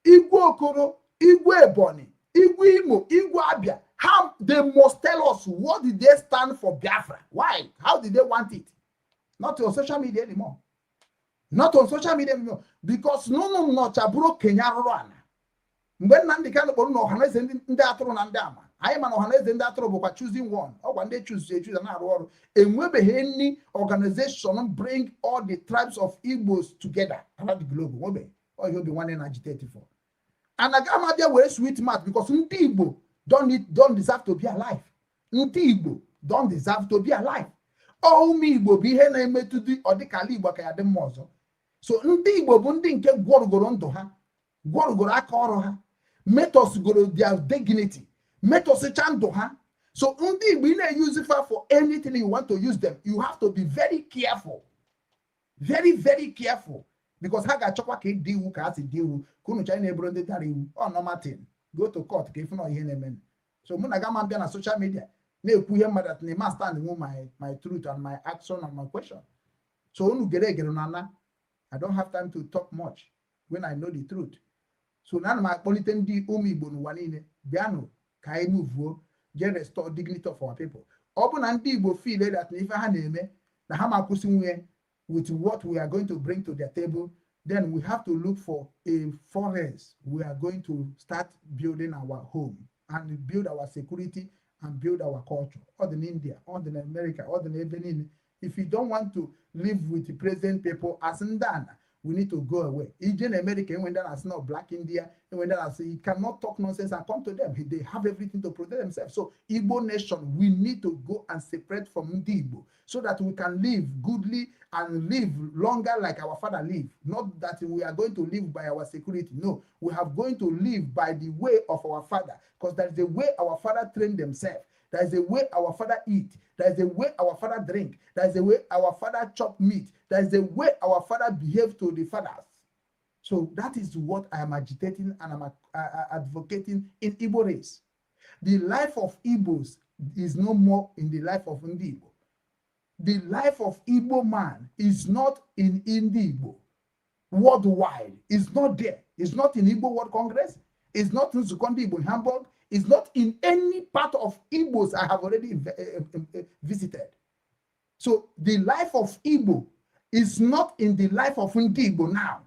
Igwe Okoro, Igwe Ebonyi, Igwe Imo, Igwe Abia, how they must tell us what did they stand for Biafra. Why? How did they want it? Not on social media anymore, not on social media anymore, because n'ụnụ nnọcha bụrụ okenye arụrụ ana. Mgbe Nnamdị Kanụ kpọrọ na Ọhaneze ndị atụrụ na ndị ama anyị, ma na Ọhaneze ndị atụrụ bụkwa choosing one, ọkwa ndị choose echoose na-arụ ọrụ. Enwebeghị any organization bring all the tribes of Igbos together around the globe. Nwebeghị. Ọ ihe Obi Nwanne na agitate for, and aga m abịa were sweet mouth, because ndị Igbo don't need, don't deserve to be alive. Ndị Igbo don't deserve to be alive. Ọ ụmụ Igbo bụ ihe na-emetụ dị ọdịkala Igbo ka ya dị mma ọzọ. So ndị Igbo bụ ndị nke gwọrụgoro ndụ ha, gwọrụgoro aka ọrụ ha, metọsgoro their dignity, metọsịcha ndụ ha. So ndị Igbo, ị na-use fa for anything you want to use them, you have to be very careful, very very careful, because ha ga-achọkwa ka ịdị iwu ka ha si dị iwu ka unu china na-eburu ndị dara iwu. Ọ normal thing, go to court ka ịfụ na ihe na-eme. So mụ na ga ma bịa na social media na-ekwu ihe mmadụ na ma stand nwu my truth and my action and my question. So unu gere egere na ana. I don't have time to talk much when I know the truth. So na ana m akpọlite ndị ụmụ Igbo n'ụwa niile, bịanụ ka anyị muvuo jee restore dignity of our people. Ọ bụ na ndị Igbo feel that na ife ha na-eme na ha ma kwụsị nwunye with what we are going to bring to their table, then we have to look for a forest. We are going to start building our home and build our security and build our culture. All in India, all in America, all in ebe niile. If you don't want to live with the present people as ndana, we need to go away. Ije in America, when that is not black India, when that is, you cannot talk nonsense and come to them. They have everything to protect themselves. So Igbo nation, we need to go and separate from Ndi Igbo so that we can live goodly and live longer like our father lived. Not that we are going to live by our security. No, we are going to live by the way of our father, because that is the way our father trained themselves. That is the way our father eat. That is the way our father drink. That is the way our father chop meat. That is the way our father behave to the fathers. So that is what I am agitating and I'm advocating in Igbo race. The life of Igbos is no more in the life of Ndi Igbo. The life of Igbo man is not in Ndi Igbo. Worldwide, it's not there. It's not in Igbo World Congress. It's not in Nzukọ Ndị Igbo in Hamburg. It's not in any part of Igbos I have already visited. So the life of Igbo is not in the life of Ndi Igbo now.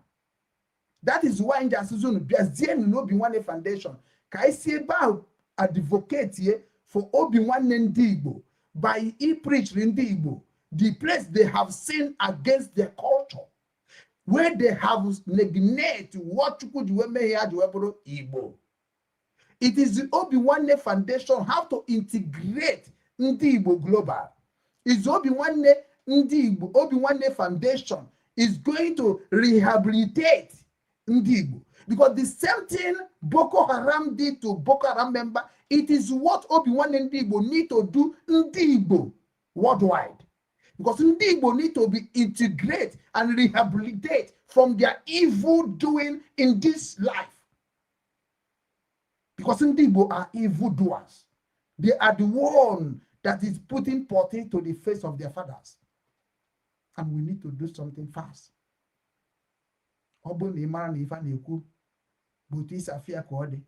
That is why nji asịsị unu bịazienụ n'Obi Nwanne Foundation ka anyị si ebe ahụ advocate ye for Obi Nwanne Ndị Igbo by e-preach ndị Igbo the place they have sinned against their culture, where they have neglect what Chukwu ji wee mee ya ji wee bụrụ Igbo. It is the Obi Nwanne Foundation how to integrate Ndị Igbo global. Is Obi Nwanne Ndị Igbo, Obi Nwanne Foundation is going to rehabilitate Ndị Igbo, because the same thing Boko Haram did to Boko Haram member, it is what Obi Nwanne Ndị Igbo need to do Ndị Igbo worldwide, because Ndị Igbo need to be integrate and rehabilitate from their evil doing in this life, because Ndị Igbo are evil doers. They are the one that is putting potty to the face of their fathers, and we need to do something fast. Ọ bụrụ na ị mara na ife a na-ekwu bụ otu isi afịa ka ọ dị,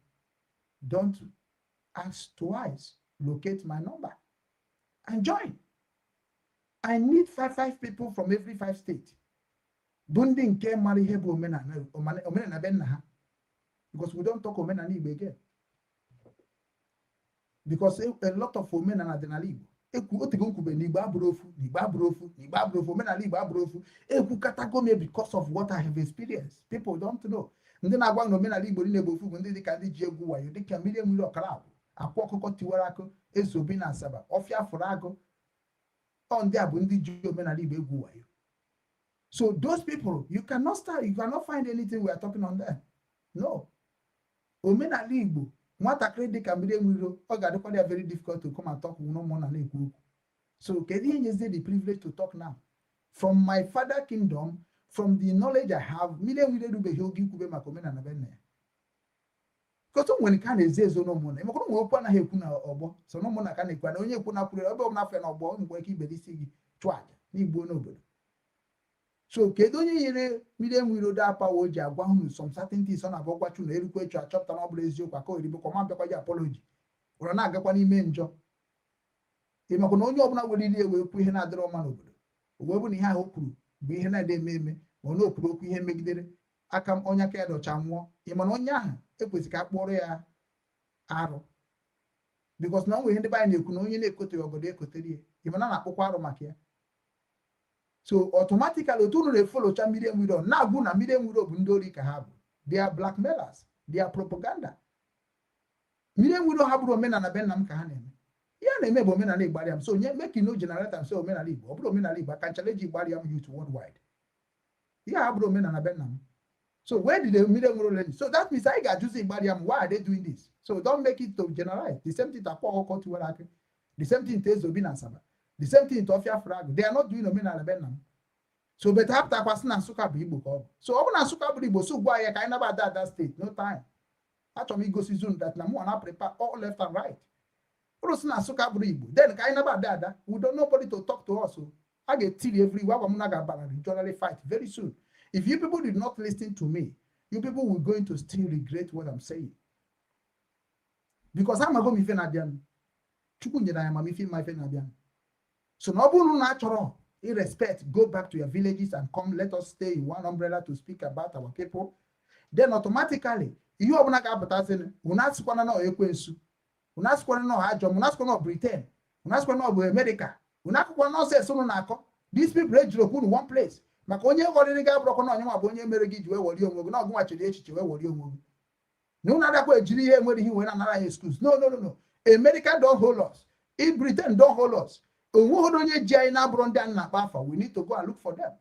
don't ask twice. Locate my number and join. I need five five people from every five state bụ ndị nke mara ihe bụ omenala, omenala be nna ha, because we don't talk omenala Igbo again, because a lot of omenala dị n'ala Igbo. Ekwu otego nkwube na Igbo abụrụ ofu, na Igbo abụrụ ofu, na Igbo abụrụ ofu, omenala Igbo abụrụ ofu. Ekwukatago m because of what I have experienced. People don't know. Ndị na-agwa na omenala Igbo niile bụ ofu bụ ndị dịka ndị ji egwu wayo, dịka mmiri enwere ọkara agwụ, akwa ọkụkọ tiwara akụ, eze obi na Asaba, ọfịa fụrụ agụ. Ọ ndị a bụ ndị ji omenala Igbo egwu wayo. So those people, you cannot start, you cannot find anything we are talking on them. No. Omenala Igbo, nwatakịrị dịka mmiri enwiro, ọ ga-adịkwa ya very difficult to come and talk na ụmụnna na-ekwu okwu. So kedu ihe nyezie the privilege to talk now? From my father kingdom, from the knowledge I have, mmiri enwiro erubeghị oge ikwube maka omenala be nna ya. Because o nwere nke a na-ezo ezo n'ụmụnna. Ịmakwa na okwu anaghị ekwu na ọgbọ, so n'ụmụnna ka na-ekwu na onye ekwu na kwuru ebe ọbụla afọ ya n'ọgbọ, o nwere ike ibere isi gị chụọ àjà n'igbuo n'obodo. So kedu onye nyere mmiri enwiro da power o ji agwa unu some certain things ọ na-abụ gwachu na erukwe echu achọpụta na ọ bụrụ eziokwu aka oribekwa ma bịakwa ji apology ụra na-agakwa n'ime njọ. Ị makwa na onye ọbụla were ili wee kwu ihe na-adịrọ mma n'obodo, o wee bụ na ihe ahụ o kwuru bụ ihe na-ede eme eme, ma ọ na o kwuru okwu ihe megidere aka m, onye aka ya dọcha nwụọ. Ị ma na onye ahụ ekwesịrị ka a kpụọrọ ya arụ, because na ọ nwere ihe ndị be anyị na-ekwu na onye na-ekoteghị ọgọdọ ekotere ya. Ị ma na a na-akpụkwa arụ maka ya. So automatically, otu unu na-efollowcha mmiri enwiro na-agwụ na mmiri enwiro bụ ndị ori ka ha bụ. They are blackmailers, they are propaganda. Mmiri enwiro ha bụrụ omenala be nna m ka ha na-eme. Ihe a na-eme bụ omenala Igbariam. So nye make you no generate am say omenala Igbo. Ọ bụrụ omenala Igbo aka nchallenge Igbariam youth worldwide. Ihe a bụrụ omenala be nna m. So where did the mmiri enwiro learn? So that means anyị ga-ajụzi Igbariam, why are they doing this? So don't make it to generalize. The same thing to Akwa Ọkụkọ tiwara akị, the same thing to Ezeobi na Asaba, the same thing to Ọfịa Frag. They are not doing omenala be nna m. So but hapụtakwa sị na Nsụka bụ Igbo ka ọ bụ. So ọ bụ na Nsụka bụrụ Igbo, so gwa ya ka anyị nabata ada steeti. No time. Achọrọ m igosi zone that na mụ na prepare all left and right. Ụrụ sị na Nsụka bụrụ Igbo, then ka anyị nabata ada. We don't nobody to talk to us o. A ga-etiri everywhere. Agwa m na ga-abara regionally fight very soon. If you people did not listen to me, you people will going to still regret what I'm saying, because amago m ife na-abịanụ. Chukwu nyere anyị amamife ịma ife na-abịanụ. So na ọ bụrụ na achọrọ irrespect, go back to your villages and come, let us stay in one umbrella to speak about our people. Then automatically, ihe ọbụla ga-apụtasị, unu asịkwana na ekwensu, unu asịkwana na ajọ, unu asịkwana na Britain, unu asịkwana na ọ bụ America, unu akụkwa nonsense unu na-akọ. These people ejiri okwu unu one place maka onye ghọrịrị gị abụrụkwa na onye nwa bụ onye mere gị ji wee wọrie onwe gị na ọgụ nwachiri echiche wee wọrie onwe gị na unu adakwa ejiri ihe enwere ihe wee na-anara ya excuse. No, no, no, no. America don't hold us. If Britain don't hold us, onweghị onye ji anyị na-abụrụ ndị a na-akpa afa. We need to go and look for them.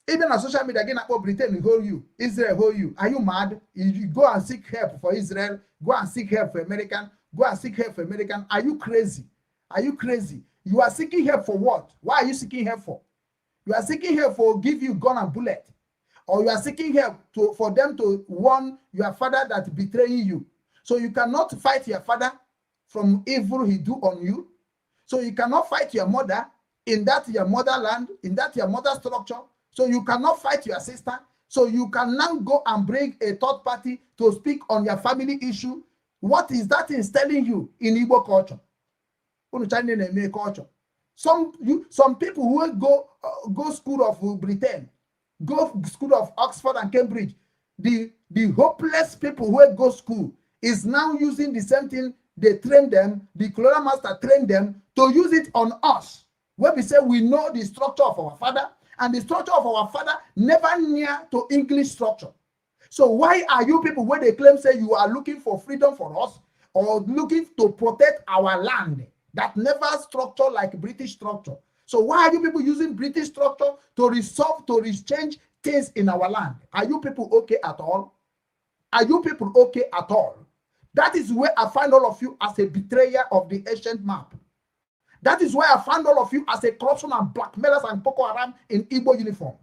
Ịbịa na social media gị na-akpọ Britain hold you, Israel hold you, are you mad? You go and seek help for Israel, go and seek help for American, go and seek help for American. Are you crazy? Are you crazy? You are seeking help for what? Why are you seeking help for? You are seeking help for give you gun and bullet, or you are seeking help to for them to warn your father that betraying you? So you cannot fight your father from evil he do on you. So you cannot fight your mother in that your motherland, in that your mother structure. So you cannot fight your sister. So you can now go and bring a third party to speak on your family issue. What is that is telling you in Igbo culture? Unu China na-eme culture. Some people who go school of Britain, go school of Oxford and Cambridge, the hopeless people who go school is now using the same thing they train them, the colonial master trained them to use it on us. Where we say we know the structure of our father, and the structure of our father never near to English structure. So why are you people where they claim say you are looking for freedom for us or looking to protect our land that never structure like British structure? So why are you people using British structure to resolve, to exchange things in our land? Are you people okay at all? Are you people okay at all? That is where I find all of you as a betrayer of the ancient map. That is where I find all of you as a corruption and blackmailers and Boko Haram in Igbo uniform.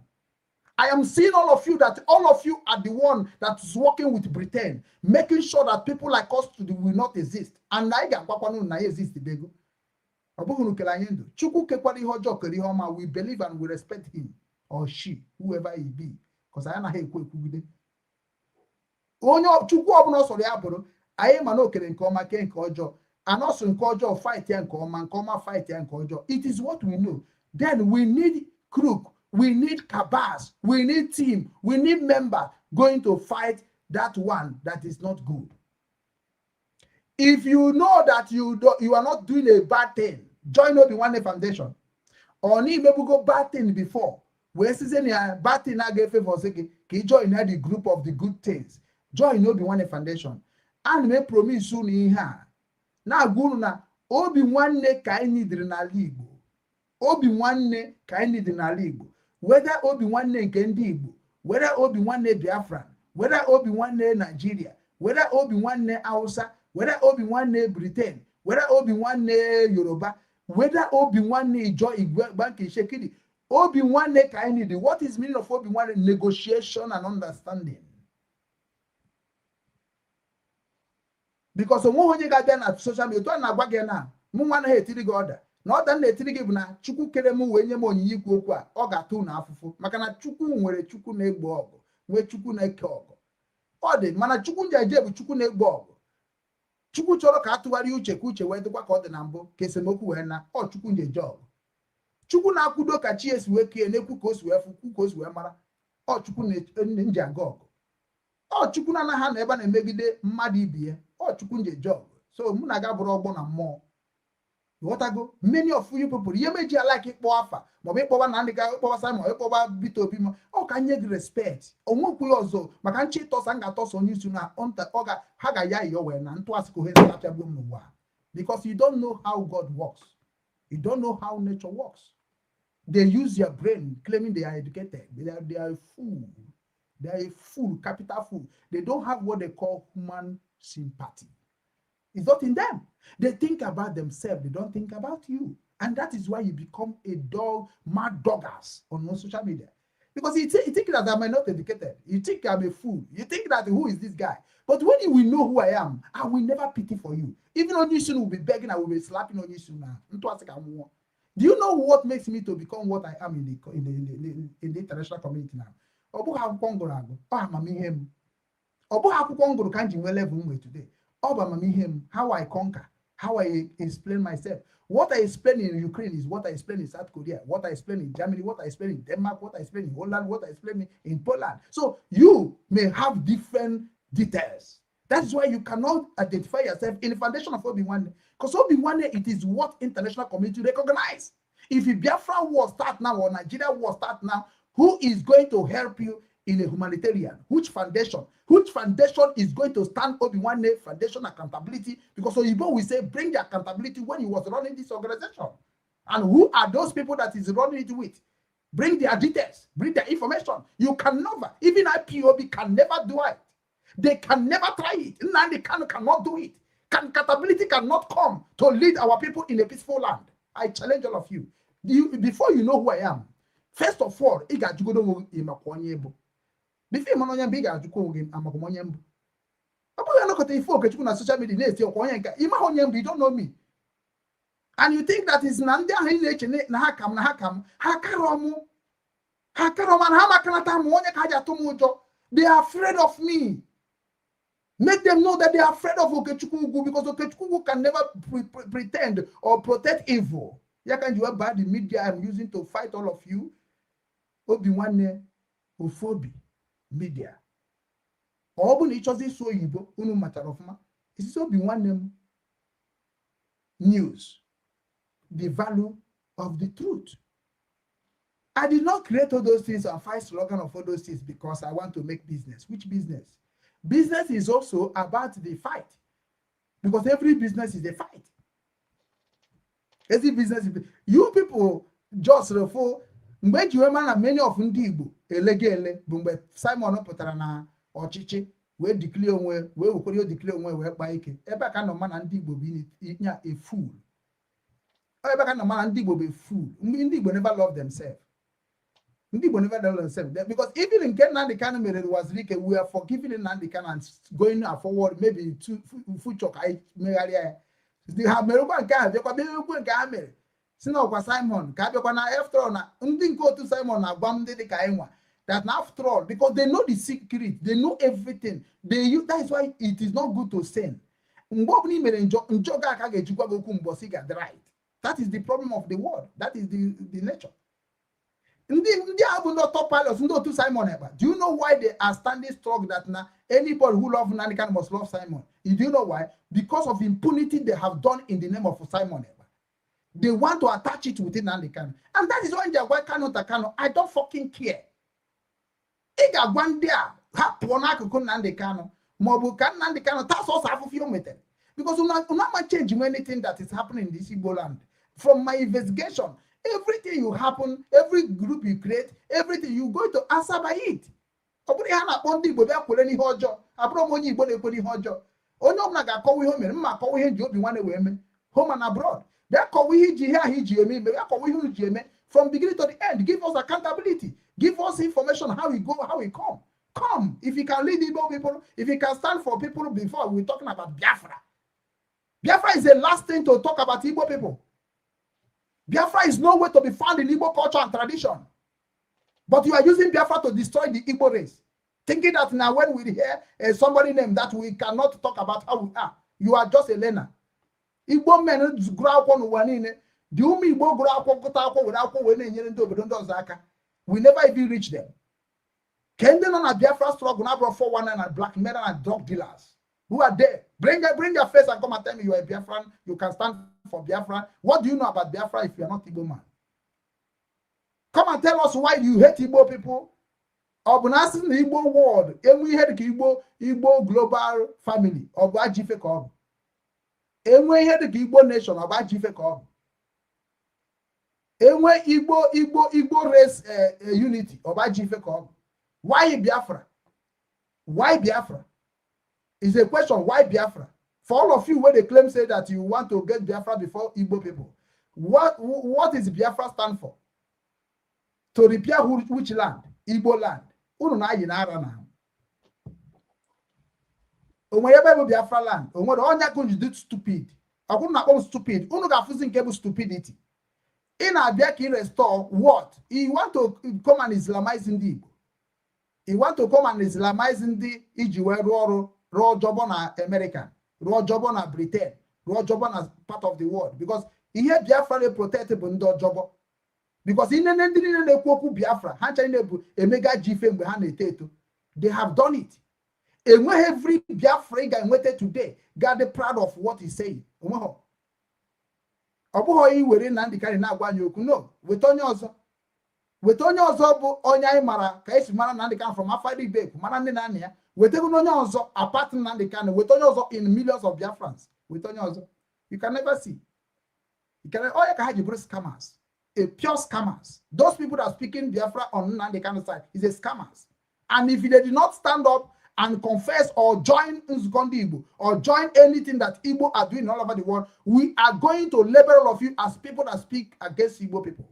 I am seeing all of you that all of you are the one that is working with Britain, making sure that people like us will not exist. And I ga-agwakwanụ na ya exist bego. Ọ bụghị unu kere anyị ndụ. Chukwu kekwara ihe ọjọọ kere ihe ọma. We believe and we respect him or she, whoever he be. Because anyị anaghị ekwu ekwugide. Onye Chukwu ọbụla ọ sọrọ ya bụrụ, anyị ma na o kere nke ọma kee nke ọjọọ. Anọsụ nke ọjọọ fight ya nke ọma, nke ọma fight ya nke ọjọọ. It is what we know. Then we need crook, we need cabals, we need team, we need member going to fight that one that is not good. If you know that you are not doing a bad thing, join Obi Nwanne Foundation. Ọ na imebugo bad thing before, wee sizie na ya bad thing na-aga efavozi gị ka ị join ya the group of the good things, join Obi Nwanne Foundation. Ana m epromise unu ihe a na-agwa unu na obi nwanne ka anyị nidiri n'ala Igbo. Obi nwanne ka anyị nidiri n'ala Igbo, whether obi nwanne nke ndị Igbo, whether obi nwanne Biafra, whether obi nwanne Nigeria, whether obi nwanne Hausa, whether obi nwanne Britain, whether obi nwanne Yoruba, whether obi nwanne Ijo, Igwe, Banki, Itsekiri, obi nwanne ka anyị need. What is meaning of obi nwanne? Negotiation and understanding, because onweghị onye ga-abịa na social media otu a na-agwa gị na mụ nwa anaghị etiri gị ọda na ọda m na-etiri gị bụ na Chukwu kere m wee nye m onyinye ikwu okwu a. Ọ ga-atụ unu afụfụ maka na Chukwu nwere Chukwu na-egbo ọgụ, nwee Chukwu na-eke ọgụ. Ọ dị mana Chukwu njeje bụ Chukwu na-egbo ọgụ. Chukwu chọrọ ka a tụgharịa uche, ka uche wee dịkwa ka ọ dị na mbụ, ka esemokwu wee na ọ. Chukwu njeje ọgụ, Chukwu na-akwudo ka chi esi wee kee, na-ekwu ka o si wee fụ, kwu ka o si wee mara. Ọ Chukwu na-nji aga ọgụ. Ọ Chukwu na-anaghị anọ ebe a na-emegide mmadụ ibe ya. Ọ Chukwu njeje ọgụ. So mụ na ga bụrụ ọgbọ na mmụọ, ghọtago? Many of you people, ihe meji alike ịkpọ afa maọbụ ịkpọba na ndị ga ịkpọba Simon, ịkpọba Peter Obi, ma ọ ka nye gị respect. Onwekwu ya ọzọ maka nchi ịtọsa m ga-atọsa onye isi na ọ ga ha ga-ya iyo wee na ntụasị ka ohe apịagbuo m n'ụwa, because you don't know how God works, you don't know how nature works. They use their brain claiming they are educated. They are a fool. They are a fool, capital fool. They don't have what they call human sympathy. It's not in them. They think about themselves. They don't think about you. And that is why you become a dog, mad doggers on social media. Because you think that I'm not educated. You think I'm a fool. You think that who is this guy? But when you will know who I am, I will never pity for you. Even Onyisun will be begging, I will be slapping Onyisun now. Do you know what makes me to become what I am in the international community now? Ọ bụghị akwụkwọ m gụrụ agụ, ọ amamihe m. Ọ bụghị akwụkwọ m gụrụ ka m ji nwee level m nwee today. Ọ bụ amamihe m, how I conquer, how I explain myself. What I explain in Ukraine is what I explain in South Korea, what I explain in Germany, what I explain in Denmark, what I explain in Holland, what I explain in Poland. So you may have different details. That's why you cannot identify yourself in the foundation of Obi-Wan. Because Obi-Wan, it is what international community recognize. If the Biafra war start now or Nigeria war start now, who is going to help you in a humanitarian? Which foundation? Which foundation is going to stand Obi-Wan Foundation accountability? Because Oyibo will say, bring the accountability when he was running this organization. And who are those people that is running it with? Bring their details, bring their information. You can never, even IPOB can never do it. They can never try it. Nnamdi Kanu cannot do it. Accountability cannot come to lead our people in a peaceful land. I challenge all of you. Before you know who I am, first of all, ị ga-ajụgodo onwe gị makwa onye bụ. Before ị mara onye mbụ, ị ga-ajụkwa onwe gị amakwa onye mbụ. Ọ bụghị anọkọta ife Okechukwu na social media na-eti ọkwa onye nke ị maghị onye mbụ. You don't know me. And you think that is na ndị ahụ ị na-eche na ha ka m, na ha ka m, ha karọ mụ, ha karọ m, na ha makanata m onye ka ha ji atụ m ụjọ. They are afraid of me. Make them know that they are afraid of Okechukwu Ugwu, because Okechukwu Ugwu can never pretend or protect evil. Ya ka you buy the media I'm using to fight all of you. Obi nwanne ofu obi media. Ọ bụ na ịchọzi ịsụ oyibo unu matara ọfụma. Isisi obi nwanne m news, the value of the truth. I did not create all those things and fight slogan of all those things because I want to make business. Which business? Business is also about the fight, because every business is a fight. Every business is, you people just refer mgbe eji wee mara na many of ndị Igbo elege ele bụ mgbe Simon pụtara na ọchịchị wee declare onwe, wee wekwere o declare onwe wee kpaa ike. Ebe a ka nọ ma na ndị Igbo bụ nya a fool. Ebe a ka nọ ma na ndị Igbo bụ a fool. Ndị Igbo never love themselves. Ndị Igbo never love themselves, because even nke Nnamdi Kanu mere Uwazuruike, we are forgiving Nnamdi Kanu and going forward, maybe to future ka anyị megharịa ya. Ha merekwa nke ahụ, bịakwa bịa nke ha mere si na ọkwa Simon ka abịakwa na after all na ndị nke otu Simon na-agwa m ndị dị ka anyị nwa that na after all, because they know the secret, they know everything they use. That is why it is not good to sin. Mgbe ọbụla ị mere njọ, njọ gị aka ga-ejikwa gị okwu mbọsị ga-adị right. That is the problem of the world. That is the nature. Ndị a bụ ndị autopilots, ndị otu Simon Ekpa. Do you know why they are standing strong that na anybody who love Nnamdi Kanu must love Simon? You do you know why? Because of impunity they have done in the name of Simon Ekpa. They want to attach it within Nnamdi Kanu, and that is why they agwa Kanu ta Kanu, "I don't fucking care." Ị ga-agwa ndị a ha pụọ n'akụkụ Nnamdi Kanu, maọbụ ka Nnamdi Kanu taa sọsọ afụfụ o nwetara, because una ma change anything that is happening in this Igbo land. From my investigation, everything you happen, every group you create, everything you go to answer by it. Ọ bụrụ ihe a na-akpọ ndị Igbo bịa kwere n'ihe ọjọọ, abụrụ m onye Igbo na-ekwere ihe ọjọọ. Onye ọbụla ga-akọwa ihe o mere mma, akọwa ihe nji obi nwanne wee mee, home and abroad. Bịa kọwa ihe iji ihe ahụ iji eme ime, bịa kọwa ihe unu ji eme from beginning to the end. Give us accountability, give us information, how we go, how we come. Come, if you can lead Igbo people, if you can stand for people. Before we talking about Biafra, Biafra is the last thing to talk about Igbo people. Biafra is nowhere to be found in Igbo culture and tradition. But you are using Biafra to destroy the Igbo race, thinking that now when we hear somebody name that we cannot talk about how we are. You are just a learner. Igbo men gụrụ akwụkwọ n'ụwa niile, dị ụmụ Igbo gụrụ akwụkwọ, gụta akwụkwọ, were akwụkwọ wee na-enyere ndị obodo ndị ọzọ aka. We never even reach them. Ke ndị nọ na Biafra struggle na abụrụ 419 and blackmailer and drug dealers who are there? Bring your face and come and tell me you are a Biafran, you can stand for Biafra. What do you know about Biafra if you are not Igbo man? Come and tell us why you hate Igbo people. Ọ bụ na asị na Igbo world enwe ihe dịka Igbo global family, ọ bụ ajọ ife ka ọ bụ? Enwe ihe dịka Igbo nation, ọ bụ ajọ ife ka ọ bụ? Enwe Igbo race unity, ọ bụ ajọ ife ka ọ bụ? Why Biafra? Why Biafra is a question. Why Biafra? For all of you wey dey claim say that you want to get Biafra before Igbo people, what is Biafra stand for? To repair which land? Igbo land. Unu na-ayị n'ara na o nwere ebe bụ Biafra land? O nwere ọnya ka unu dị stupid. Ọ bụrụ na akpọ m stupid, unu ga-afụzi nke bụ stupidity. Ị na-abịa ka ị restore what? You want to come and Islamize ndị Igbo. You want to come and Islamize ndị iji wee rụọ ọrụ, rụọ job na America, rụọ job na Britain, rụọ job na part of the world, because ihe Biafra na-protect bụ ndị ọjọbọ, because inene ndị niile na-ekwu okwu Biafra, ha ncha niile bụ emega ji ife mgbe ha na-eto eto. They have done it. Enweghị every Biafra ị ga-enweta today ga-adị proud of what he's saying. Onweghị. Ọ bụghị iwere Nnamdi Kanu na-agwa anyị okwu. No, weta onye ọzọ, weta onye ọzọ bụ onye anyị mara ka esi mara Nnamdi Kanu from Afara Ibeku, mara nne na nna ya. Wetago onye ọzọ apart Nnamdi Kanu. Weta onye ọzọ in millions of Biafrans. Weta onye ọzọ. You can never see. You can onye ka ha ji bụrụ scammers, a pure scammers. Those people that are speaking Biafra on Nnamdi Kanu side is a scammers, and if they did not stand up and confess or join Nzukọ Ndị Igbo or join anything that Igbo are doing all over the world, we are going to label all of you as people that speak against Igbo people.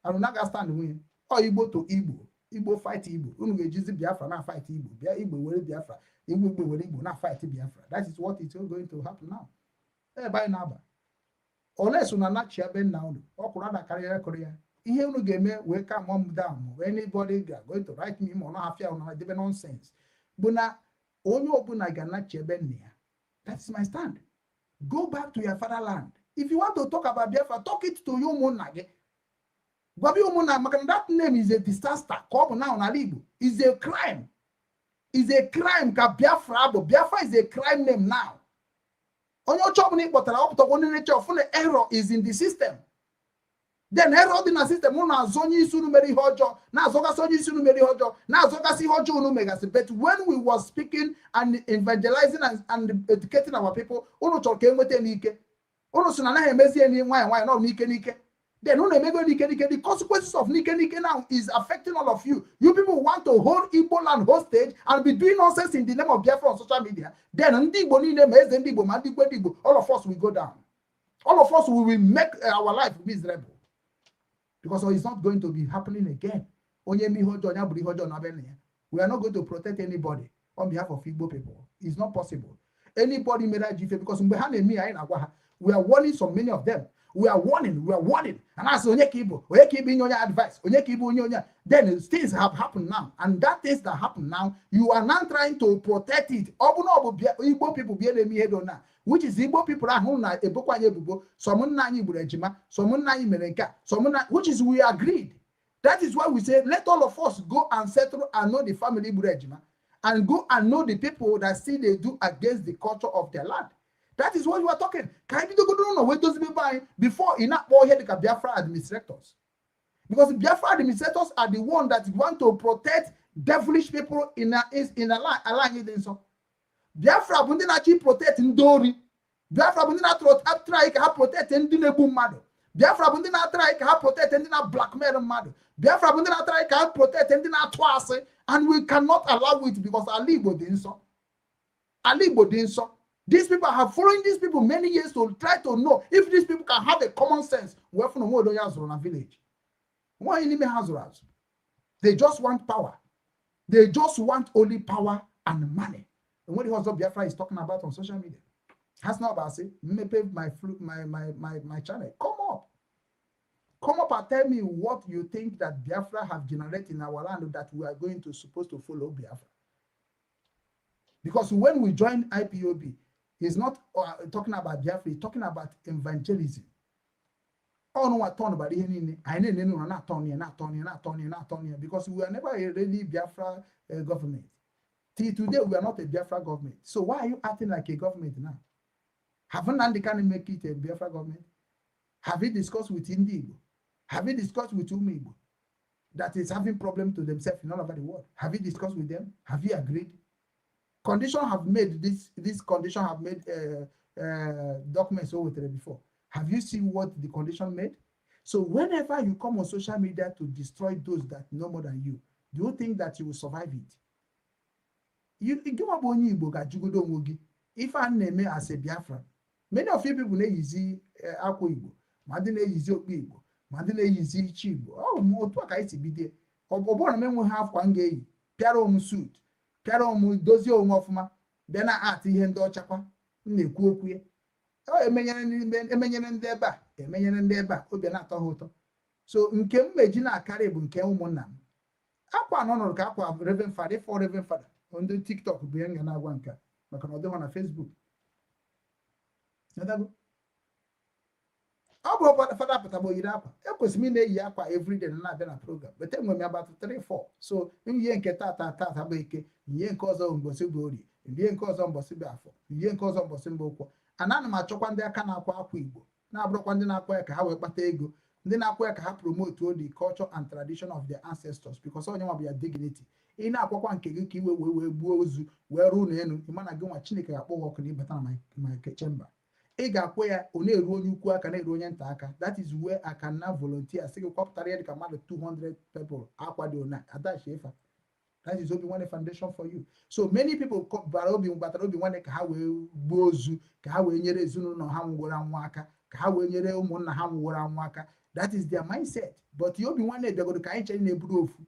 And we not stand win. Or Igbo to Igbo. Igbo fight Igbo. Unu ga-ejizi Biafra na fight Igbo. Bịa Igbo were Biafra. Igbo Igbo were Igbo na fight Biafra. That is what is going to happen now. Ebe anyị na-aba. Unless unu anachi ebe nna unu, ọ kwụrụ adakarị ya kụrụ ya. Ihe unu ga-eme wee calm m down. Anybody going to write me ma ọ na-afịa unu debe nonsense, bụ na onye ọbụla ga-anachi ebe nna ya. That is my stand. Go back to your fatherland. If you want to talk about Biafra, talk it to your ụmụnna gị. Gwabi ụmụnna, maka na that name is a disaster ka ọ bụ now n'ala Igbo. Is a crime, is a crime ka Biafra bụ. Biafra is a crime name now. Onye ọcha ọbụla ị kpọtara, ọ pụtakwa onye na-eche ọfụ na error is in the system. Then error dị na system, unu na-azọ onye isi unu mere ihe ọjọọ, na-azọgasị onye isi unu mere ihe ọjọọ, na-azọgasị ihe ọjọọ unu megasị. But when we was speaking and evangelizing and educating our people, unu chọrọ ka e nweta n'ike. Unu sị na anaghị emezi ya nwayọ nwayọ, nọ n'ike n'ike. Then unu emego n'ike n'ike. The consequences of n'ike n'ike now is affecting all of you. You people want to hold Igbo land hostage and be doing nonsense in the name of Biafra on social media. Then ndị Igbo niile, ma eze ndị Igbo, ma ndị igwe ndị Igbo, all of us will go down. All of us will make our life miserable, because it's not going to be happening again. Onye eme ihe ọjọọ, ya bụrụ ihe ọjọọ na be nna ya. We are not going to protect anybody on behalf of Igbo people. It's not possible. Anybody mere ajọ ife, because mgbe ha na-eme ya, anyị na-agwa ha. We are warning so many of them. We are warning, we are warning, and asị onye ka ịbụ, onye ka ịbụ inye onye advice, onye ka ịbụ onye onye. Then things have happened now, and that things that happen now, you are now trying to protect it. Ọ bụ na ọ bụ Igbo people bịa na-eme ihe dị na, which is Igbo people ahụ na-ebokwa anyị ebubo, sọm nna anyị gburu ejima, sọm nna anyị mere nke a, sọm nna, which is we agreed. That is why we say let all of us go and settle and know the family gburu ejima and go and know the people that still they do against the culture of their land. That is what we are talking. Ka anyị bidogodo n'ụlọ wee dozibe ebe anyị before ị na-akpọ ihe dịka Biafra administrators, because Biafra administrators are the one that want to protect devilish people in ala anyị dị nsọ. Biafra bụ ndị na-achọ protect ndị ori. Biafra bụ ndị na-atry ka ha protect ndị na-egbu mmadụ. Biafra bụ ndị na-atry ka ha protect ndị na-blackmail mmadụ. Biafra bụ ndị na-atry ka ha protect ndị na-atụ asị, and we cannot allow it because ala Igbo dị nsọ. Ala Igbo dị nsọ. These people have following these people many years to try to know if these people can have a common sense. Wee fụ na onwe onye azụrụ na village, nwaanyị n'ime ha zụrụ azụ. They just want power. They just want only power and money. And what the Biafra is talking about on social media has not about say mmepe my channel. Come up, come up and tell me what you think that Biafra have generated in our land that we are going to supposed to follow Biafra. Because when we join IPOB, he's not talking about Biafra, he's talking about evangelism. Ọnụ nwa turn bara ihe niile anyị na-enene ụra na-atọ ya, na-atọ ya, na-atọ ya, na-atọ ya, because we are never a really Biafra government. Till today, we are not a Biafra government. So why are you acting like a government now? Have Nnamdi Kanu make it a Biafra government? Have you discussed with Ndị Igbo? Have you discussed with Umu Igbo that is having problem to themselves in all over the world? Have you discussed with them? Have you agreed? Condition have made this condition have made documents over there before. Have you seen what the condition made? So whenever you come on social media to destroy those that know more than you, do you think that you will survive it? You gịnwa bụ onye Igbo ga-ajụgodo onwe gị ife a na-eme as a Biafra. Many of you people na-eyizi akwa Igbo, ma ndị na-eyizi okpu Igbo, ma ndị na-eyizi iche Igbo. Ọ bụ otu a ka anyị si bido. Ọ bụrụ na m enweghị akwa m ga-eyi, pịara m suit, pịara m, dozie onwe ọfụma, bịa na atị ihe ndị ọchakwa m na-ekwu okwu ya. Ọ emenyere ndị ebe a, emenyere ndị ebe a, obi na-atọ ha ụtọ. So nke m meji na-akarị bụ nke ụmụnna m. Akwa nọ nọrọ ka akwa Reverend Father, ịfọ Reverend Father ndị TikTok bụ ihe m ga na-agwa nke a, maka na ọ dịghọ na Facebook. Ịghọtago? Ọ bụ fada pụtagbo yiri akwa ekwesịrị m ị na-eyi akwa everyday na na-abịa na program, but enwere m about 3 4. So ihe nke tata tata bụ Eke, ihe nke ọzọ mbọsị bụ Orie, ihe nke ọzọ mbọsị bụ Afọ, ihe nke ọzọ mbọsị mbụ Ụkwụ. Ana ana m achọkwa ndị aka na-akwa akwa Igbo, na-abụrụkwa ndị na-akwa ya ka ha wee kpata ego, ndị na-akwa ya ka ha promote the culture and tradition of their ancestors, because onye nwa bụ ya dignity. Ị na-akwakwa nke gị ka iwe wee gbuo ozu wee ruo ụlọ elu, ịma na gị nwa Chineke ga-akpọ gị ọkụ na ịbata na my chamber. Ị ga-akwụ ya, ọ na-eru onye ukwu aka, na-eru onye nta aka. That is where I can now volunteer, sị gị kwapụtara ya dịka mmadụ 200 people akwa dị ona adachi efa. That is Obi Nwanne Foundation for you. So many people bara obi, batara Obi Nwanne ka ha wee gbuo ozu, ka ha wee nyere ezinụlọ ha nwụgoro anwụ aka, ka ha wee nyere ụmụnna ha nwụgoro anwụ aka. That is their mindset. But Obi Nwanne bịagoro ka anyị chere na-eburu ofu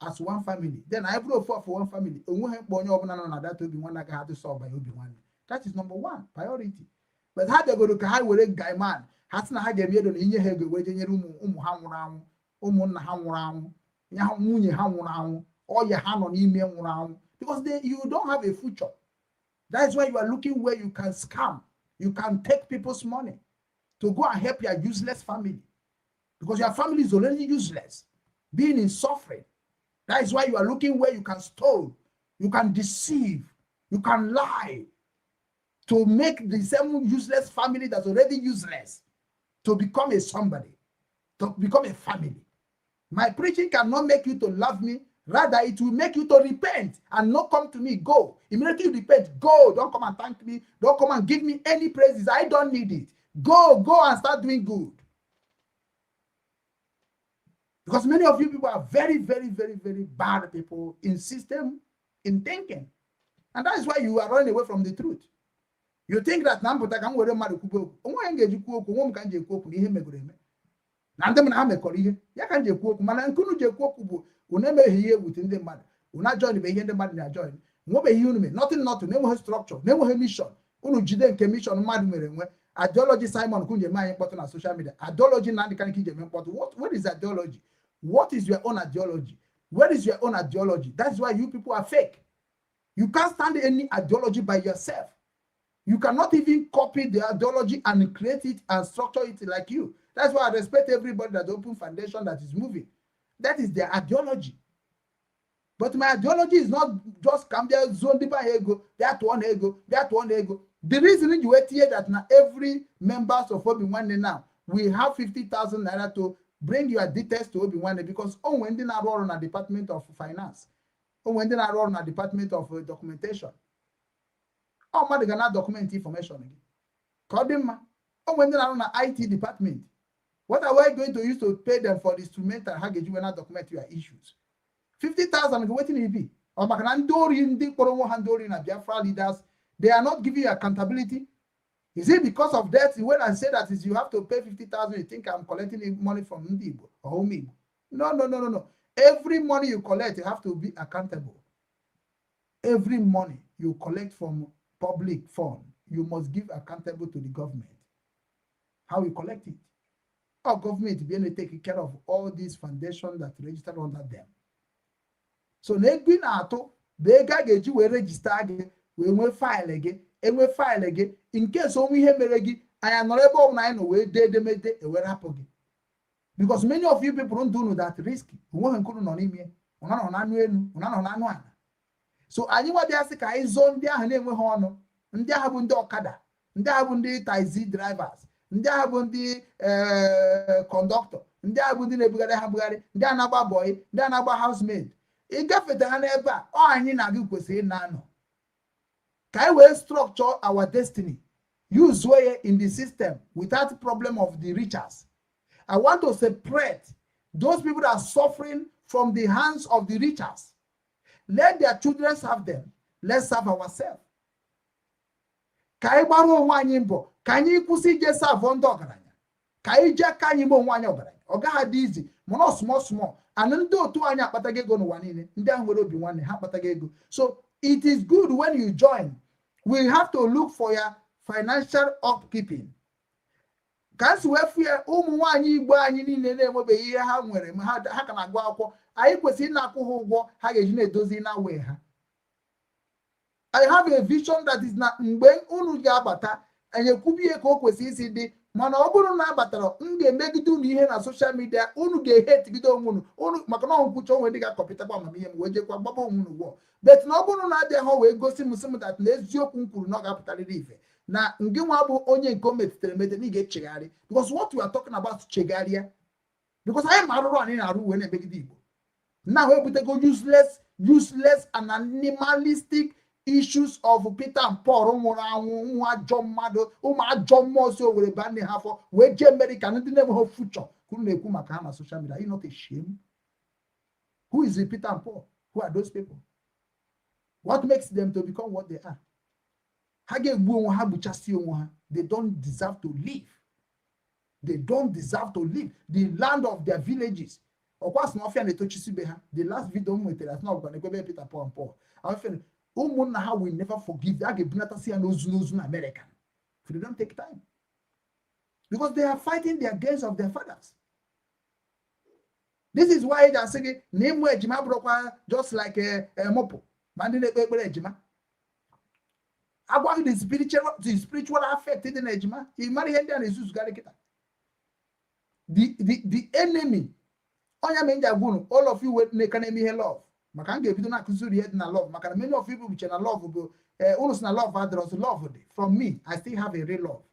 as one family. Then anyị bụrụ ofu of one family, onweghị mkpa onye ọbụla nọ na that Obi Nwanne agaghị adị sọ by Obi Nwanne. That is number one priority. But ha bịagoro ka ha were gaiman ha sị na ha ga-eme ego na inye ha ego wee je nyere ụmụ ha nwụrụ anwụ, ụmụnna ha nwụrụ anwụ, ya nwunye ha nwụrụ anwụ, ọya ha nọ n'ime nwụrụ anwụ, because you don't have a future. That is why you are looking where you can scam, you can take people's money to go and help your useless family, because your family is already useless, being in suffering. That is why you are looking where you can steal, you can deceive, you can lie to make the same useless family that's already useless to become a somebody, to become a family. My preaching cannot make you to love me. Rather, it will make you to repent and not come to me. Go. Immediately you repent, go. Don't come and thank me. Don't come and give me any praises. I don't need it. Go, go and start doing good. Because many of you people are very, very, very, very bad people in system, in thinking. And that is why you are running away from the truth. You think that na mpụta ka m were mmadụ kwube okwu onwe ya, m ga-eji kwuo okwu onwe m, ka m ji ekwu okwu na ihe megoro eme na ndị m na ha mekọrọ ihe ya ka m ji ekwu okwu. Mana nke unu ji ekwu okwu bụ unu emeghị ihe ewute ndị mmadụ, unu ajoin bụ ihe ndị mmadụ na-ajoin, nwebeghị ihe unu mere, nothing, nothing, na-enweghị structure, na-enweghị mission. Unu jide nke mission mmadụ mere nwe ideology. Simon ka unu eme anyị mkpọtụ na social media, ideology na ndị ka iji eme mkpọtụ. What is ideology? What is your own ideology? Where is your own ideology? That's why you people are fake. You can't stand any ideology by yourself. You cannot even copy the ideology and create it and structure it like you. That's why I respect everybody that open foundation that is moving. That is their ideology. But my ideology is not just ka m bịa zuo ndị be anyị ego, bịa tụọ na ego, bịa tụọ na ego. The reason you wait here that na every members of Obi Nwanne now, we have 50,000 naira to bring your details to Obi Nwanne, because o nwere ndị na-arụ ọrụ na Department of Finance, o nwere ndị na-arụ ọrụ na Department of Documentation. Ọ mmadụ ga na document information gị ka ọ dị mma. O nwere ndị na-arụ na IT department. What are we going to use to pay them for the instrumental ha ga-eji wee na document your issues? 50,000 ga wetin e be? Ọ maka na ndị ori, ndị kpọrọ onwe ha ndị ori na Biafra leaders, they are not giving you accountability. Is it because of that, when I say that is you have to pay 50,000, you think I'm collecting money from ndị Igbo or ụmụ Igbo? No, no, no, no, no. Every money you collect, you have to be accountable. Every money you collect from public fund, you must give accountable to the government how you collect it. Our government be able to take care of all these foundations that register under them. So na ego ị na-atụ bụ ego a ga-eji wee register gị, wee nwee file gị, enwe file gị nke so onwe ihe mere gị, anyị anọrọ ebe ọbụla anyị nọ wee dee edemede ewere hapụ gị, because many of you people, ndụ unu that risk onweghị nke unu nọ n'ime. Unu nọ n'anụ elu, unu nọ n'anụ ala. So anyị nwa bịa sị ka anyị zọọ ndị ahụ na-enweghị ọnụ, ndị ahụ bụ ndị ọkada, ndị ahụ bụ ndị taxi drivers, ndị ahụ bụ ndị conductor, ndị ahụ bụ ndị na-ebugharị ha bugharị, ndị a na-agba boy, ndị a na-agba housemaid. Ịgafete ha n'ebe a, ọ anyị na gị kwesịrị ịna anọ ka anyị wee structure our destiny, use ya in the system without problem of the richers. I want to separate those people that are suffering from the hands of the richers. Let their children serve them. Let's serve ourselves. Ka anyị gbara onwe anyị mbọ ka anyị kwụsị ije serve ndị ọgaranya, ka anyị ji aka anyị mee onwe anyị ọgaranya. Ọ gaghị adị izi, mana ọ small small, and ndị otu anyị akpatago ego n'ụwa niile. Ndị ahụ nwere Obi Nwanne, ha akpatago ego. So it is good when you join, we have to look for your financial upkeeping. Ka m si wee fụ ya, ụmụ nwaanyị Igbo anyị niile na-enwebeghị ihe ha nwere, ma ha ka na-agụ akwụkwọ, anyị kwesịrị ị na-akwụ ha ụgwọ ha ga-eji na-edozi na wee ha. I have a vision that is na mgbe unu ga-abata, anyị ekwubi ihe ka o kwesịrị isi dị. Mana ọ bụrụ na abatara, m ga-emegide unu ihe na social media, unu ga-ehetigide onwe unu unu, maka na nkwucha onwe ndị ga-akọpịtakwa amamihe m wee jekwa gbaba onwe unu ụgwọ. But na ọ bụrụ na adịghị ha wee gosi m, sị m that na eziokwu m kwuru na ọ ga-apụtarịrị ife na ngị nwa bụ onye nke o metụtara emete na ị ga-echegharị, because what we are talking about, chegharịa, because anyị ma arụrụ anyị na-arụ wee na-emegide Igbo. Now ebutego useless, useless and animalistic issues of Peter and Paul nwụrụ anwụ, ụmụ ajọ mmadụ, ụmụ ajọ mmụọ si Owere ba nne ha afọ wee jee America, ndị na-enweghị future ka unu na-ekwu maka ha na social media. Are you not ashamed? Who is Peter and Paul? Who are those people? What makes them to become what they are? Ha ga-egbu onwe ha, gbuchasị onwe ha. They don't deserve to live. They don't deserve to live the land of their villages. Ọkwa sị na ọfịa na-etochisi be ha. The last video m nwetara asị na ọbụkwa na-ekwebe Peter, Paul and Paul ọfịa ụmụnna ha will never forgive. A ga-ebunatasị ya n'ozu n'ozu na America if they don't take time, because they are fighting the against of their fathers. This is why eji asị gị na ịmụ ejima bụrụkwa just like mụpụ ma ndị na-ekpe ekpere ejima agwaghị the spiritual affect dị na ejima. Ị mara ihe ndị a na-ezuzugharị kịta, the enemy. Onye mere nji agwa unu, all of you na-eka na-eme ihe love, maka m ga-ebido na-akụziri ihe dị na love, maka na many of you people che na love bụ unu si na love adịrọzi. Love dị. From me, I still have a real love.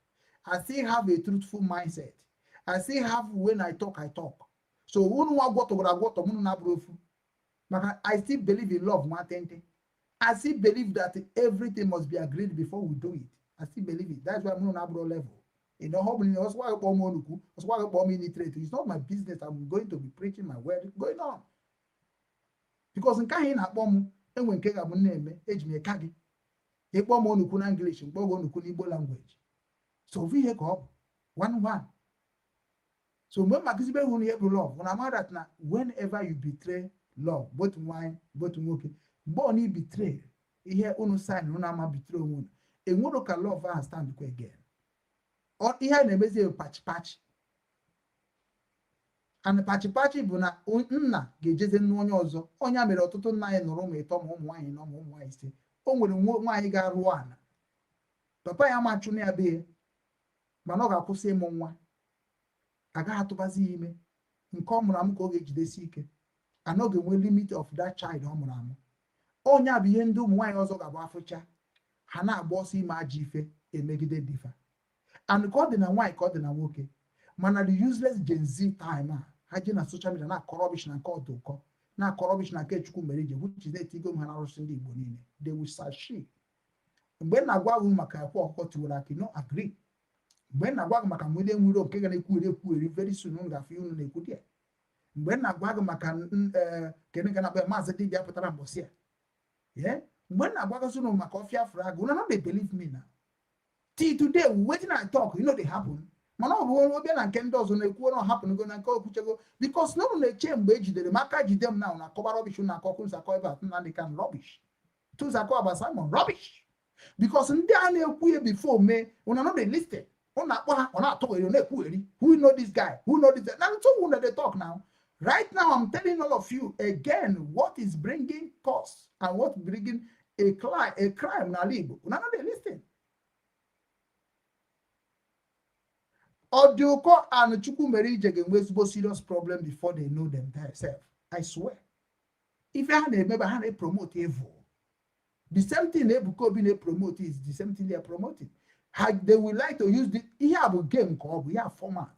I still have a truthful mindset. I still have, when I talk, I talk. So unu nwa gwọtọgoro agwọtọ m, unu na-abụrụ ofu, maka I still believe in love. Nwantịntị, I still believe that everything must be agreed before we do it. I still believe it. That's why m na-abụrụ level. Ọ bụla ọsọkwa gị kpọọ m onukwu, ọsọkwa gị kpọọ m illiterate, it's not my business. I'm going to be preaching my word going on, because nke ahụ ị na-akpọ m enwe nke ga-abụ m na-eme eji m eka gị ịkpọ m onukwu na English, mkpọ gị onukwu n'Igbo language. So ofu ihe ka ọ bụ, one one. So mgbe m akụzibe hụ na ihe bụ love, na ama that na whenever you betray love, both nwanyị, both nwoke, mgbe ọ na betray ihe unu sign, unu ama betray onwe unu, enwero ka love ahụ stand kwa again. Ihe a na-emezi bụ patch patch and patch patch, bụ na nna ga-ejeze nnu onye ọzọ. Onye a mere ọtụtụ nna anyị nụrụ ụmụ ịtọ, ma ụmụ nwaanyị nọ, ma ụmụ nwaanyị ise. O nwere nwaanyị ga-arụ ana papa ya ma chụ na ya be ya, mana ọ ga-akwụsị ịmụ nwa, agaghị atụbazi ya ime. Nke ọ mụrụ amụ ka ọ ga-ejidesi ike. And ọ ga-enwe limit of that child ọ mụrụ amụ. Onye a bụ ihe ndị ụmụ nwaanyị ọzọ ga-agba afụcha ha na-agba ọsọ ime ajọ ife emegide difa. And ka ọ dị na nwaanyị, ka ọ dị na nwoke. Mana the useless Gen Z time a, ha je na social media na-akọ rubbish na nke ọdụ ụkọ, na-akọ rubbish na nke Chukwu mere ije, which is na-etigo m ha na arụsị ndị Igbo niile. They will sashi. Mgbe m na-agwa gị maka akwa ọkụkọ tiwara akị, no agree. Mgbe m na-agwa gị maka nwere nwere nke ga na-ekwugheri ekwugheri, very soon unu ga-afụ ihe unu na-ekwu dị. Mgbe m na-agwa gị maka kedu nke na-akpọ ya, maazị dibịa pụtara mbọsị a, yeah? Mgbe m na-agwagozi unu maka ọfịa flag, unu no dey believe me. Now, till today, wetin I talk, you know, dey happen. Mana ọ bụ ọbịa na nke ndị ọzọ na-ekwu na ọ hapụgo na nke okwuchego, because na unu na-eche mgbe e jidere m aka jide m na unu akọba rubbish. Unu akọ kwunsa akọ ebe a Nnamdi Kanu rubbish, tụnsa akọ aba Simon rubbish, because ndị a na-ekwu ya before mee, unu no dey listen. Unu akpọ ha, ọ na-atụgheri, ọ na-ekwugheri. Who know this guy? Who know this guy? Na so unu dey talk now. Right now, I'm telling all of you again what is bringing cost and what bringing a crime n'ala Igbo. Unu no dey listen. Ọdịụkọ and Chukwu mere ije ga-enwe ezigbo serious problem before they know themselves. I swear. Ife ha na-emebe, ha na-epromote evil. The same thing Ebuka Obi na-epromote is the same thing they are promoting. Ha, they will like to use the ihe a bụ game ka ọ bụ ihe a format.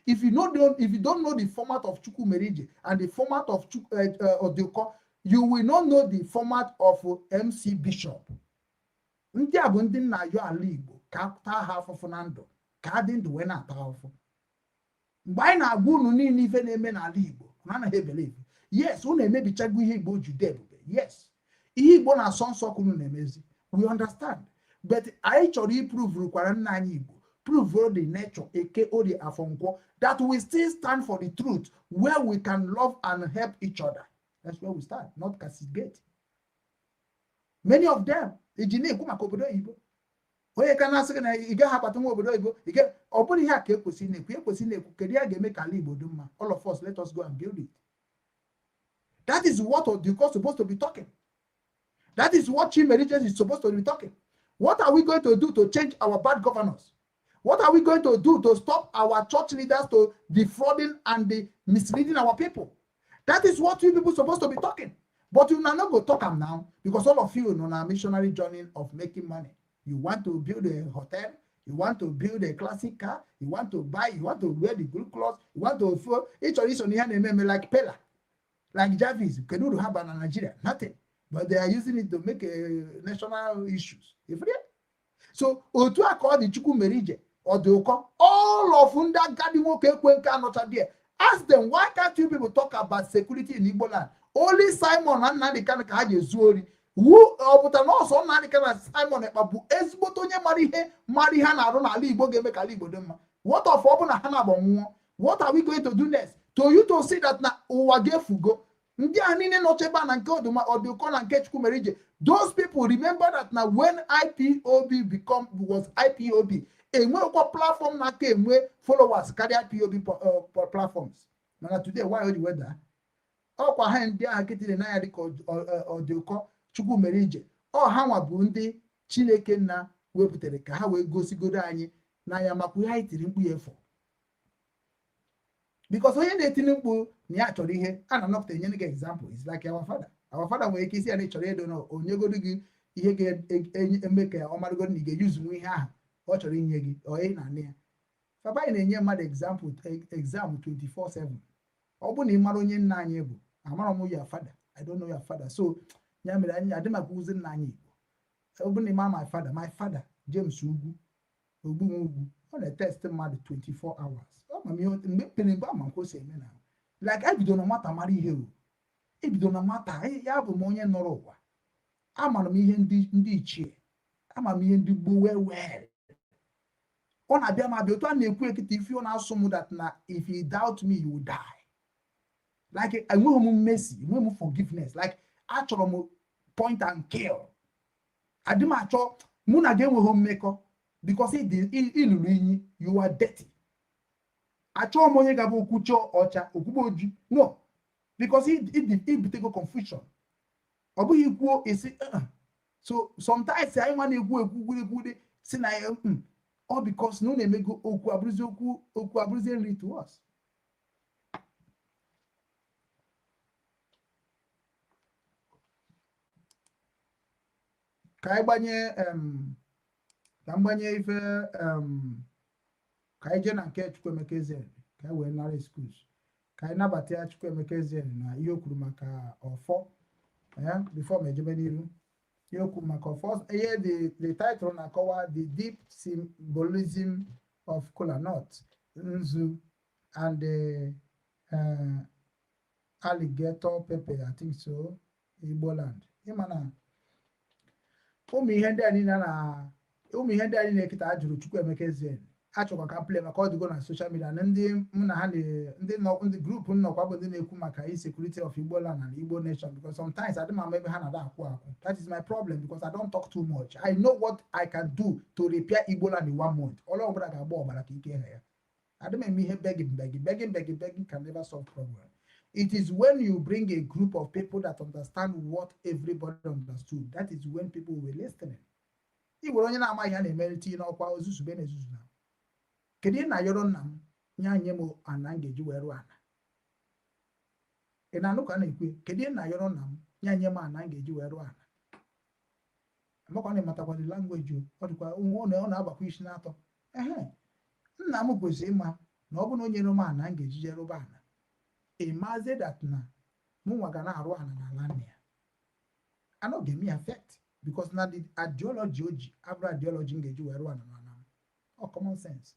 If you don't know the format of Chukwu mere ije and the format of Ọdịụkọ, you will not know the format of MC Bishop. Ndị a bụ ndị nna ayọ ala Igbo ka a taa ha afụfụ na ndụ, ka a dị ndụ wee na-ata ahụhụ. Mgbe anyị na-agwa unu niile ife na-eme n'ala Igbo, unu anaghị ebelieve. Yes, unu emebichago ihe Igbo jude ebube. Yes, ihe Igbo na-asọ nsọ ka unu na-emezi. We understand, but anyị chọrọ iprove kwara nna anyị Igbo, prove the nature Eke, Orie, Afọ, Nkwọ, that we still stand for the truth, where we can love and help each other. That's where we stand, not castigate. Many of them eji na-ekwu maka obodo oyibo. Onye ka na-asị gị na ị gaghị akpata nwa obodo oyibo, ọ bụrụ ihe a ka ekwesị na-ekwu, ekwesị na-ekwu kedu ya ga-eme ka ala Igbo dị mma. All of us, let us go and build it. That is what Odiko supposed to be talking. That is what Chimerije is supposed to be talking. What are we going to do to change our bad governors? What are we going to do to stop our church leaders to defrauding and the misleading our people? That is what you people supposed to be talking. But you now not go talk am now, because all of you on a missionary journey of making money. You want to build a hotel, you want to build a classic car, you want to buy, you want to wear the good clothes, you want to follow each of these on the like Pella, like Jarvis. Kedu uru ha ba na Nigeria? Nothing. But they are using it to make a national issues. If so, otu a ka ọ dị Chukwu mere ije, ọ dị ụkọ. All of ndị agadi nwoke ekwe nke anọcha there. Ask them, why can't you people talk about security in Igbo land? Only Simon and Nnamdi Kanu ka ha ji ezu ori. Wu ọ pụtara na ọsọ Nnamdi Kanu na Simon Ekpa bụ ezigbote onye mara ihe a na-arụ n'ala Igbo ga-eme ka ala Igbo dị mma. What of ọ bụ na ha na-agba nwụọ? What are we going to do next? To you to see that na ụwa ga-efugo. Ndị a niile nọcha ebe a na nke ọdụma ọdụkọ na nke Chukwu mere ije. Those people, remember that na when IPOB become was IPOB, enwekwa platform na-aka enwe followers karịa IPOB platforms. Mana today, why o ji weda? Ọkwa ha ndị agha kịtịrị n'anya dịka ọdịụkọ, Chukwu mere ije, ọ ha nwa bụ ndị Chineke nna wepụtara ka ha wee gosigodo anyị n'anya makwa ihe anyị tiri mkpu ya efu. Because onye na-etiri mkpu na ya chọrọ ihe a na-anọpụta enye gị example is like our father. Our father nwere ike isi ya na ị chọrọ ịdọ na onyegodo gị ihe ga-eme ka ọ marụgodo na ị ga-eyuzu nwa ihe ahụ ọ chọrọ inye gị, ọ ị na-anị ya. Papa anyị na-enye mmadụ example exam 24/7. Ọ bụrụ na ị mara onye nna anyị bụ, amara m your father, I don't know your father, so ya mere anyị adị maka ụzi nna anyị Igbo. Ọ bụrụ na ị mara my father, my father James Ugwu Ogbunwe Ugwu, ọ na-etest mmadụ 24 hours. Ọ ma m ihe mgbe pere mgbe ama nke o si eme na like ebido na nwata mara ihe o ebido na nwata ya bụ m onye nọrọ ụwa. Amara m ihe ndị ichie, ama m ihe ndị gboo well well. Ọ na-abịa m abịa otu a na-ekwu ekịta ife ọ na-asụ m that na if you doubt me, you will die. Like enweghị m mercy, enweghị m forgiveness. Like achọrọ m point and kill. Adị m achọ mụ na gị enweghị mmekọ because ịlụrụ inyi, you are dirty. Achọghị m onye ga-abụ okwu chọọ ọcha okwugbo oju, no, because ibutego confusion. Ọ bụghị ikwuo esi "Uh-uh." So sometimes anyị nwa na-ekwu ekwu ekwude si na ya ọ because na unu emego okwu abụrụzi okwu, okwu abụrụzi nri to us. Ka anyị gbanye ka m gbanye ife ka anyị jee na nke Chukwuemeka Ezeani, ka anyị wee nara excuse, ka anyị nabata ya. Chukwuemeka Ezeani na ihe o kwuru maka ọfọ, before m ejebe n'iru, ihe o kwuru maka ọfọ, ihe the title na-akọwa the deep symbolism of kola nut, nzu and the alligator pepper, I think so, Igbo land. Ịma na ụmụ ihe ndị a niile na ụmụ ihe ndị a niile kịta a jụrụ Chukwuemeka Ezeani, achọkwa ka m play maka ọ dịgo na social media na ndị mụ na ha ndị nọ ndị group nnọkwa bụ ndị na-ekwu maka insecurity of Igbo land and Igbo nation, because sometimes adị m ama ebe ha na-ada akwụ akwụ. That is my problem, because I don't talk too much. I know what I can do to repair Igbo land in one month. Ọlụ ọbụla ga-agba ọbara ka ike ha ya. Adị m eme ihe begging, begging, begging, begging. Begging can never solve problem. It is when you bring a group of people that understand what everybody understood, that is when people will be listening. Ị were onye na-amaghị ha na-emere tinye n'ọkwa, ozuzube na ezuzu na kedu ihe na-ayọrọ nna m nye anyị m ana m ga-eji wee rụọ ana. Ị na-anụ ka a na-ekwu? Kedu ihe na-ayọrọ nna m nye anyị m ana m ga-eji wee rụọ ana? Amakwa na ịmatakwa the language o. Ọ dịkwa ọ na-agbakwa isi n'atọ. Ehe, nna m kwesịrị ịma na ọ bụrụ na o nyere m ana m ga-eji jee rụba ana, ị mazie that na mụ nwa ga na-arụ ana n'ala nna ya, anọ ga-eme ya affect, because na the ideology o ji abụrụ ideology m ga-eji wee rụọ ana n'ala m. Ọ common sense.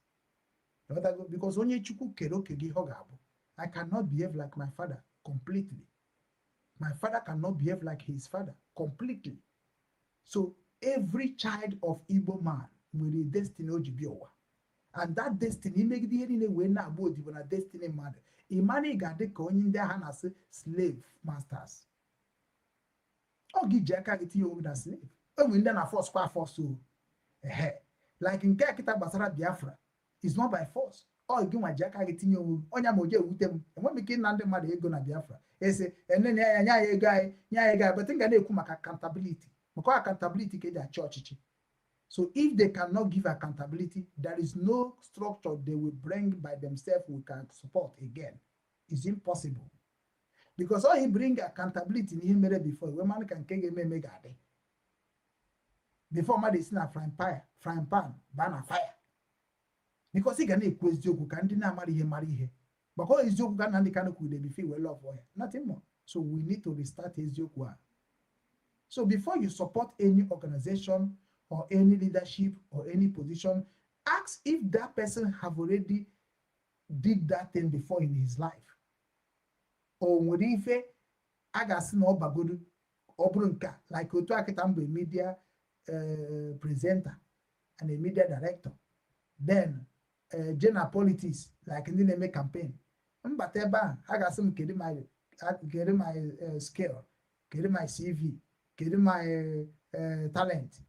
Ịghọtago? Because onye Chukwu kere oke gị ihe ọ ga-abụ. I cannot behave like my father completely. My father cannot behave like his father completely. So every child of Igbo man nwere destiny o ji bịa ụwa, and that destiny, imegide ihe niile wee na-agba odibo na destiny mmadụ, ị mara ị ga-adị ka onye ndị agha na-asị slave masters. Ọ gị ji aka gị tinye onwe gị na slave. Enwere ndị na force kwa force o. Ehe, like nke a kịta gbasara Biafra is not by force. Ọ gị nwa ji aka gị tinye onwe gị ọnya. Ma o ji ewute m, enweghị m ike ịna ndị mmadụ ego na Biafra, ese enene ya, nye anyị ego anyị, nye anyị ego anyị, but m ga na-ekwu maka accountability, maka accountability ka eji achị ọchịchị. So if they cannot give accountability, there is no structure they will bring by themselves we can support again. It's impossible, because all he bring accountability n'ihe mere before wee mara ka nke ga-eme eme ga-adị before mmadụ esi na frying pan baa na fire, because ị ga na-ekwu eziokwu ka ndị na-amara ihe mara ihe. Maka ọ eziokwu ka Nnamdi Kanu kwuru before wee love ya, nothing more. So we need to restart eziokwu a. So before you support any organization or any leadership or any position, ask if that person have already did that thing before in his life, o nwere ife a ga-asị na ọ bagodu. Ọ bụrụ nke a, like otu akịta mgbe media presenter and a media director, then je na politics, like ndị na-eme campaign, mbata ebe a, ha ga-asị m kedu my skill, kedu my CV, kedu my talent.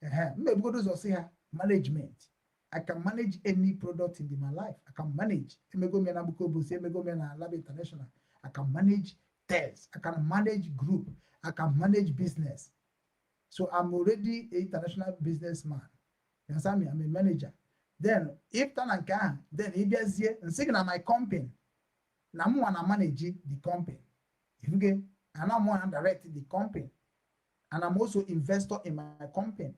Ehe, m ebugodo ụzọ sị ha management. I can manage any product in my life. I can manage. Emego m ya na Bukobosi, emego m ya na Lab International. I can manage things. I can manage group. I can manage business. So I'm already an international businessman. You understand me? I'm a manager. Then if na nke ahụ, then ị bịazie nsị gị na my company, na mụnwa na manage the company. Ifuge, and I'm one direct the company. And I'm also investor in my company.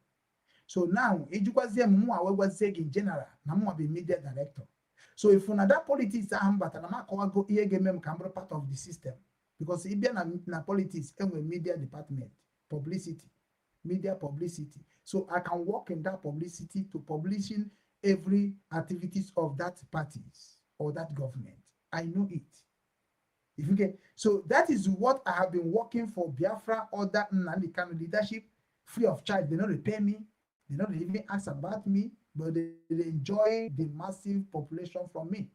So now, ijikwazie m, mụnwa wee gwazie gị in general na mụnwa bụ media director. So if na that politics ahụ m batara, m akọwago ihe ga-eme m ka m bụrụ part of the system. Because ị bịa na politics, enwere media department, publicity, media publicity. So I can work in that publicity to publishing every activities of that parties or that government. I know it. If you get so, that is what I have been working for Biafra under Nnamdi Kanu leadership, free of charge. They don't repay me, they don't even ask about me, but they enjoy the massive population from me.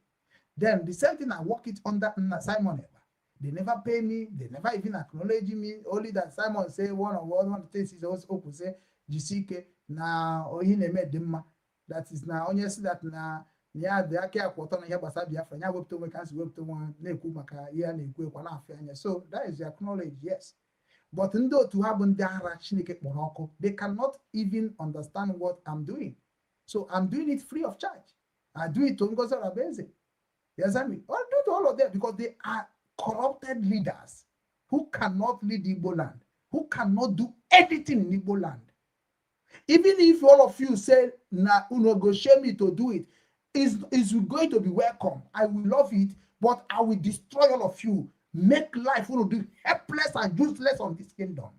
Then the same thing, I work it under Simon Ekpa. They never pay me, they never even acknowledge me. Only that Simon say one on one, one of the things is also open say jisike na ohi na-eme dị mma. That is na onye si that na ya dị aka ya kwụ ọtọ na ihe gbasara Biafra, ya wepụta onwe ka nsi wepụta onwe na-ekwu maka ihe a na-ekwu ekwa na-afịa anya. So that is acknowledge, yes. But ndị otu ha bụ ndị ara Chineke kpọrọ ọkụ. They cannot even understand what I'm doing. So I'm doing it free of charge. I do it to Ngozi Orabueze. Yes, I mean, I do it to all of them because they are corrupted leaders who cannot lead Igbo land, who cannot do anything in Igbo land. Even if all of you say na unu go shame me to do it, is going to be welcome. I will love it, but I will destroy all of you, make life unu be helpless and useless on this kingdom.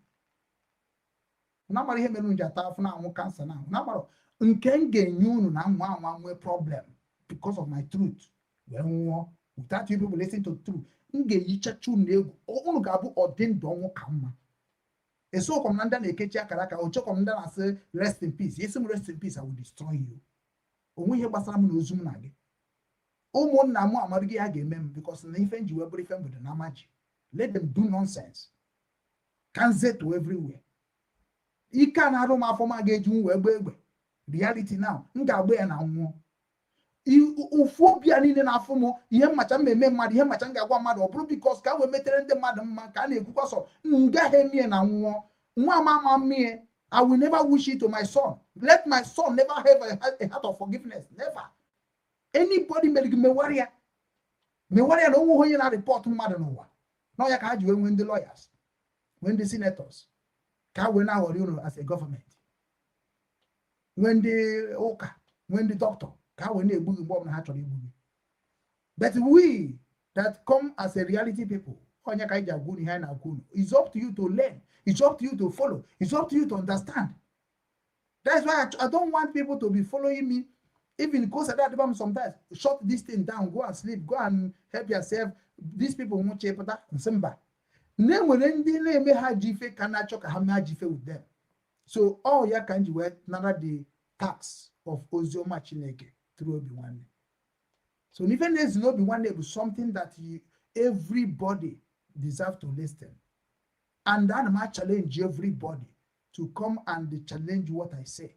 Na amara ihe mere unu ji ata afụ na anwụ cancer na na amara nke m ga-enye unu na nwa anwa nwee problem because of my truth wee nwụọ. Without you people listen to truth, m ga-eyichacha unu egwu. Unu ga-abụ ọdị ndụ ọnwụ ka mma. Esokwa m na ndị a na-ekechi akara aka, ochekwa m ndị na-asị rest in peace. Isi m rest in peace, I will destroy you. Onwe ihe gbasara m na ozu m na gị. Ụmụnna m amarụghị ha ga-eme m because na ife nji wee bụrụ ife mbodo na amaji. Let them do nonsense ka nzetu everywhere. Ike a na-arụ m afọ m ga-eji m wee gbaa egbe. Reality now, m ga-agba ya na nwụọ. Ụfụ obi a niile na-afụ m, ihe mmacha m eme mmadụ, ihe mmacha m ga-agwa mmadụ, ọ bụrụ because ka a wee metere ndị mmadụ mma ka a na-ekwukwa sọ m gaghị emie na nwụọ nwa m ama mmie. I will never wish it to my son. Let my son never have a heart of forgiveness. Never. Anybody mere gị, mewara ya, mewara ya. Na onwe onye na-report mmadụ n'ụwa n'ọya ka ha ji wee nwee ndị lawyers, nwee ndị senators, ka ha wee na-aghọrị unu as a government, nwee ndị ụka, nwee ndị dọkịta, ka ha wee na-egbu gị mgbe ọbụla ha chọrọ igbu gị. But we that come as a reality people, onye ka anyị ji agwa unu ihe anyị na-agwa unu. It's up to you to learn, it's up to you to follow, it's up to you to understand. That's why I don't want people to be following me. Even go say that sometimes, shut this thing down, go and sleep, go and help yourself. These people won't chepụta nsị mba na enwere ndị na-eme ha ji ife ka na-achọ ka ha mee ji ife with them. So all ya ka m ji wee nara the tax of oziọma Chineke through Obi Nwanne. So n'ife na-ezi n'Obi Nwanne bụ something that you, everybody deserve to listen, and ana m challenge everybody to come and challenge what I say.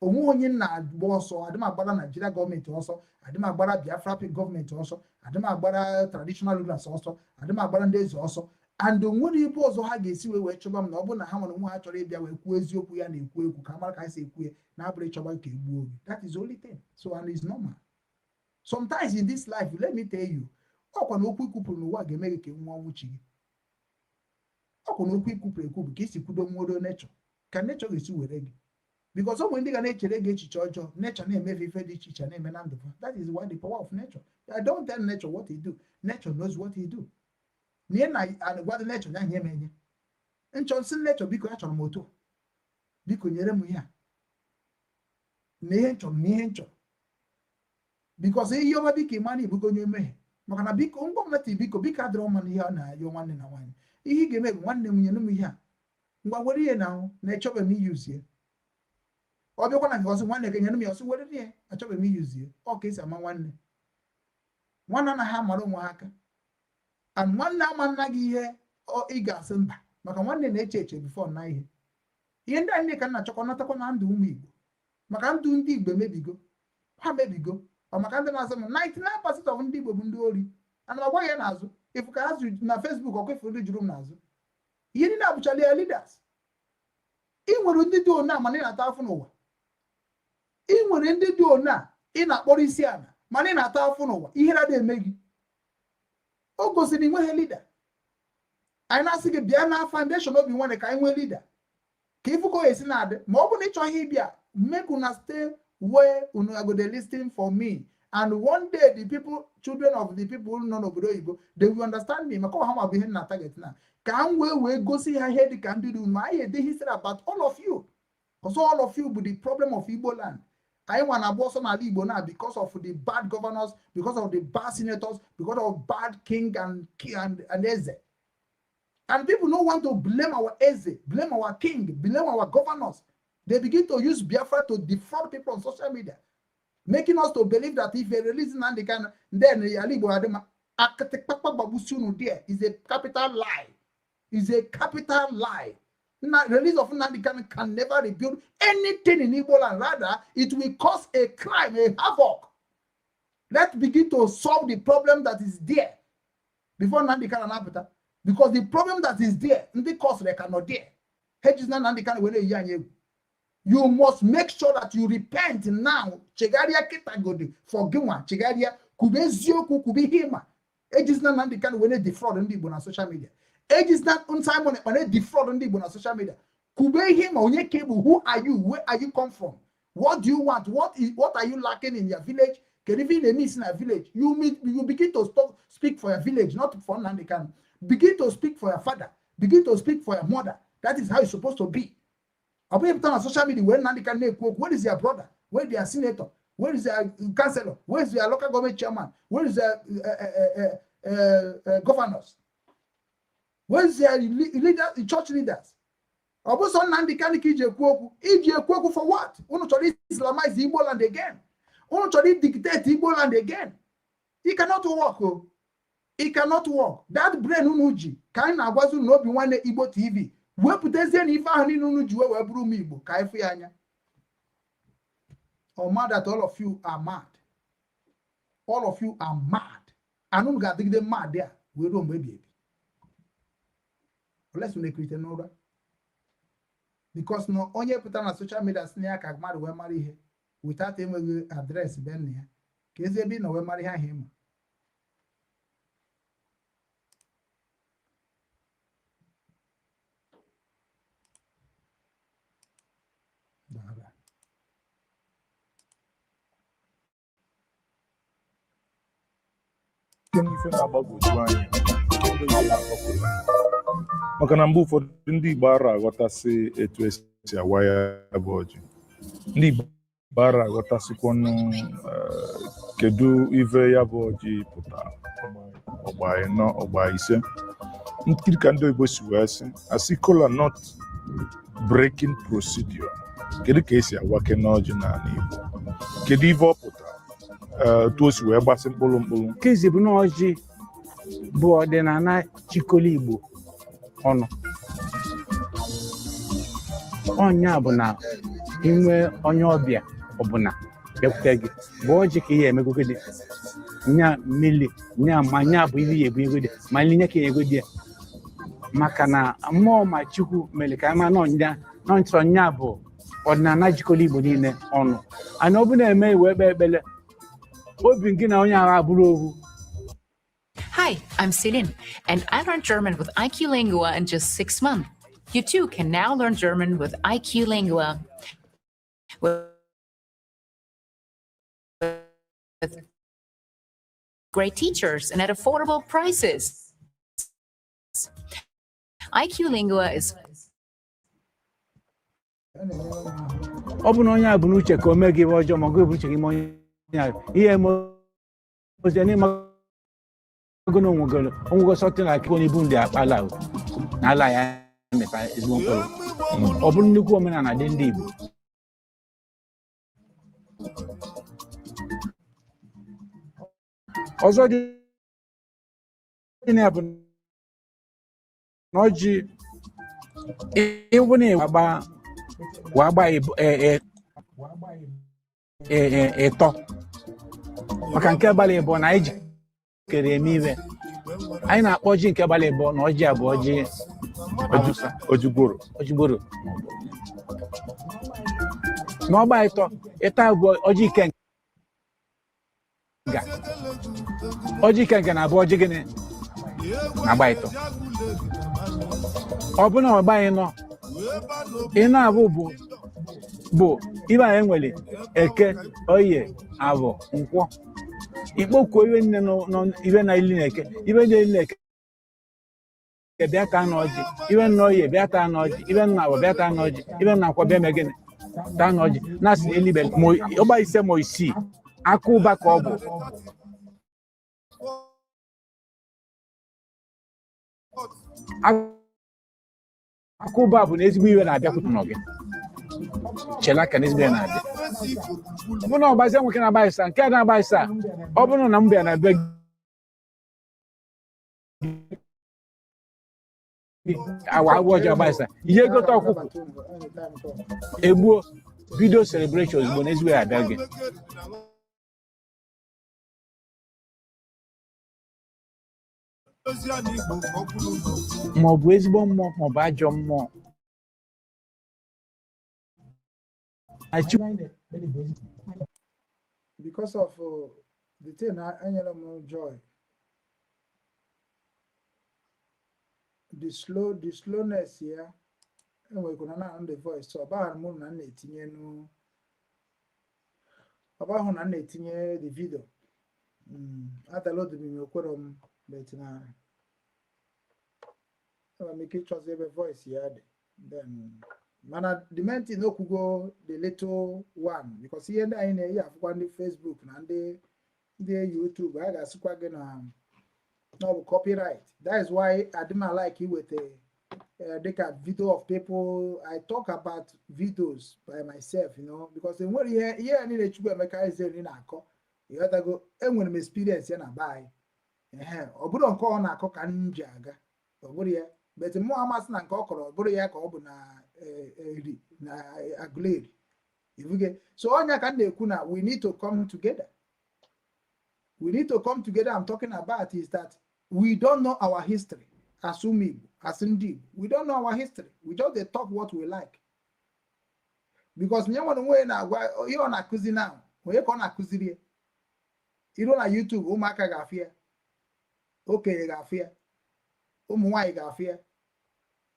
Onwe onye na-agba ọsọ, adị m agbara Nigeria gọọmenti ọsọ, adị m agbara Biafra gọọmenti ọsọ, adị m agbara traditional rulers ọsọ, adị m agbara ndị eze ọsọ. And onwere ebe ọzọ ha ga-esi wee chọba m na ọ bụrụ na ha nwere onwe ha chọrọ ịbịa wee kwuo eziokwu ya na-ekwu ekwu ka mara ka ha si ekwu ya, na-abụrụ ịchọba ka egbuo gị. That is the only thing. So, and it's normal sometimes in this life. Let me tell you, ọkwa na okwu ikwupụrụ n'ụwa ga-eme gị ka nwa ọnwụ chi gị. Ọkwa na okwu ikwupụrụ ekwu bụ ka isi kwudo nwere nature, ka nature ga-esi were gị, because o nwere ndị ga na-echere gị echiche ọjọọ. Nature na-emefe ife dị iche iche na-eme na ndụ ha. That is why the power of nature. I don't tell nature what he do. Nature knows what he do. Na ihe na-agwa nature ya nye m enye nchọ nsị nature, biko, achọrọ m otu a, biko nyere m ihe a na ihe nchọrọ na ihe nchọrọ, because ihe ọma, biko, ịma na ibugo onye mmehie, maka na biko ngwa m nata biko, biko adịrọ mma na ihe ọ na-ayọ nwanne na nwaanyị. Ihe ị ga-eme bụ, nwanne m, nyere m ihe a, ngwa, were ihe na ahụ na echọbeghị m iyuzie. Ọ bịakwa na nke ọsị, nwanne gị, nyere m ya, ọsị were ihe, achọbeghị m iyuzie. Ọ ka esi ama nwanne. Nwanne anaghị amara onwe ha aka, and nwanne ama nna gị ihe ị ga-asị mba, maka nwanne na-eche eche before na ihe. Ihe ndị a niile ka m na-achọkọ natakwa na ndụ ụmụ Igbo, maka ndụ ndị Igbo emebigo, ha mebigo. Ọ maka ndị na-asị m 99% of ndị Igbo bụ ndị ori, ana m agwa ya n'azụ ifu ka ha zụ na Facebook. Ọkwa ifu ndị juru m n'azụ, ihe niile abụchala ya leaders. Ị nwere ndị dị one a, mana ị na-ata afụ n'ụwa. Ị nwere ndị dị one a ị na-akpọrọ isi ala, mana ị na-ata afụ n'ụwa. Ihe na eme gị, o gosiri nweghị leader. Anyị na-asị gị bịa na foundation Obi Nwanne ka anyị nwee leader, ka ifu ka o esi na-adị. Ma ọ bụ na ị chọghị ịbịa, make una stay where unu go dey listen for me, and one day the people, children of the people nọ n'obodo oyibo, they will understand me, maka ọha ma bụ ihe m na target na ka m wee gosi ha ihe dị ka ndị dị unu. Anyị ede history about all of you, because all of you bụ the problem of Igbo land. Anyị nwa na-agba ọsọ n'ala Igbo now because of the bad governors, because of the bad senators, because of bad king and eze. And people no want to blame our eze, blame our king, blame our governors. They begin to use Biafra to defraud people on social media, making us to believe that if they release Nnamdi Kanu, then ala Igbo adịma akịtịkpakpa gbagbusi unu. There is a capital lie, is a capital lie. Na release of Nnamdi Kanu can never rebuild anything in Igbo land. Rather, it will cause a crime, a havoc. Let's begin to solve the problem that is there before Nnamdi Kanu na-apụta, because the problem that is there, ndị cause they cannot there. Hedges na Nnamdi Kanu were eyi anyị egwu. You must make sure that you repent now. Chegharịa kịtagodi for gịnwa, chegharịa, kwube eziokwu, kwube ihe ịma. Ejizina Nnamdi Kanu were defraud ndị Igbo na social media. Ejizina Simon Ekpa na defraud ndị Igbo na social media. Kwube ihe ma onye ka bụ. Who are you? Where are you come from? What do you want? What are you lacking in your village? Kedu ife ị na-eme isi na village? You meet, you begin to stop, speak for your village, not for Nnamdi Kanu. Begin to speak for your father, begin to speak for your mother. That is how it's supposed to be. Ọ bụghị pụta na social media wee Nnamdi Kanu na-ekwu okwu. Where is your brother? Where is your senator? Where is your councillor? Where is your local government chairman? Where is your governors? Where is your leader, church leaders? Ọ bụ sọ Nnamdi Kanu ka iji ekwu okwu, iji ekwu okwu for what? Unu chọrọ islamize Igbo land again? Unu chọrọ dictate Igbo land again? It cannot work o. It cannot work. That brain unu ji ka anyị na-agwazi unu n'Obi Nwanne Igbo TV, wepụtazie na ife ahụ niile unu ji wee bụrụ ụmụ Igbo ka anyị fụ ya anya. Or mad that all of you are mad. All of you are mad, and unu ga-adịgide mad a wee ruo mgbe ebi ebi, unless unu ekulite n'ụra, because na onye pụtara na social media si na ya ka mmadụ wee mara ihe without enweghị address be nna ya, ka ezi ebe ị nọ wee mara ihe ahụ ịma. Dara. Site n'ife na-agbagwoju anya ndị Igbo na-agbagwoju, maka na mgbe ụfọdụ ndị Igbo ara aghọtasị etu esi awa ya bụ ọjị, ndị Igbo ara aghọtasịkwanụ kedu ife ya bụ ọjị pụtara, ọgba ịnọ, ọgba ise, nkiri ka ndị oyibo si wee sị asị kola nut breaking procedure. Kedu ka esi awake n'ọjị n'ala Igbo? Kedu ife ọ pụtara, otu o si wee gbasị mkpụrụ mkpụrụ? Nke izi bụ na ọjị bụ ọdịnala chikọrọ Igbo ọnụ. Ọnya bụ na inwe onye ọbịa ọbụla bịakwute gị, bụ ọjị ka ihe emegogide nya mmiri nya ma nya bụ ihe ya ebu egode ma nri nye ka ya egode ya, maka na mmụọ ma Chukwu mere ka ama na ntọ nya bụ ọdịnala jikọrọ Igbo niile ọnụ. Ana ọ bụ na-eme iwe ekpe ekpere obi gị na onye ahụ abụrụ ohu. Hi, I'm Celine, and I learned German with IQ Lingua in just 6 months. You too can now learn German with IQ Lingua. With great teachers and at affordable prices. IQ Lingua is Ọ bụ na onye a bụ n'uche ka o mee gị ihe ọjọọ, ma ọ gị bụ uche gị mee onye ahụ ihe eme ozi n'ịmago na onwegoro onwego something like onye ibu ndị akpala ahụ na ala ya meta ezigbo mkpụrụ. Ọ bụrụ nnukwu omenala dị ndị Igbo. Ọzọ dị na ya bụ na ọjị ịwụ na agba wee gba ịtọ, maka nke gbara ịbụọ na anyị jikere eme iwe anyị na-akpọ ọjị. Nke gbara ịbụọ na ọjị a bụ ọjị Awụsa. Ojigboro. Ojigboro na ọgba ịtọ. Ịtọ bụ ọjị ikenga. Ọjị ikenga na-abụ ọjị gịnị na-agba ịtọ. Ọ bụ na ọgba ịnọ, ị na-abụ bụ ibe anyị nwere eke, oye, avọ, nkwọ, ikpokuo ibe nne nọ ibe na ili na eke, ibe na ili na eke bịa taa na ọjị, ibe nna oye bịa taa na ọjị, ibe nna avọ bịa taa na ọjị, ibe nna nkwọ bịa mee gịnị taa na ọjị, na-asị na elibe ma ọgba ise ma isii aka ụba ka ọ bụ. Aka ụba bụ na ezigbo iwe na-abịakwute nọ gị chela ka na ezigbo iwe na-abịa. Ọ bụrụ na ọgbazie nwoke na-agba ịsa nke a na-agba ịsa, ọ bụrụ na m bịa na be gị awa agwọ ọjọọ agba ịsa ihe gote ọkụkọ egbuo bido celebration ozugbo na ezigbo ya abịa gị. Ma ọ bụ ezigbo mmụọ ma ọ bụ ajọ mmụọ na Chukwu. Because of the thing enyere m joy, the slow, the slowness ya. Enwekwana na the voice, so ọ baghara m uru na m na-etinye nu, ọ bahụ na m na-etinye the video. Adownload m okwero m, but na enwere m ike ịchọzi ebe voice ya dị. Then mana the main thing, okwugo the little one, because ihe ndị anyị na-eyi afụkwa, ndị Facebook na ndị YouTube, a ga-asịkwa gị na ọ bụ copyright. That is why adị m like iweta dịka video of people. I talk about videos by myself because enwere ihe ya niile Chukwuemeka Ezeri na-akọ, ịghọtago? Enwere m experience ya na be anyị. Ehe, ọ bụrụ nke ọ na-akọ ka m ji aga, ọ bụrụ ya, but mmụọ amasị na nke ọ kọrọ, ọ bụrụ ya ka ọ bụ na eri na Aguleri ifuge. So ọnya ka m na-ekwu na we need to come together. We need to come together. I'm talking about is that we don't know our history as ụmụ Igbo, as ndị Igbo. We don't know our history. We just dey talk what we like, because nye nwere onwe ya na-agwa ihe ọ na-akụzi now, onye ka ọ na-akụziri ya? Iru na YouTube, ụmụaka ga-afụ ya, okenye ga-afụ ya, ụmụ nwaanyị ga-afụ ya,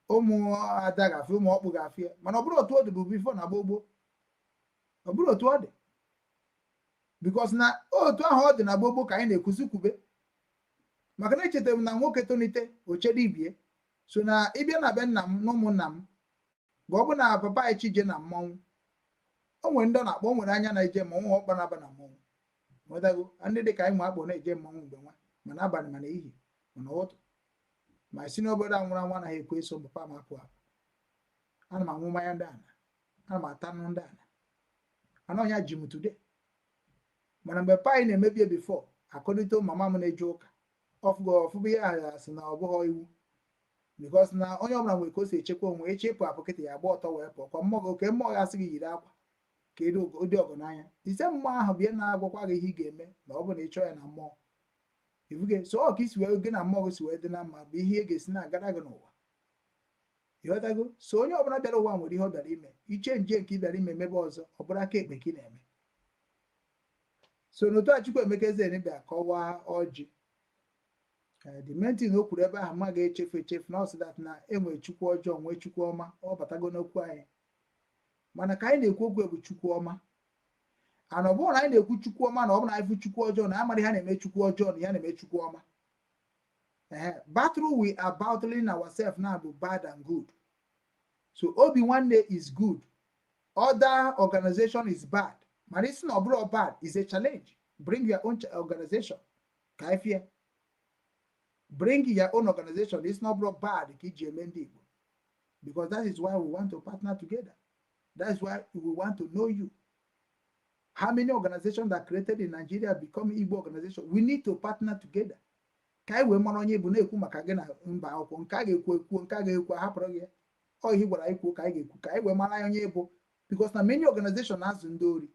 ụmụ ada ga-afụ, ụmụ ọkpụ ga-afụ ya. Mana ọ bụrụ otu ọ dị bụ before na gboo gboo, ọ bụrụ otu ọ dị, because na otu ahụ ọ dị na gboo gboo ka anyị na-ekwuzi kwube, maka na echetara m na nwoke tonite ochere ibie so na ịbịa na be nna m na ụmụnna m bụ ọ bụ na papa anyị chije na mmọnwụ, o nwere ndị ọ na-akpọ, o nwere anya na-eje mmọnwụ, ọkpa na-aba na mmọnwụ. Nwetago ndị dị ka anyị nwe akpọ na-eje mmọnwụ mgbe nwa, mana abalị, mana ehihie, mana ụtụ, ma si n'obodo a nwụrụ anwụ anaghị ekwe eso papa m apụ apụ. Ana m aṅụ mmanya ndị ana, ana m ata anụ ndị ana, ana ọnya ji m today. Mana mgbe pa anyị na-emebie before, according to mama m na-eje ụka, ọfụgo ọfụbụ ihe ahụ asị na ọ bụghị iwu, because na onye ọbụla nwere ka o si echekwa onwe. Eche ịpụ apụ kịta, ya agba ọtọ wee pụọ kwa mmụọ gị oke mmụọ ya asị gị yiri akwa ka ịdị ụdị ọgụ n'anya ise. Mmụọ ahụ bịa na-agwakwa gị ihe ị ga-eme ma ọ bụ na ị chọọ ya na mmụọ ifuge. So ọ ka isi wee gị na mmụọ gị si wee dị na mma bụ ihe ị ga-esi na-agara gị n'ụwa, ịghọtago? So onye ọbụla bịara ụwa nwere ihe ọ bịara ime. Iche nje nke ị bịara ime mebe ọzọ, ọ bụrụ aka ekpe ka ị na-eme. So n'otu a Chukwuemeka Ezeni bịa kọwaa ọjị. The main thing o kwuru ebe ahụ ma ga-echefu echefu na ọ sị that na enwere chukwu ọjọọ, nwee chukwu ọma. Ọ batago n'okwu anyị, mana ka anyị na-ekwu okwu bụ chukwu ọma. Ana ọ bụrụ na anyị na-ekwu chukwu ọma, na ọ bụrụ na anyị fụ chukwu ọjọọ, na amara ihe na-eme chukwu ọjọọ na ya na-eme chukwu ọma. Ee, battle we are battling ourselves now bụ bad and good. So Obi Nwanne is good, other organization is bad. Mana isi na ọ bụrụ bad is a challenge. Bring your own organization ka anyị fie. Bring your own organization. It's not bad ka iji eme ndị Igbo, because that is why we want to partner together. That is why we want to know you. How many organizations that created in Nigeria become Igbo organization? We need to partner together ka anyị wee mara onye bụ na-ekwu maka gị na mba akwụkwọ. Nke a ga-ekwu ekwu, nke a ga-ekwu ahapụrụ gị. Ọ ihe gwara anyị kwuo ka anyị ga-ekwu, ka anyị wee mara onye bụ, because na many organization na-azụ ndị ori,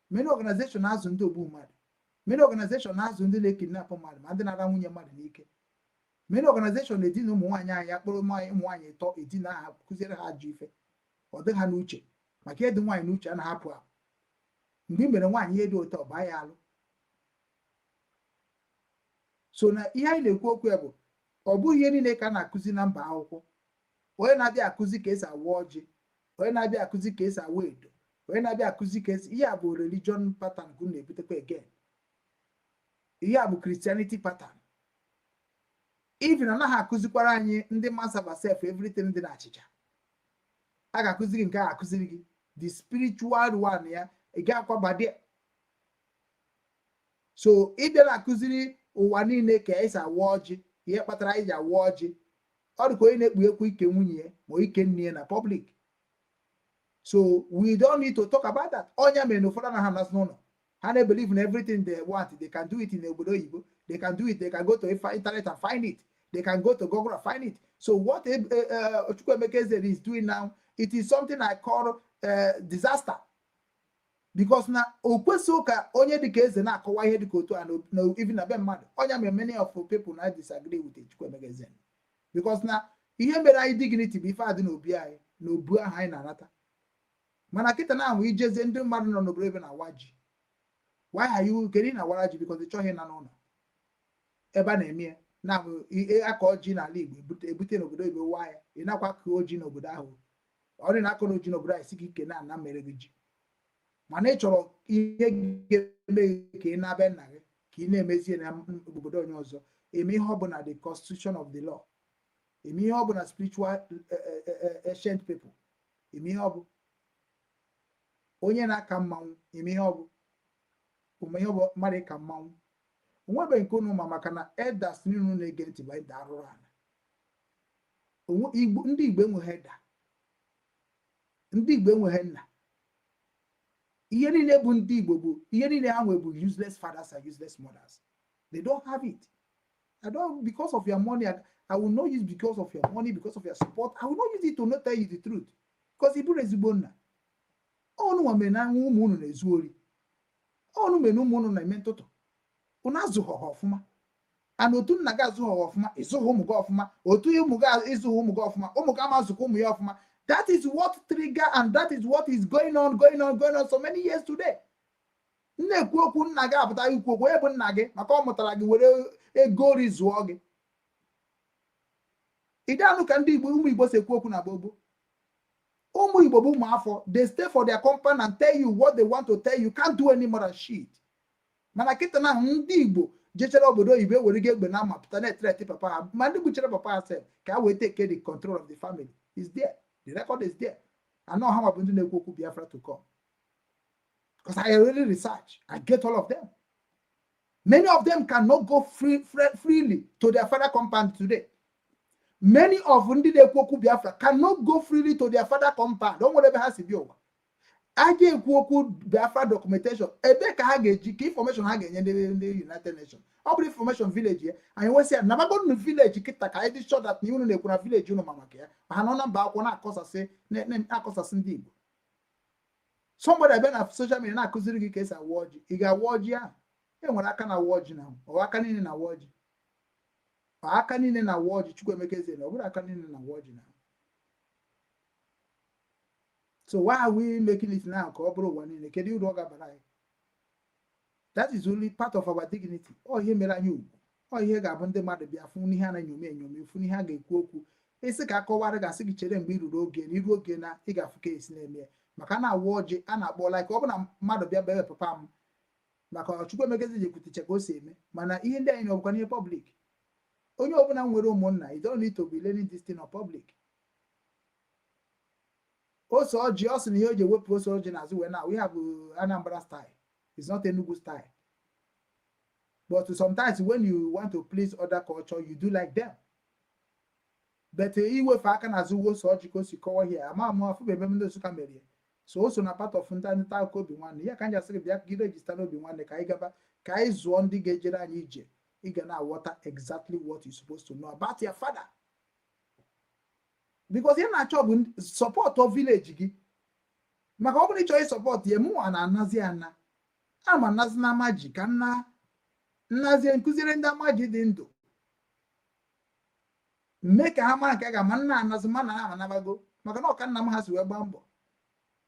many organization na-azụ ndị ogbu mmadụ, many organization na-azụ ndị na-ekidnap mmadụ, ma ndị na-ara nwunye mmadụ n'ike. Many organization na-edina ụmụ nwaanyị anyị akpụrụ ụmụ nwaanyị ịtọ edina ha, kụziere ha ajọ ife. Ọ dịghị ha n'uche maka ihe dị nwaanyị n'uche a na-ahapụ apụ. Mgbe ị mere nwaanyị ihe dị ụtọ, ọ baa ya alụ. So na ihe anyị na-ekwu okwu ya bụ ọ bụghị ihe niile ka a na-akụzi na mba akwụkwọ. Onye na-abịa akụzi ka esi awa ọjị, onye na-abịa akụzi ka esi awa edo, onye na-abịa akụzi ka esi ihe a bụ religion pattern ka unu na-ebutekwa again. Ihe a bụ Christianity pattern. Even anaghị akụzikwara anyị ndị masaba sef everything dị na achịcha a ga-akụziri gị, nke a akụziri gị the spiritual one ya ị ga-akwabadị. So ịbịa na-akụziri ụwa niile ka esi awa ọjị, ihe kpatara anyị ji awa ọjị, ọ dị ka onye na-ekpu ekwu ike nwunye ya ma ike nne ya na public. So we don't need to talk about that. Ọnya mere na ụfọdụ anaghị amasị n'ụlọ ha na-ebelieve in everything they want, they can do it in obodo oyibo. They can do it. They can go to internet and find it. They can go to Google and find it. So what Chukwuemeka Ezeri is doing now, it is something I call disaster, because na o kwesịghị ka onye dịka eze na-akọwa ihe dịka otu a na even na be mmadụ. Ọnya mere many of people na disagree with Chukwuemeka Ezeri, because na ihe mere anyị dignity bụ ife adị n'obi anyị na obu ahụ anyị na-anata. Mana kịta na ahụ ijezie, ndị mmadụ nọ n'obodo ebe na-awa ji. Why are you, kedu ị na-awara ji? Because ị chọghị ịna n'ụlọ ebe a na-eme ya na akọ ji n'ala Igbo ebute n'obodo oyibo waa ya. Ị nakwa akụ ji n'obodo ahụ. Ọ dị na akọrọ ji n'obodo anyị, si gị kene ana mere gị ji, mana ị chọrọ ihe ga-eme gị ka ị na-abịa nna gị ka ị na-emezie na obodo onye ọzọ. Eme ihe ọ bụ na the constitution of the law, eme ihe ọ bụ na spiritual ancient people, eme ihe ọ bụ onye na-aka mmanwụ, eme ihe ọ bụ ụmụ ihe ọ bụ mmadụ ịka mmanwụ. Onwebeghị nke unu ma, maka na elders niile unu na-ege ntị bụ elder arụrụ ala. Ndị Igbo enweghị elder, ndị Igbo enweghị nna. Ihe niile bụ ndị Igbo bụ ihe niile ha nwere bụ useless fathers and useless mothers. They don't have it. I don't, because of your money, I will not use, because of your money, because of your support, I will not use it to not tell you the truth, because ị bụrụ ezigbo nna. Ọnụ nwa mere na ụmụ unu na-ezu ori, ọnụ mere na ụmụ unu na-eme ntụtụ. Unu azụghọ ha ọfụma, and otu nna gị azụghọ ha ọfụma, ịzụghị ụmụ gị ọfụma. Otu ụmụ gị ịzụghị ụmụ gị ọfụma, ụmụ gị ama azụkwa ụmụ ya ọfụma. That is what trigger and that is what is going on, going on, going on so many years today. M na-ekwu okwu, nna gị apụta ikwu okwu. Onye bụ nna gị? Maka ọ mụtara gị were ego ori zụọ gị. Ị anụ ka ndị Igbo, ụmụ Igbo si ekwu okwu na gboo gboo. Ụmụ Igbo bụ ụmụ afọ. They stay for their compound and tell you what they want to tell you. Can't do any more than shit. Mana kịta na ndị Igbo jechere obodo oyibo, ewere gị egbe na ama pụta na-ethreat papa ha, ma ndị gbuchere papa ha sef, ka ha wee take the control of the family. Is there, the record is there. Anọ ha ma bụ ndị na-ekwu okwu Biafra to come, because I already research, I get all of them. Many of them cannot go freely to their father compound today. Many of ndị na-ekwu okwu Biafra cannot go freely to their father compound. O nwere ebe ha si bịa ụwa. A ga-ekwu okwu Biafra documentation, ebe ka ha ga-eji ka information ha ga-enye ndị United Nations? Ọ bụrụ information village ya, anyị nwesị ya nabagonu village kịta, ka anyị dị sure that na unu na-ekwu na village unu ma maka ya. Ma ha nọ na mba akwụkwọ na-akọsasị ndị Igbo. Somebody abịa na social media na-akụziri gị ka esi awa ọjị. Ị ga-awa ọjị ahụ? E nwere aka na awa ọjị na ọ aka niile na awa ọjị, ọ aka niile na awa ọjị. Chukwuemeka Eze na ọ bụrụ aka niile na awa ọjị na. So why are we making it now ka ọ bụrụ ụwa niile? Kedu uru ọ ga-abara anyị? That is only part of our dignity. Ọ ihe mere anyị ugwu, ọ ihe ga-abụ ndị mmadụ bịa fụ n'ihe a na-enyomi enyomi, fụ n'ihe a ga-ekwu okwu. Isi ka akọwara, ga-asị gị chere mgbe i ruru oge na iru oge na ị ga-afụ ka esi na-eme ya. Maka a na-awa ọjị, a na-akpọ like ọ bụ na mmadụ bịa bebe papa m, maka Chukwuemeka Eze ji ekwutecha ka o si eme. Mana ihe ndị anyị na ọbụkwa n'ihe public, onye ọbụla nwere ụmụnna, you don't need to be learning this thing on public. Ose ọjị, ọ sị na ihe o ji ewepụ ose ọjị n'azụ wee na we have Anambra style. It's not Enugu style, but sometimes when you want to please other culture, you do like them. But iwefe aka n'azụ ose ọjị ka o si kọwa here, ama ama afụ ebe ndị Nsụka mere ya. So o so na part of ndị nta akụkọ Obi Nwanne ya ka anyị asịrị bịa gị register n'Obi Nwanne, ka anyị gaba, ka anyị zụọ ndị ga-ejere anyị ije. Ị ga na-aghọta exactly what you supposed to know about your father, because ihe na-achọ bụ support village gị. Maka ọ bụrụ ịchọ ịsupport ya, mụnwa na-anazi ana ana m anazi na amaji ka nna nnazie nkụziri ndị amaji dị ndụ, mee ka ha mara nke a ga-ama nna anazi ma na ha anabago. Maka na ọka nna m ha si wee gbaa mbọ,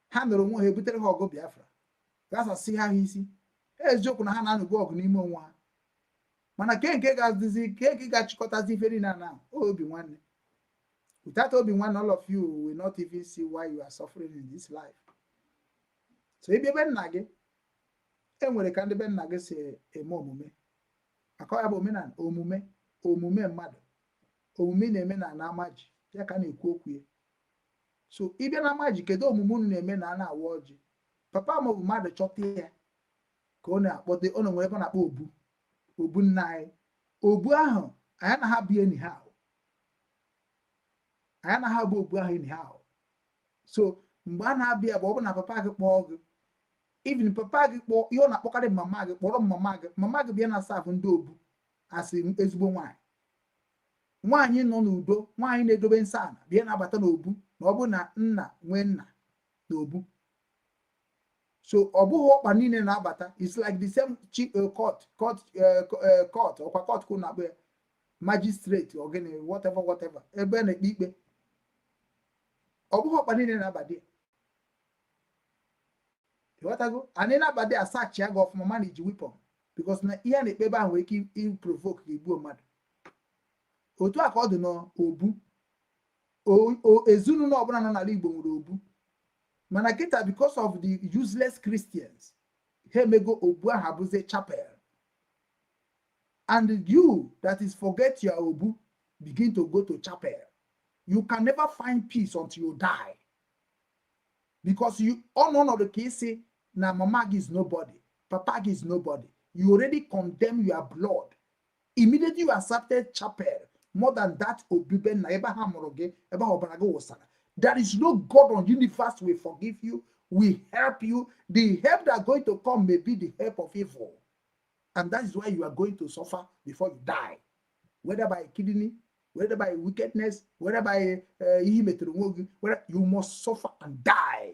ha nọrọ onwe ha ebutere ha ọgụ Biafra, gasasị ha isi. Eziokwu na ha na-anụgo ọgụ n'ime onwe ha, mana ke nke ga-adịzi, ke nke ga-achịkọtazi ife niile na Obi Nwanne. Without Obi Nwanne, all of you will not even see why you are suffering in this life. So ebe ebe nna gị e nwere ka ndị be nna gị si eme omume, maka ọ ya bụ omenala, omume, omume mmadụ, omume ị na-eme na amaji ya ka a na-ekwu okwu ya. So ịbịa na amaji, kedu omume unu na-eme na a na-awa ọjị? Papa m bụ mmadụ chọta ya ka ọ na-akpọte, ọ na-nwere ebe ọ na-akpọ obu, obu nna anyị. Obu ahụ, anyị anaghị abụ anyhow, anyị anaghị abụ obu ahụ anyhow. So mgbe a na-abịa bụ ọ bụ na papa gị kpọọ gị, even papa gị kpọọ ihe ọ na-akpọkarị mama gị, kpọrọ mama gị, mama gị bịa na serve ndị obu asị ezigbo nwaanyị, nwaanyị nọ n'udo, nwaanyị na-edobe nsọ ala, bịa na-abata n'obu. Na ọ bụ na nna nwee nna n'obu, so ọ bụghị ọkpa niile na-abata. It's like the same court, ọkwa court ka na-akpọ ya, magistrate or gịnị, whatever, whatever, ebe a na-ekpe ikpe. Ọ bụghị ọkpa niile na-abata ya. Ịghọtago? Anyị na-abata asachi ya gị ọfụma, mana iji weapon, because na ihe a na-ekpe ebe ahụ nwere ike iprovoke ga-egbuo mmadụ. Otu a ka ọ dị n'obu. Ezinụlọ ọbụla nọ n'ala Igbo nwere obu, mana kịta, because of the useless Christians, ha emego obu ahụ abụzie chapel. And you that is forget your obu begin to go to chapel, you can never find peace until you die, because you ọnụ ọnọdụ ka isi na mama gị is nobody, papa gị is nobody. You already condemn your blood immediately you accepted chapel more than that obube na ebe ha mụrụ gị, ebe ha ọbara gị wụsara. There is no God on universe will forgive you, will help you. The help that going to come may be the help of evil, and that is why you are going to suffer before you die, whether by kidney, whether by wickedness, whether by ihe metụrụ onwe gị, whether you must suffer and die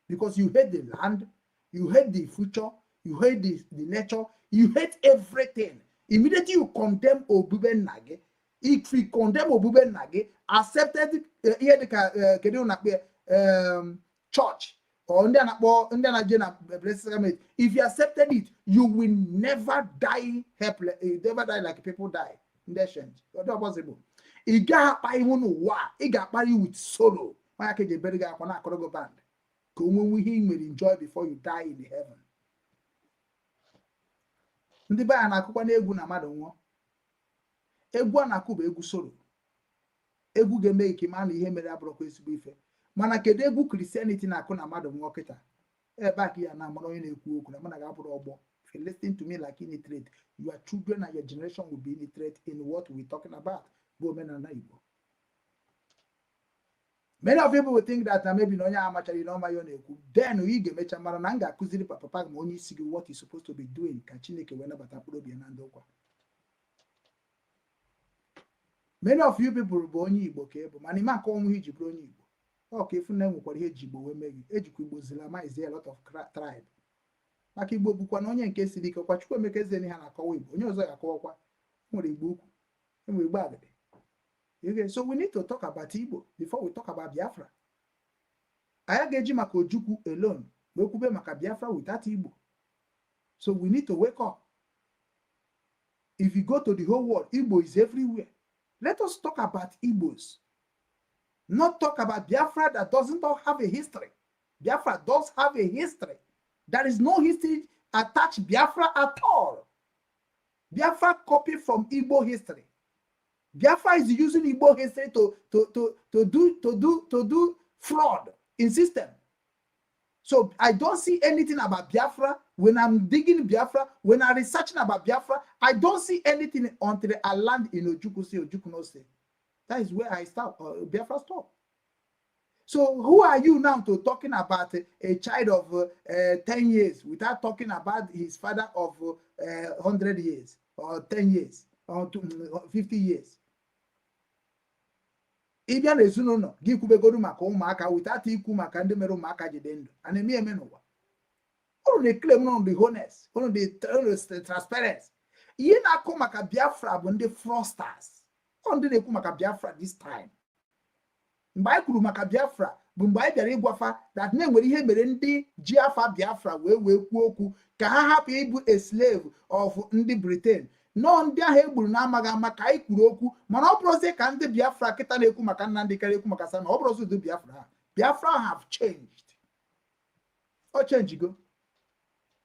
because you hate the land, you hate the future, you hate the nature, you hate everything. Immediately you condemn obube nna gị, if you condemn obube nna gị, accepted ihe dịka kedu na akpọ church or ndị a na-akpọ ndị a na-eje na Blessed Sacrament, if you accepted it, you will never die helpless. You never die like people die in the ancient. Ọ dị possible. Ị gaghị akpa ihu n'ụwa a, ị ga-akparị with sorrow. Onye ka eji ebere gị akwa na-akọrọ gị band ka o nwenwe ihe ị nwere enjoy before you die in heaven. Ndị be anyị na-akụkwa n'egwu na mmadụ nwụọ, egwu a na-akụ bụ egwu sorrow, egwu ga-eme gị ka ị mara na ihe mere abụrụkwa ezigbo ife. Mana kedu egwu Christianity na-akụ na mmadụ nwụọ kịta? Ebe a ka ya na-amara onye na-ekwu okwu na mụ na ga-abụrụ ọgbọ. If you listen to me like illiterate, your children and your generation will be illiterate in what we're talking about, bụ omenala Igbo. Many of people will think that na maybe na onye amachaghị na ọma ya ọ na-ekwu. Then ị ga-emecha mara na m ga-akụziri papa gị ma onye isi gị what is supposed to be doing ka Chineke wee nabata mkpụrụ obi ya na ndị ụkwa. Many of you people bụ onye Igbo ka ị bụ, mana ime aka ọnwụ iji bụrụ onye Igbo, ọ ka efu na enwekwara ihe eji Igbo wee mee gị. Ejikwa Igbo zilamize a lot of tribe, maka Igbo bụkwa na onye nke siri ike kwa. Chukwuemeka Ezeni ha na-akọwa Igbo, onye ọzọ ga-akọwakwa. Enwere Igbo ukwu, enwere Igbo agịdị. Okay, so we need to talk about Igbo before we talk about Biafra. Anyị ga-eji maka Ojukwu alone wee kwube maka Biafra without Igbo. So we need to wake up. If you go to the whole world, Igbo is everywhere. Let us talk about Igbos, not talk about Biafra that doesn't have a history. Biafra does have a history. There is no history attached Biafra at all. Biafra copy from Igbo history. Biafra is using Igbo history to do fraud in system. So I don't see anything about Biafra when I'm digging Biafra, when I'm researching about Biafra, I don't see anything until I land in Ojukwu say, Ojukwu no say. That is where I stop, Biafra stop. So who are you now to talking about a child of 10 years without talking about his father of 100 years or 10 years or 50 years? Ị bịa n'ezinụlọ gị kwubegodu maka ụmụaka without ikwu maka ndị mere ụmụaka ji dị ndụ a na-eme eme n'ụwa. Unu na-eclaim unu dị honest, unu dị transparent. Ihe na-akụ maka Biafra bụ ndị fraudsters, ọ ndị na-ekwu maka Biafra this time. Mgbe anyị kwuru maka Biafra bụ mgbe anyị bịara ịgwafa that na-enwere ihe mere ndị ji afa Biafra wee kwuo okwu ka ha hapụ ịbụ a slave of ndị Britain. Nọọ ndị ahụ e gburu na-amaghị ama ka anyị kwuru okwu, mana ọ bụrụzie ka ndị Biafra kịta na-ekwu maka Nnamdị karịa ekwu maka Simon, ọ bụrụzi ụdị Biafra ha. Biafra have changed. O change go.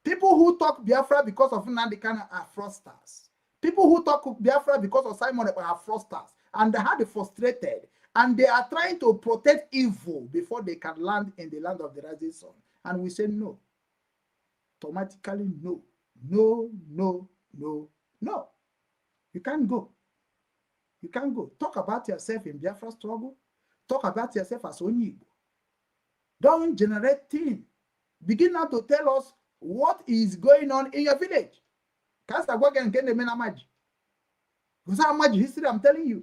People who talk Biafra because of Nnamdi Kanu are fraudsters. People who talk Biafra because of Simon Ekpa are fraudsters, and they are frustrated, and they are trying to protect evil before they can land in the land of the rising sun. And we say no. Automatically no. No, no, no, no. You can't go. You can't go. Talk about yourself in Biafra struggle. Talk about yourself as onye Igbo. Don't generate thing. Begin now to tell us what is going on in your village. Ka gwa gị nke na-eme na amaji. Gosi amaji history, I'm telling you.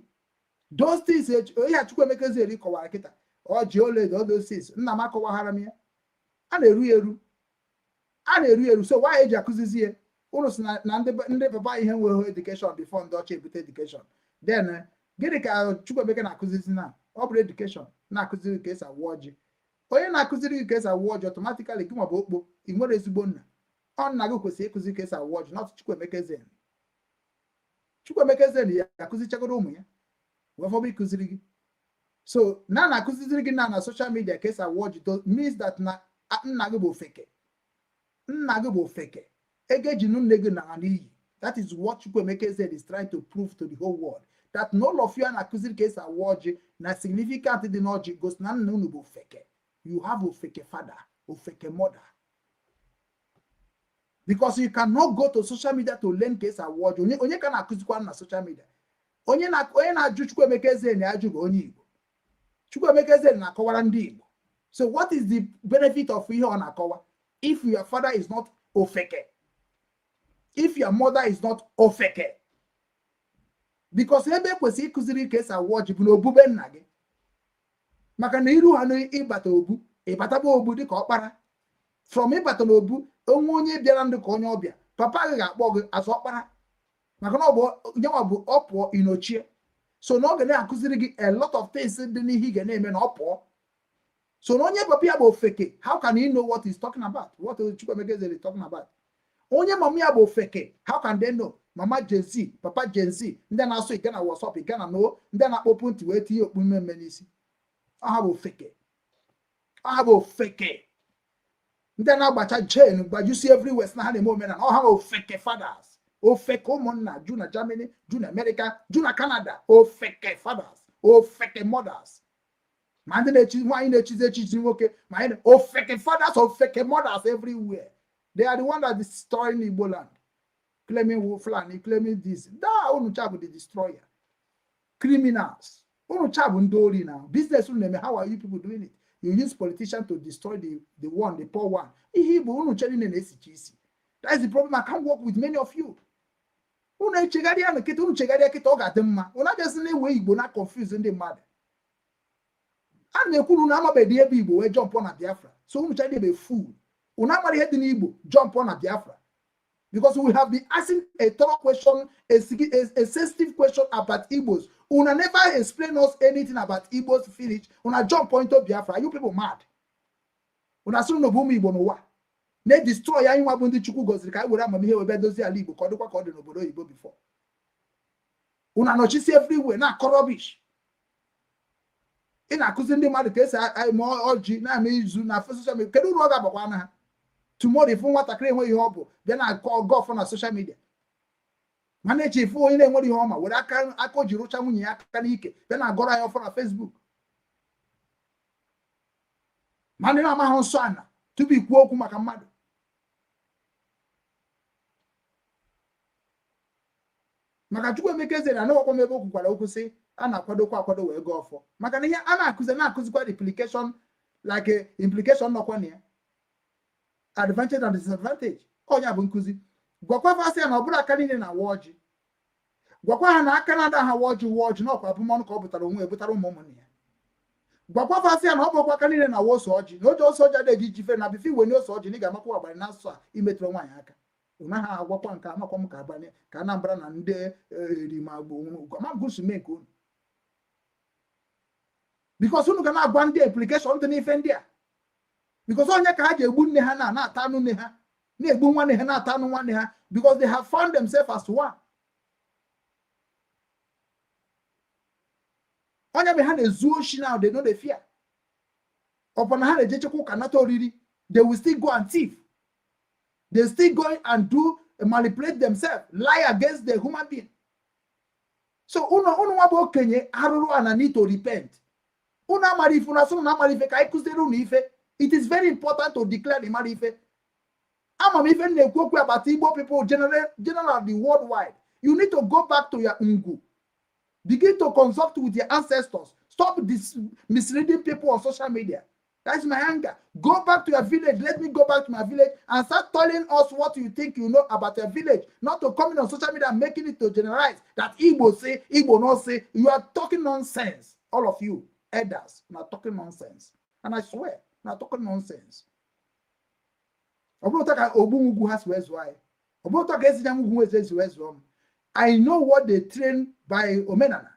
Those things ihe Chukwuemeka Ezeri kọwara kịta, ọ ji oledo, all those things nna m akọwaghara m ya. A na-eru ya eru, a na-eru ya eru. So why eji akụzizi ya? Ụnụ si na ndị papa ihe nweghị education before ndị ọcha ebute education. Then gịnị ka Chukwuemeka na-akụzizi na ọ bụrụ education na-akụziri ka esi awụ ọjị? Onye na-akụziri gị ka esi awụ ọjị, automatically gị nwa bụ okpo. Ị nwere ezigbo nna. Ọ nna gị kwesịrị ịkụzi ka esi awụ ọjị, not Chukwuemeka Ezeni. Chukwuemeka Ezeni ya akụzichagoro ụmụ ya wee fọbụ ịkụziri gị. So na na-akụziziri gị na social media ka esi awa ọjị means that na nna gị bụ ofeke, nna gị bụ ofeke, ego eji nụ nne gị nara n'iyi. That is what Chukwuemeka Eze is trying to prove to the whole world, that na all of you a na-akụziri ka esi awa ọjị na significant dị n'ọjị gosi na nna unu bụ ofeke. You have ofeke father, ofeke mother, because you cannot go to social media to learn ka esi awa ọjị. Onye ka na-akụzikwa na social media? Onye na-ajụ Chukwuemeka Eze na-ajụ bụ onye Igbo. Chukwuemeka Eze na-akọwara ndị Igbo. So what is the benefit of ihe ọ na-akọwa if your father is not ofeke, if your mother is not ofeke? Because ebe ekwesịrị ịkụziri ka esi awa ọjị bụ na obube nna gị, maka na iru ha n'ịbata obu, ịbataba obu dịka ọkpara. From ịbata n'obu, onwe onye bịara ndụ ka onye ọbịa, papa gị ga-akpọ gị azụ ọkpara, maka na ọ bụ nyenwa bụ ọ pụọ inochie. So na ọ ga na-akụziri gị a lot of things dị n'ihe ị ga na-eme na ọ pụọ. So na onye papa ya bụ ofeke, how can he know what he's talking about, what Chukwuemeka Eze is talking about? Onye mama ya bụ ofeke, how can they know? Mama Gen Z, papa Gen Z, ndị na-asụ ike na WhatsApp, ike na no, ndị na-akpọpụ ntị wee tinye okpu mmemme n'isi, ọha bụ ofeke, ọha bụ ofeke. Ndị na-agbacha chain gbajusi everywhere sị na ha na-eme omenala, ọha bụ ofeke fathers, ofeke ụmụnna ju na Germany, ju na America, ju na Canada. Ofeke fathers, ofeke mothers, ma ndị na-echi nwaanyị na-echizi echichi nwoke, ma anyị ofeke fathers, ofeke mothers everywhere. They are the one that destroying Igbo land, claiming Fulani, claiming this da. Unu cha bụ the destroyer, criminals. Unu cha bụ ndị ori na business unu na-eme. How are you people doing it? You use politician to destroy the one, the poor one. Ihe Igbo unu chere niile na-esicha isi. That is the problem. I can't work with many of you. Unu echegharịa na kịta, unu chegharịa kịta, ọ ga-adị mma. Unu abịazi na-ewe Igbo na confuse ndị mmadụ. A na-ekwu na unu amabeghị ebe Igbo wee jump na Biafra. So unu chadị ebe fool, unu amara ihe dị n'Igbo jump na Biafra, because we have been asking a thorough question, a sensitive question about Igbos. Una never explain us anything about Igbos finish. Una jump into Biafra. Are you people mad? Una sị na bụ ụmụ Igbo n'ụwa na-edestroy anyị nwa bụ ndị Chukwu gọziri ka anyị were amamihe wee bịa dozie ala Igbo ka ọ dịkwa ka ọ dị n'obodo oyibo before. Unu anọchisi everywhere na-akọ rubbish. Ị na-akụzi ndị mmadụ ka esi eme ọjị na-eme izu na social media. Kedu uru ọ ga-abakwa na ha tomorrow? Ifu nwatakịrị enweghị ihe ọ bụ bịa na-akọ ọgọfọ na social media, mana eche ifu onye na-enwere ihe ọma were aka aka o ji rụcha nwunye ya aka n'ike bịa na-agọrọ anyị ọfọ na Facebook, ma ndị na-amaghị nsọ ana tupu ikwuo okwu maka mmadụ. Maka Chukwuemeka Eze na anụghọkwa m ebe o kwukwara okwu sị a na-akwadokwa akwado wee gọọ ọfọ, maka na ihe a na-akụzi na-akụzikwa implication, like implication nọkwa na ya, advantage and disadvantage. Onye bụ nkụzi gwakwa fasị ya na ọ bụrụ aka niile na-awa ọjị. Gwakwa ha na aka na-ada ha wa ọjị wa ọjị n'ọkwa abụmọnụ ka ọ bụtara onwe ebutara ụmụ ụmụnne ya. Gwakwa fasị ya na ọ bụkwa aka niile na-awa ose ọjị, na oji ose ọjị adịghị iji fe na bife iwe nye ose ọjị na ị ga-amakwa agbara na asụsụ a imetụrụ nwaanyị aka. Ụna ha agwakwa nke amakwa m ka abalị ka Anambra na ndị erimagbo mee nke unu, because unu ga na-agwa ndị implication dị n'ife ndị a, because onye ka ha ji egbu nne ha na na-ata anụ nne ha, na-egbu nwanne ha, na-ata anụ nwanne ha, because they have found themselves as one. Onye mere ha na-ezu oshi now, they no dey fear. Ọpọ na ha na-eje chekwa ụka nata oriri, they will still go and thief. They still go and do manipulate themselves, lie against the human being. So unu unu nwa bụ okenye arụrụ ana need to repent. Unu amara ife, unu asị unu amara ife ka anyị kụziere unu ife. It is very important to declare the mara ife. Ama m ife m na-ekwu okwu about Igbo people general, generally worldwide. You need to go back to your ngwu, begin to consult with your ancestors. Stop this misleading people on social media. That's my anger. Go back to your village. Let me go back to my village and start telling us what you think you know about your village, not to come in on social media and making it to generalize that Igbo say, Igbo not say. You are talking nonsense. All of you elders, you are talking nonsense. And I swear, you are talking nonsense. Ọ bụrụ ụtọ ka ogbu ugwu ha si wee zụọ anyị, ọ bụrụ ụtọ ka esi nya ugwu ezi esi wee zụọ m. I know what they train by omenala.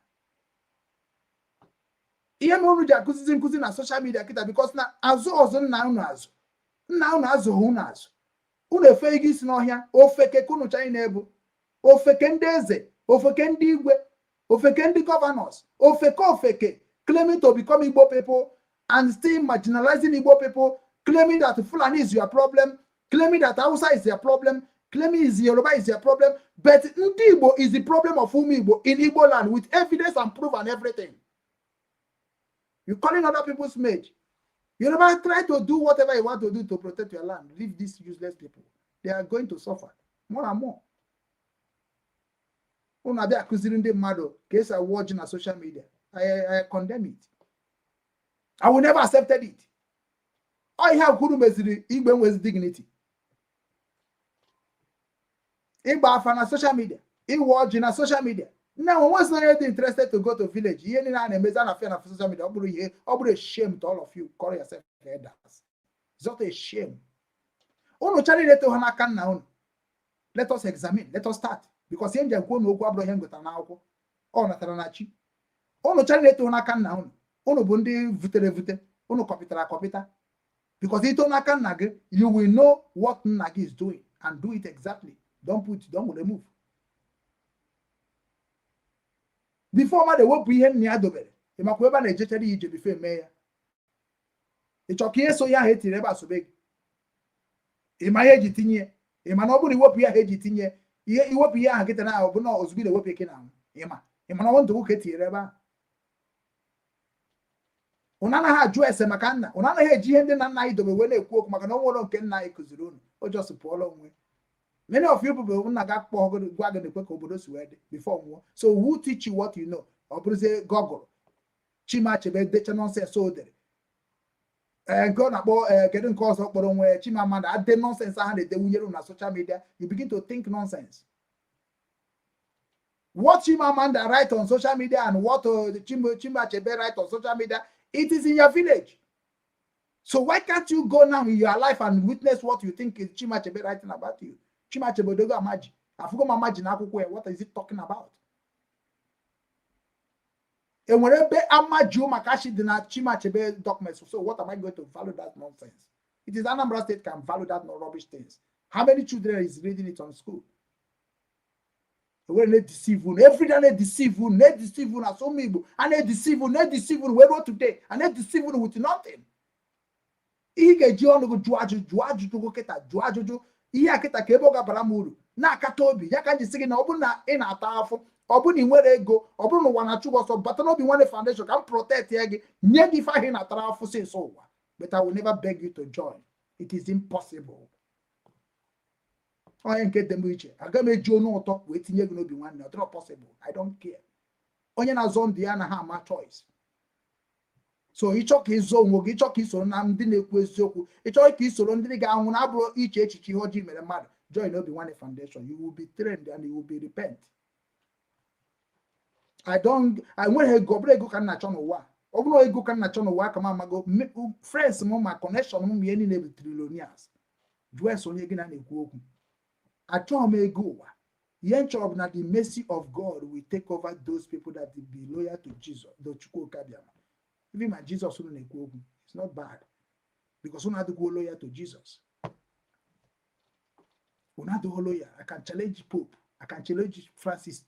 Ihe mere unu ji akụzizi nkụzi na social media kịta, because na azụ ọzọ nna unu azụ, nna unu azụghị unu azụ, unu efe ego isi n'ọhịa. Ofeke ka unu chanyị na-ebu, ofeke ndị eze, ofeke ndị igwe, ofeke ndị governors, ofeke ofeke Claiming to become Igbo people and still marginalizing Igbo people, claiming that Fulani is your problem, claiming that Hausa is your problem, claiming is Yoruba is your problem, but Ndi Igbo is the problem of Umu Igbo in Igbo land with evidence and proof and everything. You're calling other people's mate. Yoruba, try to do whatever you want to do to protect your land. Leave these useless people. They are going to suffer more and more. Unu abịa akụziri ndị mmadụ ka esi awa ọjị na social media. I condemn it. I will never accept it. Ọ ihe kwuru meziri igbe nwezi dignity. Ịgba afa na social media, ịwa ọjị na social media. Now, once onye dị interested to go to village, ihe niile a na-emezi a na-afịa na social media, ọ bụrụ ihe, ọ bụrụ a shame to all of you. Call yourself elders. It's not a shame. Unu chara ileta ha n'aka nna unu. Let us examine, let us start. Because ihe njem kwuo na okwu abụrụ ihe m gụtara n'akwụkwọ. Ọ natara na chi. Unu chara ileta ha n'aka nna unu. Unu bụ ndị vutere evute. Unu kọpịtara akọpịta. Because ito n'aka nna gị, you will know what nna gị is doing and do it exactly. Don't put, don't remove. Before mmadụ ewepụ ihe nna ya dobere, ị makwa ebe a na-ejechere ya ije before eme ya. Ị chọọ ka ihe so ya ahụ etiri ebe a sobe gị. Ị ma ihe eji tinye ya. Ị ma na ọ bụrụ iwepụ ya ahụ eji tinye ihe, iwepụ ihe ahụ kịta na ọ bụ na ozugbo ị na-ewepụ ike na anwụ. Ị ma na ọ ndụ ka etinyere ebe ahụ. Unu anaghị ajụ ese maka nna. Unu anaghị eji ihe ndị nna nna anyị dobe wee na-ekwu okwu maka na ọ nwere nke nna anyị kụziri unu. O just pụọla onwe. Many of you people, nna ga akpọ gwa gị na-ekwe ka obodo si wee dị before nwụọ. So who teach you what you know? Ọ bụrụzie Google. Chimachebe decha nonsense o dere. Ee, nke ọ na-akpọ, ee, kedu nke ọzọ kpọrọ onwe Chimamanda ade nonsense ahụ na-edewunyere unu na social media. You begin to think nonsense. What Chimamanda write on social media and what Chimachebe write on social media, it is in your village. So why can't you go now in your life and witness what you think is Chimachebe writing about you? Chimachebe Odogo Amaji. Afugo Amaji na akwụkwọ ya. What is it talking about? Enwere ebe amaji ụmakachi dị na Chimachebe documents. So what am I going to value that nonsense? It is Anambra State can value that no rubbish things. How many children is reading it on school? Were na-edeceive unu every day, na-edeceive unu, na-edeceive unu as ụmụ Igbo, a na-edeceive unu, na-edeceive unu wee ruo today, a na-edeceive unu with nothing. Ihe ị ga-eji ọnụ gị jụọ ajụjụ, jụọ ajụjụ gị kịta, jụọ ajụjụ ihe a kịta ka ebe ọ ga-abara m uru na-akata obi ya ka m ji sị gị na ọ bụrụ na ị na-ata afụ, ọ bụrụ na ị nwere ego, ọ bụrụ na ụwa na-achụ gị ọsọ, bata n'Obi Nwanne Foundation ka m protect ya gị, nye gị ife ahụ ị na-atara afụ since ụwa. But I will never beg you to join. It is impossible. Onye nke dị m iche, aga m eji onu ụtọ wee tinye gị n'Obi Nwanne. Ọ dịrọ possible. I don't care. Onye na-azọ ndụ ya anaghị ama choice. So ịchọ ka ịzọ onwe gị, ịchọ ka isoro na ndị na-ekwu eziokwu, ịchọ ka isoro ndị ga-anwụ na abụrụ iche echiche ihe ọjọọ mere mmadụ, join Obi Nwanne Foundation. You will be trained and you will be repent. I don't, enweghị ego. Ọ bụrụ ego ka m na-achọ n'ụwa, ọ bụrụ ego ka m na-achọ n'ụwa, ka m amago friends m ma connection m ma ihe niile bụ trillionaires. Jụọ ese onye gị na na-ekwu okwu. Achọghị m ego ụwa. Ihe m chọrọ bụ na the mercy of God will take over those people that will be loyal to Jesus, the Chukwu Okabiama. Even ma Jesus unu na-ekwu okwu, it's not bad because unu adịghị loyal to Jesus. Unu adịghị loyal. I can challenge Pope, I can challenge Francis.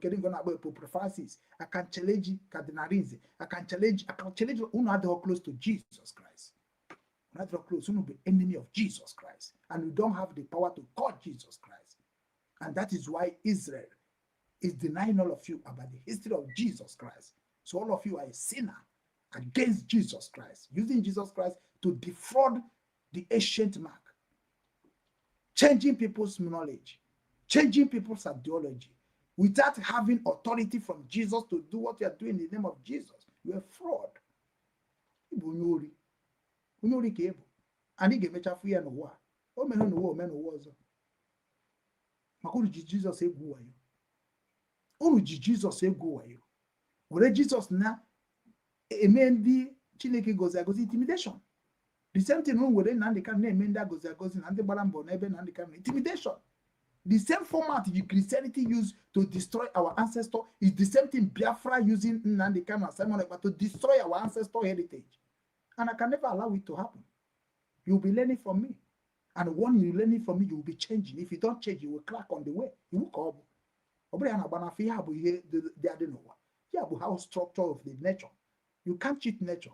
Kedu nke ọ na-akpọ Pope Francis? I can challenge Cardinal Rinze. I can challenge. Unu adịghị close to Jesus Christ. Unu adịghị close. Unu bụ enemy of Jesus Christ and you don't have the power to call Jesus Christ, and that is why Israel is denying all of you about the history of Jesus Christ. So all of you are a sinner against Jesus Christ, using Jesus Christ to defraud the ancient mark, changing people's knowledge, changing people's ideology without having authority from Jesus to do what you are doing in the name of Jesus. You are fraud. Ị bụ onye ori. Onye ori ka ị bụ. Anyị ga-emechafu ya n'ụwa a. O mere n'ụwa, o mee n'ụwa ọzọ. Maka unu ji Jizọs egwu wayo. Unu ji Jizọs egwu wayo. Were Jizọs na-eme ndị Chineke gozi agozi intimidation. The same thing unu were Nnamdi Kanu na-eme ndị agozi agozi na ndị gbara mbọ n'ebe Nnamdi Kanu, intimidation. The same format the Christianity used to destroy our ancestor is the same thing Biafra using Nnamdi Kanu and Simon Ekpa to destroy our ancestor heritage. And I can never allow it to happen. You'll be learning from me. And when you learning from me, you will be changing. If you don't change, you will crack on the way. Iwu ka ọ bụ. Ọ bụrụ ya na-agba n'afọ ihe a bụ ihe dị adị n'ụwa. Ya bụ how structure of the nature. You can't cheat nature.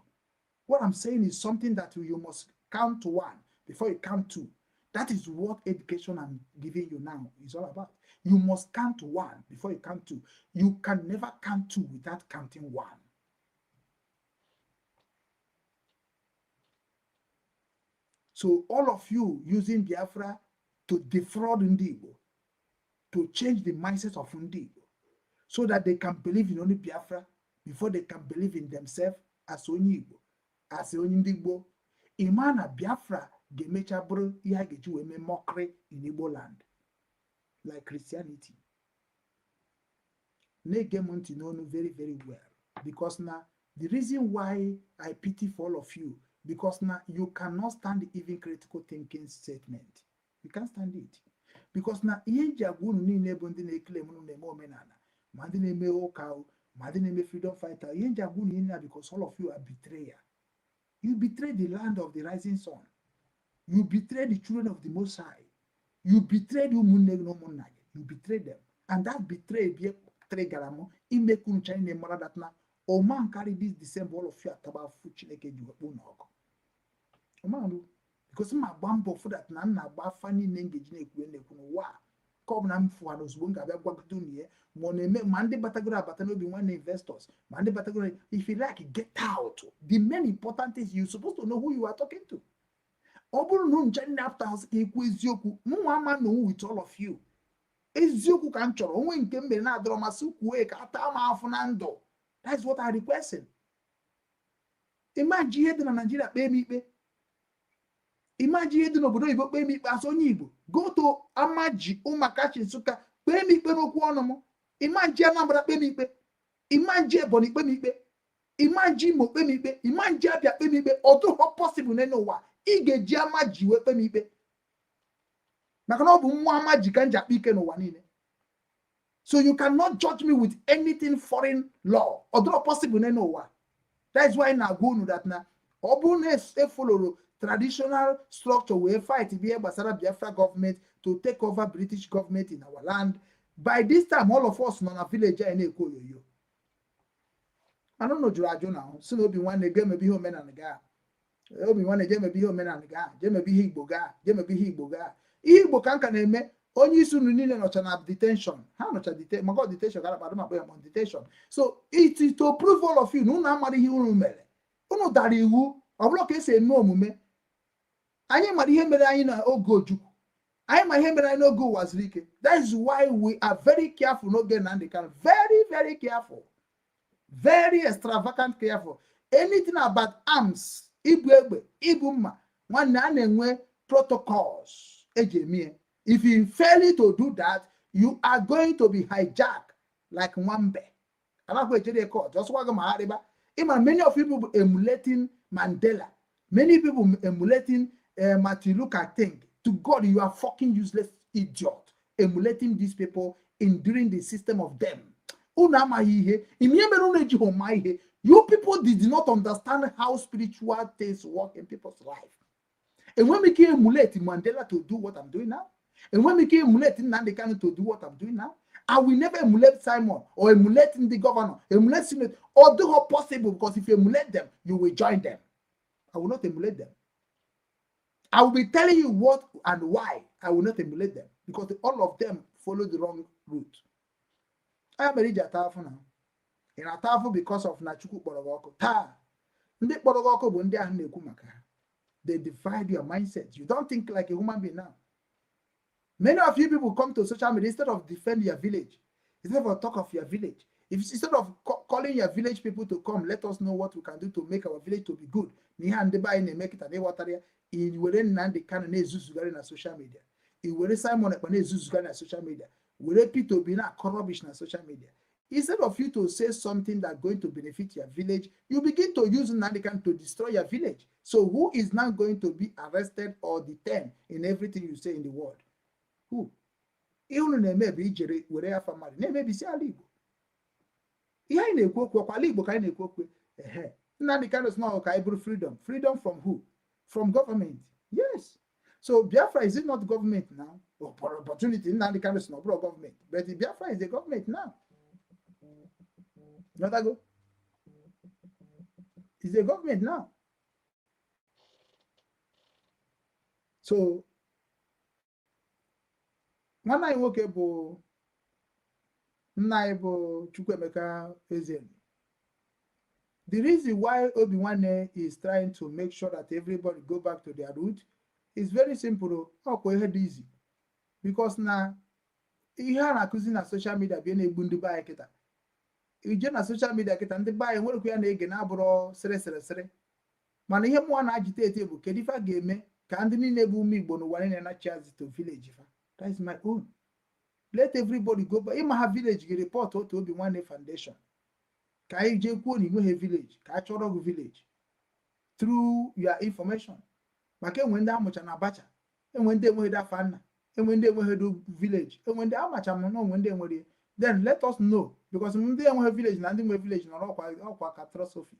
What I'm saying is something that you must count to one before you count two. That is what education I'm giving you now is all about. You must count one before you count two. You can never count two without counting one. So all of you using Biafra to defraud Ndigbo, to change the mindset of Ndigbo, so that they can believe in only Biafra before they can believe in themselves as onye Igbo, as onye ndị Igbo. Ịma na Biafra ga-emecha bụrụ ihe a ga-eji wee mee mockery in Igbo land, like Christianity. Na-ege m ntị n'onu very, very well, because na the reason why I pity for all of you, because now you cannot stand even critical thinking statement. You can't stand it. Because na ihe nji agwa unu niile bụ ndị na-ekele m, unu na-eme omenala, ma ndị na-eme ụka o, ma ndị na-eme freedom fighter, ihe nji agwa unu ihe na, because all of you are betrayer. You betray the land of the rising sun. You betray the children of the Most High. You betrayed ụmụnne gị na ụmụnna gị. You betrayed them. And that betray bie trigara m ime ka unu china mara that na ọma nkarị this December, all of you ataba afụ Chineke ji wekpu unu ọkụ. Ọma, because m agba mbọ fụ that na m na-agba afa niile m ga-eji na-ekwu na-ekwu n'ụwa a, ka ọ bụ na m fụwara ozugbo m ga-abịa gwagide unu ihe ma ọ na-eme, ma ndị batagoro abata n'obi nwanne investors, ma ndị batagoro. If you like, get out. The main important is you supposed to know who you are talking to. Ọ bụrụ na unu nche nne apụta ka ekwu eziokwu, mụnwa ama na with all of you, eziokwu ka m chọrọ. Onwe nke m mere na-adọrọ masị kwuo ka ata m afụ na ndụ. That's what I requesting. Imaji ihe dị na Nigeria kpee m ikpe, imaji ihe dị n'obodo oyibo kpee m ikpe. Asị onye Igbo, go to Amaji Ụmụakachi Nsụka kpee m ikpe n'okwu ọnụ m. Imaji Anambra kpee m ikpe, imaji Ebonyi kpee m ikpe, imaji Imo kpee m ikpe, imaji Abịa kpee m ikpe. Ọ dụghọ possible n'elu ụwa. Ị ga-eji Amaji wee kpee m ikpe, maka na ọ bụ nwa Amaji ka m ji akpa ike n'ụwa niile. So you cannot judge me with anything foreign law. Ọ dụrọ possible n'elu ụwa. That is why na-agwa unu that na ọ bụrụ na efoloro traditional structure wee fight bụ ihe gbasara Biafra government to take over British government in our land, by this time all of us nọ na village anyị na-ekwu oyoyo. Mana unu jụrụ ajụ na si na obi nwanne ga-emebe ihe omenala gaa, obi nwanne jee mebe ihe omenala gaa, jee mebe ihe Igbo gaa, jee mebe ihe Igbo gaa. Ihe Igbo ka nka na-eme. Onye isi unu niile nọcha na detention, ha nọcha maka detention ka akpa akpọ ya ma detention. So it is to prove all of you na unu amara ihe unu mere. Unu dara iwu. Ọ bụrụ ka esi eme omume, anyị mara ihe mere anyị n'oge Ojukwu, anyị ma ihe mere anyị n'oge Ụwazirike. That is why we are very careful n'oge Nnamdi Kanu. Very, very careful, very extravagant careful. Anything about arms, ibu egbe, ibu mma, nwanne, a na-enwe protocols eji eme ya. If you fail to do that, you are going to be hijacked like nwambe. Anakwa echere court ọsọkwa gị ma ha rịba. Ịma many of you people emulating Mandela, many people emulating Martin Luther King. To God, you are fucking useless idiot emulating these people in during the system of them. Unu amaghị ihe ime ihe mere unu ejighị ma ihe. You people did not understand how spiritual things work in people's life. Enwe m ike emulate Mandela to do what I'm doing now? Enwe m ike emulate Nnamdi Kanu to do what I'm doing now? I will never emulate Simon or emulate the governor, emulate Senate. Although possible, because if you emulate them, you will join them. I will not emulate them. I will be telling you what and why I will not emulate them, because all of them follow the wrong route. I mere iji ata afụ na ị na-ata afụ because of na Chukwu kpọrọ gị ọkụ taa. Ndị kpọrọ gị ọkụ bụ ndị ahụ na-ekwu maka ha. They divide your mindset. You don't think like a human being now. Many of you people come to social media, instead of defend your village, instead of talk of your village, if instead of calling your village people to come, let us know what we can do to make our village to be good. Na ihe a ndị be anyị na-eme kịta na ịghọtara ya, i were Nnamdi Kanu na-ezuzugharị na social media, i were Simon Ekpa na-ezuzugharị na social media, were Peter Obi na-akọ rubbish na social media. Instead of you to say something that going to benefit your village, you begin to use Nnamdi Kanu to destroy your village. So who is now going to be arrested or detained in everything you say in the world? Who? Ihe unu na-eme bụ ijere were afa mmadụ na-emebisi ala Igbo. Ihe anyị na-ekwu okwu ọkwa ala Igbo ka anyị na-ekwu okwu. Ehe, Nnamdi Kanu sị na ka anyị bụrụ freedom. Freedom from who? From government. Yes. So Biafra, is it not government now? Opportunity Nnamdi Kanu sị na ọ bụrụ government, but Biafra is a government now. Go. Is a government now. So nwanne anyị nwoke bụ nna anyị bụ Chukwuemeka Ezeani. The reason why Obi Nwanne is trying to make sure that everybody go back to their root is very simple. Ọkwa ihe dị easy, because na ihe a na-akụzi na social media bụ ihe na-egbu ndị be anyị kịta. Ije na social media kịta, ndị be anyị nwerekwa ya na-ege na-abụrọ sịrị sịrị sịrị. Mana ihe mụnwa na-agitate bụ kedu ife a ga-eme ka ndị niile bụ ụmụ Igbo n'ụwa niile na-achị azụ to village fa. That is my own. Let everybody go back. Ịma ha village gị, report otu Obi Nwanne Foundation ka anyị jee kwuo na inweghị village, ka a chọrọ gị village through your information, maka enwe ndị amụcha na Abacha, enwe ndị enweghị afa nna, enwe ndị enweghị village, enwe ndị amacha m na onwe ndị enwere. Then let us know, because ndị enweghị village na ndị nwe village nọrọ ọkwa catastrophe.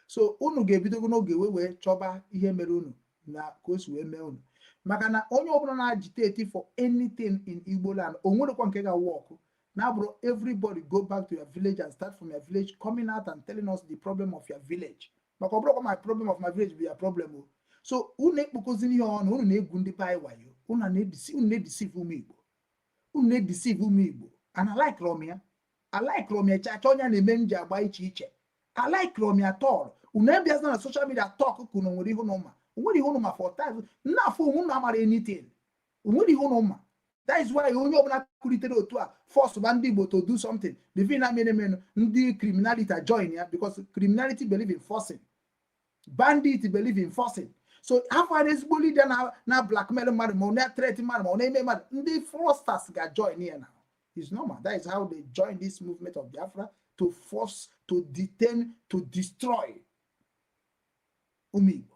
So unu ga-ebidogo n'oge wee chọba ihe mere unu na ka o si wee mee unu, maka na onye ọbụla na-agitate for anything in Igbo land, o nwerekwa nke ga-work na-abụrụ everybody go back to your village and start from your village, coming out and telling us the problem of your village, maka ọ bụrụkwa my problem of my village bụ your problem o. So unu ekpokozini ihe ọnụ, unu na-egwu ndị be anyị wayo, unu na-edeceive ụmụ Igbo, unu na-edeceive ụmụ Igbo. And alikerụ m ya, alikerụ m ya chacha. Onye na-eme m ji agba iche iche, alikerụ m ya tọl. Unu ebiazina na social media talk ka unu nwere ihe unu ma. Onwere ihe unu ma for time nna afọ onwe unu amara anything. Onwere ihe unu ma. That is why onye ọbụla kwulitere otu a force ba ndị Igbo to do something, the thing na mere emenụ, ndị criminality join ya, because criminality believe in forcing, bandit believe in forcing. So afọ a ezigbo leader na blackmail mmadụ, ma ọ na-threat mmadụ, ma ọ na-eme mmadụ, ndị fraudsters ga-join ya now. It's normal. That is how they join this movement of Biafra, to force, to detain, to destroy ụmụ Igbo.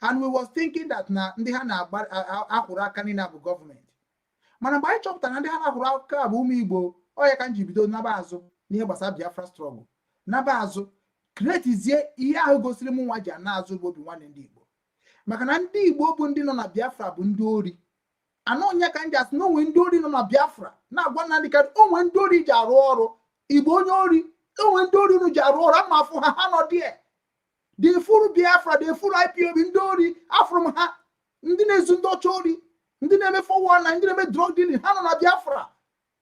And we was thinking that na ndị ha na-agba akwụrụ aka niile bụ gọọmenti, mana mgbe anyị chọpụtara na ndị ha na-akwụrụ aka bụ ụmụ Igbo, ọ ya ka m ji bido naba azụ n'ihe gbasara Biafra struggle, naba azụ kretizie ihe ahụ gosiri m nwa ji ana azụ bụ Obi Nwanne ndị Igbo, maka na ndị Igbo bụ ndị nọ na Biafra bụ ndị ori anọ. Onye ka ndị asị na onwe ndị ori nọ na Biafra na-agwa Nnamdị Kanụ, onwe ndị ori ji arụ ọrụ Igbo, onye ori, onwe ndị ori unu ji arụ ọrụ ama afụ ha. Ha nọ die dị furu Biafra, dị furu IPOB, ndị ori afụrụ m ha, ndị na-ezu ndị ọcha ori, ndị na-eme 419, ndị na-eme drug dealing, ha nọ na Biafra,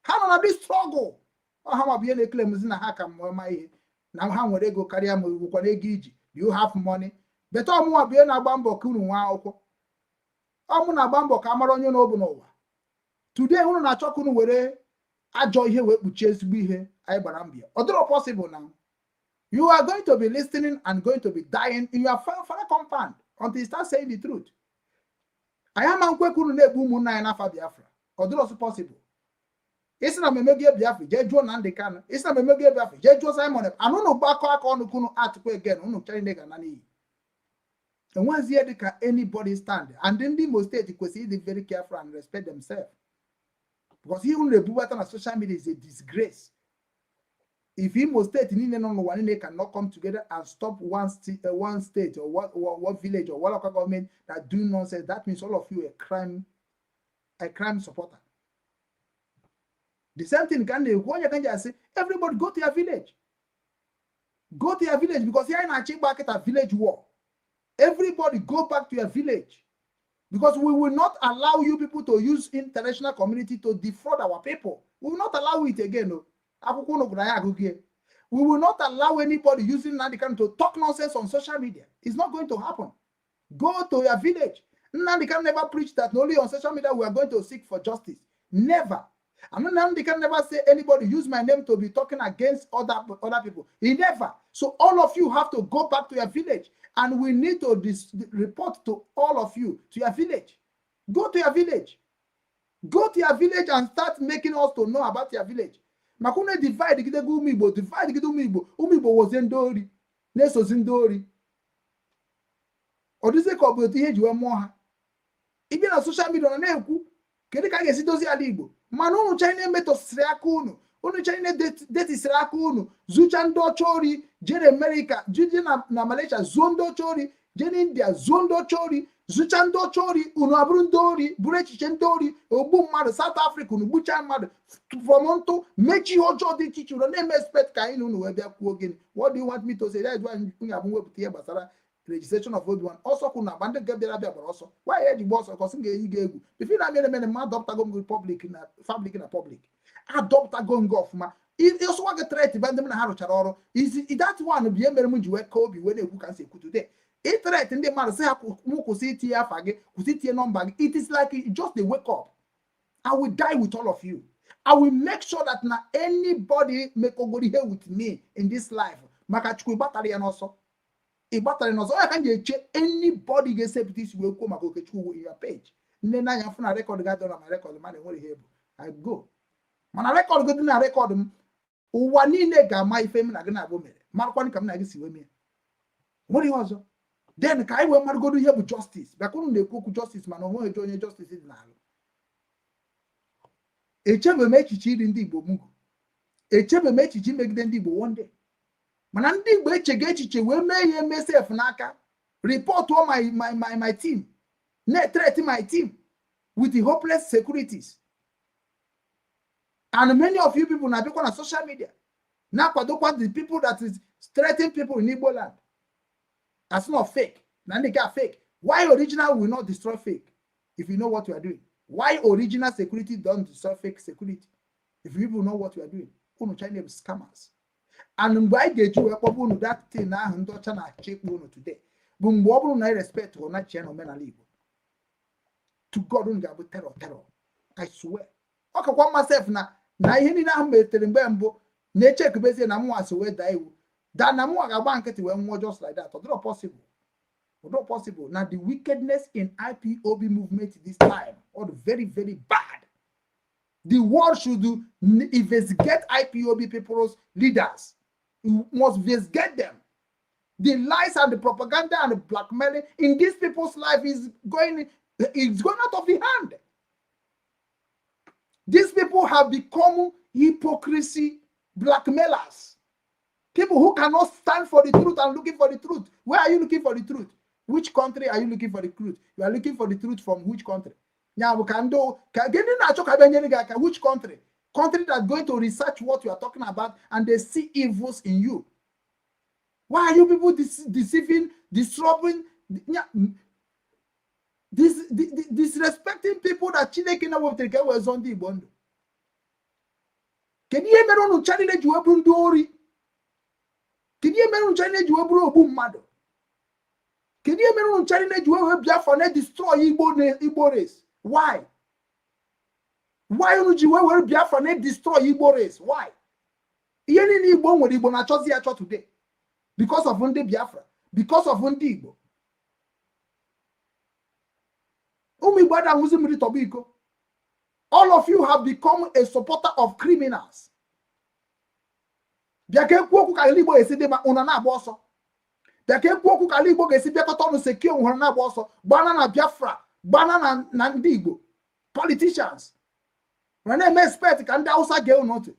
ha nọ na this struggle. Ọ ha ma bụ ihe na-eclaimzi na ha ka ma ihe, na ha nwere ego karịa ma nwekwana ego iji. Do you have money? Better ọmụnwa bụ ihe na-agba mbọ ka unu nwee akwụkwọ. Ọmụ na-agba mbọ ka a mara onye na obu n'ụwa today. Unu na-achọ ka unu were ajọ ihe wee kpuchie ezigbo ihe anyị gbara mbọ. Ọ dịrọ possible now. You are going to be listening and going to be dying in your father compound until you start saying the truth. Anyị ama nkwe ka unu na-egbu ụmụnna anyị n'afa Biafra. Ọ dịrọ possible. Isi na m emegie Biafra, jee jụọ Nnamdị Kanụ. Isi na m emegie Biafra, jee jụọ Simon. Anụ unu gbakọ aka ọnụ ka unu atụkwa again, unu chere ga na n'iyi. Enweghịzi ihe dịka anybody stand. And ndị Imo Steeti kwesịrị ịdị very careful and respect themselves, because ihe unu na-ebubata na social media is a disgrace. If Imo Steeti niile nọ n'ụwa niile cannot come together and stop one state or one village or one local government that do nonsense, that means all of you are a crime supporter. The same thing ka m na-ekwu. Onye ka m ji asị everybody go to your village, go to your village, because here na-achọ ịgba kịta village war. Everybody go back to your village, because we will not allow you people to use international community to defraud our people. We will not allow it again. No. Akwụkwọ unu gụrụ anyị agụgị. We will not allow anybody using Nnamdi Kanu to talk nonsense on social media. It's not going to happen. Go to your village. Nnamdi Kanu never preached that only on social media we are going to seek for justice. Never. And Nnamdi Kanu never say anybody use my name to be talking against other people. He never. So all of you have to go back to your village, and we need to report to all of you to your village. Go to your village. Go to your village and start making us to know about your village. Maka unu divide gidego ụmụ Igbo, divide gide ụmụ Igbo, ụmụ Igbo wozie ndị ori na-esozi ndị ori. Ọ dịzie ka ọ bụ otu ihe eji wee mụọ ha. Ịbịa na social media na na-ekwu kedu ka a ga-esi dozie ala Igbo, mana unu china emetọsịrị aka unu, unu china detisịrị aka unu, zụcha ndị ọcha ori, jere Amerịka, jije na Malaysia zuo ndị ọcha ori, jee na India zuo ndị ọcha ori, Zụcha ndị ọcha ori, unu abụrụ ndị ori, bụrụ echiche ndị ori, ogbu mmadụ. South Africa, unu gbuchaa mmadụ from ntụ, mechi ihe ọjọọ dị iche iche. Unu na-eme expect ka anyị na unu wee bịa kwuo gịnị? What do you want me to say? That is why nwunye abụ mwepụta ihe gbasara registration of Obi-Wan. Ọsọ kwụ na agba ndị nke bịara abịa gbara ọsọ. Nwaanyị eji gba ọsọ kọsị m ga-eyi gị egwu bifo na mere mere ma adọpụtago m gị public na public na public, adọpụtago m gị ọfụma. Ịsụwa gị threat ba ndị m na ha rụchara ọrụ izi. That one bụ ihe mere m ji wee ka obi wee na-ekwu ka m si ekwu today. Ị threat ndị mmadụ sị ha mụ kwụsị itinye afa gị, kwụsị itinye nọmba gị. It is like you just dey wake up. I will die with all of you. I will make sure that na anybody mekogoro ihe with me in this life, maka Chukwu, ịgbatara ya n'ọsọ, ịgbatara ya n'ọsọ. Ọ ya ka m ji eche anybody ga-esepụta isi wee kwuo maka Okechukwu in your page. Nne n'anya fụ na record ga na ma record mana enwere ihe bụ I go, mana record gị dị na record m, ụwa niile ga-ama ife m na gị na-abụ mere, marakwanụ ka m na gị si wee mee. Nwere ihe ọzọ then ka anyị wee marụgodo ihe bụ justice. Bịakwa, unu na-ekwu okwu justice, mana onweghị onye justice dị n'alụ. Echebe m echiche iri ndị Igbo mugu, echebe m echiche imegide ndị Igbo one day, mana ndị Igbo echega echiche wee mee ihe eme sef n'aka report my team, na-threat my team with the hopeless securities. And many of you people na-abịakwa na social media na-akwadokwa the people that is threatening people in Igbo land as not fake na ndị ga fake. Why original will not destroy fake if you know what you are doing? Why original security don't destroy fake security if you people know what you are doing? Unu China bụ scammers. And mgbe anyị ga-eji wee kpọba unu that thing ahụ ndị ọcha na-achọ ịkpọ unu today bụ mgbe ọ bụrụ na anyị respect hụ na chia na omenala Igbo. To God, unu ga-abụ terror, terror, I swear. Ọ kakwa mma sef na ihe niile ahụ metere mgbe mbụ na-echekubezie na mụnwa si wee daa iwu daa na mụnwa ga-agba nkịtị wee nwụọ just like that. Ọ dịrọ possible, ọ dịrọ possible na the wickedness in IPOB movement this time, all the very, very bad. The world should do investigate IPOB people's leaders. You must investigate them. The lies and the propaganda and the blackmailing in these people's life is going out of the hand. These people have become hypocrisy blackmailers. People who cannot stand for the truth and looking for the truth. Where are you looking for the truth? Which country are you looking for the truth? You are looking for the truth from which country? Ya bụ ka ndị ka gịnị na-achọ ka bịa nyere gị aka? Which country? Country that going to research what you are talking about and they see evils in you. Why are you people deceiving, disrupting, disrespecting people that Chineke na wepụtara ka e wee zọọ ndị Igbo ndụ? Kedu ihe mere unu ncha niile ji wee bụrụ ndị ori? Kedu ihe mere unu ncha niile ji wee bụrụ ogbu mmadụ? Kedu ihe mere unu ncha niile ji wee Biafra na-destroy Igbo na Igbo race? Why unu ji wee were Biafra na-destroy Igbo race? Why? Ihe niile Igbo nwere, Igbo na-achọzi ya achọ today because of ndị Biafra, because of ndị Igbo. Ụmụ Igbo ada-aṅụzi mmiri tọgbọ iko. All of you have become a supporter of criminals. Bịa ka ekwu okwu ka ala Igbo ga-esi dị mma, ụna na-agba ọsọ. Bịa ka ekwu okwu ka ala Igbo ga-esi bịakọta ọnụ sekie onwe ha, na-agba ọsọ gbana na Biafra, gbana na ndị Igbo politicians were na-eme expect ka ndị Hausa gee unu ntị,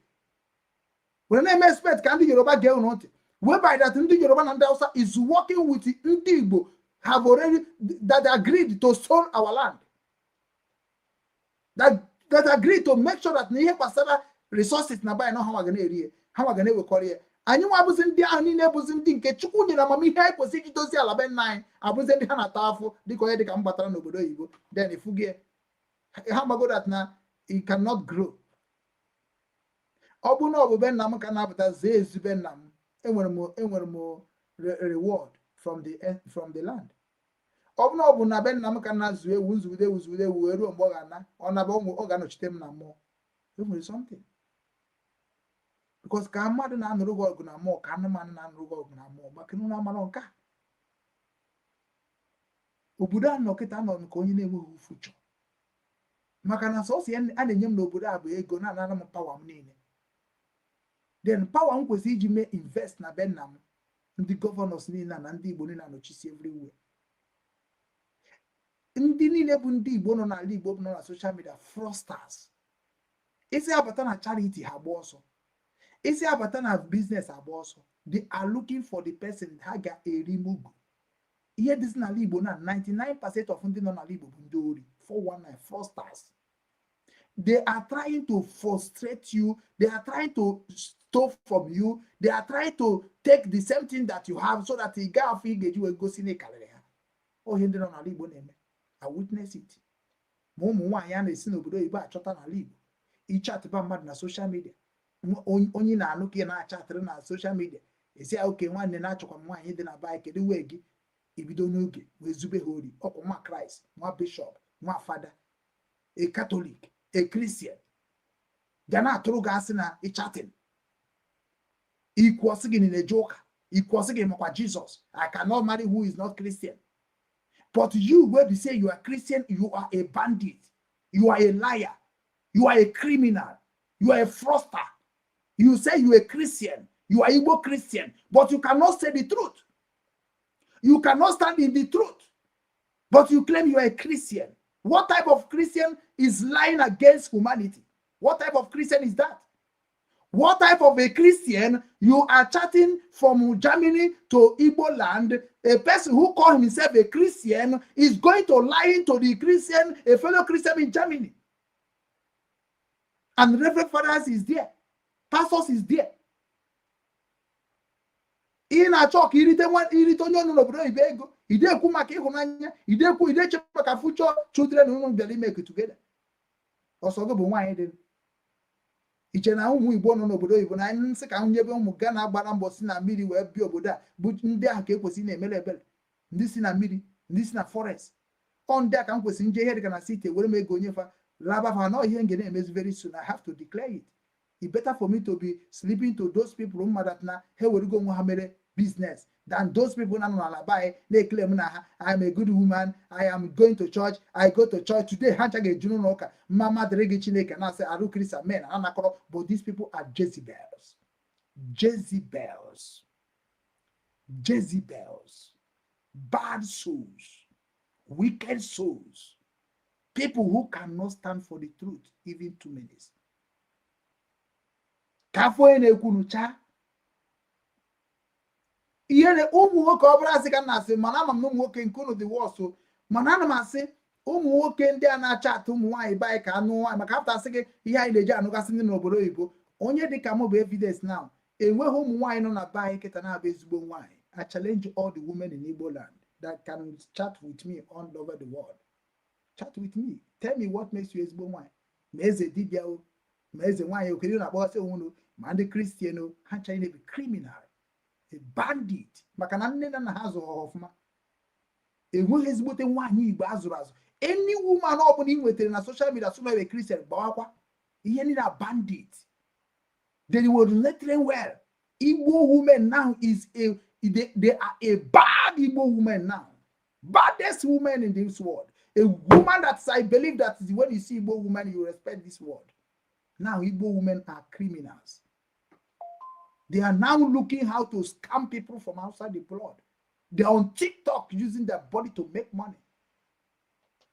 were na-eme expect ka ndị Yoruba gee unu ntị, whereby that ndị Yoruba na ndị Hausa is working with ndị Igbo have already that agreed to sell our land, that agreed to make sure that na ihe gbasara resources na be na ha ga na-eri ya, ha ga na-ewekọrọ ya. Anyị nwa abụzi ndị ahụ niile bụzi ndị nke Chukwu nyere amamihe anyị kwesịrị iji dozie ala be nna anyị, abụzi ndị ha na-ata afụ dịka onye dịka m batara n'obodo oyibo. Then ifugie ha mago that na it cannot grow. Ọ bụ na ọ bụ be nna m ka na-apụta zee ezu be nna m, enwere m reward from the land. Ọ bụ na ọ bụ na be nna m ka na-azụ ewu, nzugide ewu, zugide ewu wee ruo mgbe ọ ga-ana, ọ naba, ọ ga-anọchite m na mmụọ. Enwere something because ka mmadụ na-anụrụ gị ọgụ na mmụọ, ka anụmanụ na-anụrụ gị ọgụ na mmụọ, maka na amara nke a. Obodo a nọ kịta nọ nke onye na-enweghị future, maka na sọsọ ya a na-enye m n'obodo a bụ ego na-anara m power m niile. Then power m kwesịrị iji mee invest na be nna m, ndị governors niile na ndị Igbo niile anọchisi everywhere, ndị niile bụ ndị Igbo nọ n'ala Igbo nọ na social media, fraudsters. Isi abata na charity, ha gba ọsọ. Isi abata na business, agba ọsọ. They are looking for the person ha ga-eri mugu. Ihe dịzi n'ala Igbo na 99% of ndị nọ n'ala Igbo bụ ndị ori, 419, fraudsters. They are trying to frustrate you. They are trying to steal from you. They are trying to take the same thing that you have so that ị gaa afọ ị ga-eji wee gosi na ị karịrị ha. Ohe ndị nọ n'ala Igbo na-eme, I witness it. Ma ụmụ nwaanyị a na-esi n'obodo oyibo achọta n'ala Igbo, ịchatịba mmadụ na social media, onye na-anụ ka ị na-achatịrị na social media, esi ya oke nwanne na-achọkwa m nwaanyị dị na be anyị, kedu wee gị ibido n'oge wee zube ha ori. Ọkwa nwa Kraịst, nwa bishọp, nwa fada, a Catholic, a Christian, ga na-atụrụ gị asị na ịchatịn ikwu, ọsị gị na na-eje ụka, ikwu ọsị gị makwa Jizọs. I cannot marry who is not Christian. But you wey be say you are Christian, you are a bandit, you are a liar, you are a criminal, you are a fraudster. You say you are a Christian, you are Igbo Christian, but you cannot say the truth. You cannot stand in the truth, but you claim you are a Christian. What type of Christian is lying against humanity? What type of Christian is that? What type of a Christian you are chatting from Germany to Igbo land? A person who call himself a Christian is going to lie to the Christian, a fellow Christian in Germany. And Reverend Fathers is there. Pastors is there. Ị na-achọ ka irite nwa, irite onye ọnụ n'obodo oyibo ego, ide ekwu maka ịhụnanya, ide ekwu, ide eche maka future children unu bịara ime together. Ọsọ gị bụ nwaanyị dị iche na ụmụ Igbo nọ n'obodo oyibo na nsị ka nyebe ụmụ Gana gbara mbọ si na mmiri wee bịa obodo a bụ ndị ahụ ka ekwesịrị na-emere ebere. Ndị si na mmiri, ndị si na forest, ọ ndị a ka m kwesịrị nje ihe dịka na city were m ego onye fa laba fa na ihe m ga na-emezi very soon. I have to declare it. It better for me to be sleeping to those people mma that na ha ewerego onwe ha mere business than those people na nọ n'ala be anyị na-eclaim na ha, "I am a good woman, I am going to church, I go to church today." Ha ncha ga-eju n'ụlọ ụka, mma mma dịrị gị Chineke, na-asị arụ Kristi men anakọrọ. But these people are Jezebels, Jezebels, Jezebels, bad souls, wicked souls, people who cannot stand for the truth even 2 minutes. Ka afọ onye na-ekwunu chaa ihe na ụmụ nwoke, ọ bụrụ asị ka m na-asị, mana ama m na ụmụ nwoke nke unu dị worse. Mana ana m asị ụmụ nwoke ndị a na-acha atụ ụmụ nwaanyị be anyị ka anụ nwaanyị, maka after asị gị ihe anyị na-eji anụgasị ndị n'obodo oyibo, onye dị ka m bụ evidence now. Enweghị ụmụ nwaanyị nọ na be anyị kịta na-abụ ezigbo nwaanyị. I challenge all the women in Igbo land that can chat with me all over the world, chat with me, tell me what makes you ezigbo nwaanyị. Ma eze dibịa o, ma eze nwaanyị okere na-akpọgasị onwe unu, ma ndị Christian o, ha ncha na-ebi criminal, a bandit, maka na nne na nna ha zụrụ ha ọfụma. Enweghị ezigbote nwaanyị Igbo azụrụ azụ. Any woman ọbụla ị nwetara na social media sụ na Christian, gbawakwa ihe niile na bandit. They were not trained well. Igbo women now is a they are a bad Igbo woman now, baddest woman in this world, a woman that I believe that when you see Igbo woman, you respect this world. Now Igbo women are criminals. They are now looking how to scam people from outside the blood. They're on TikTok using their body to make money.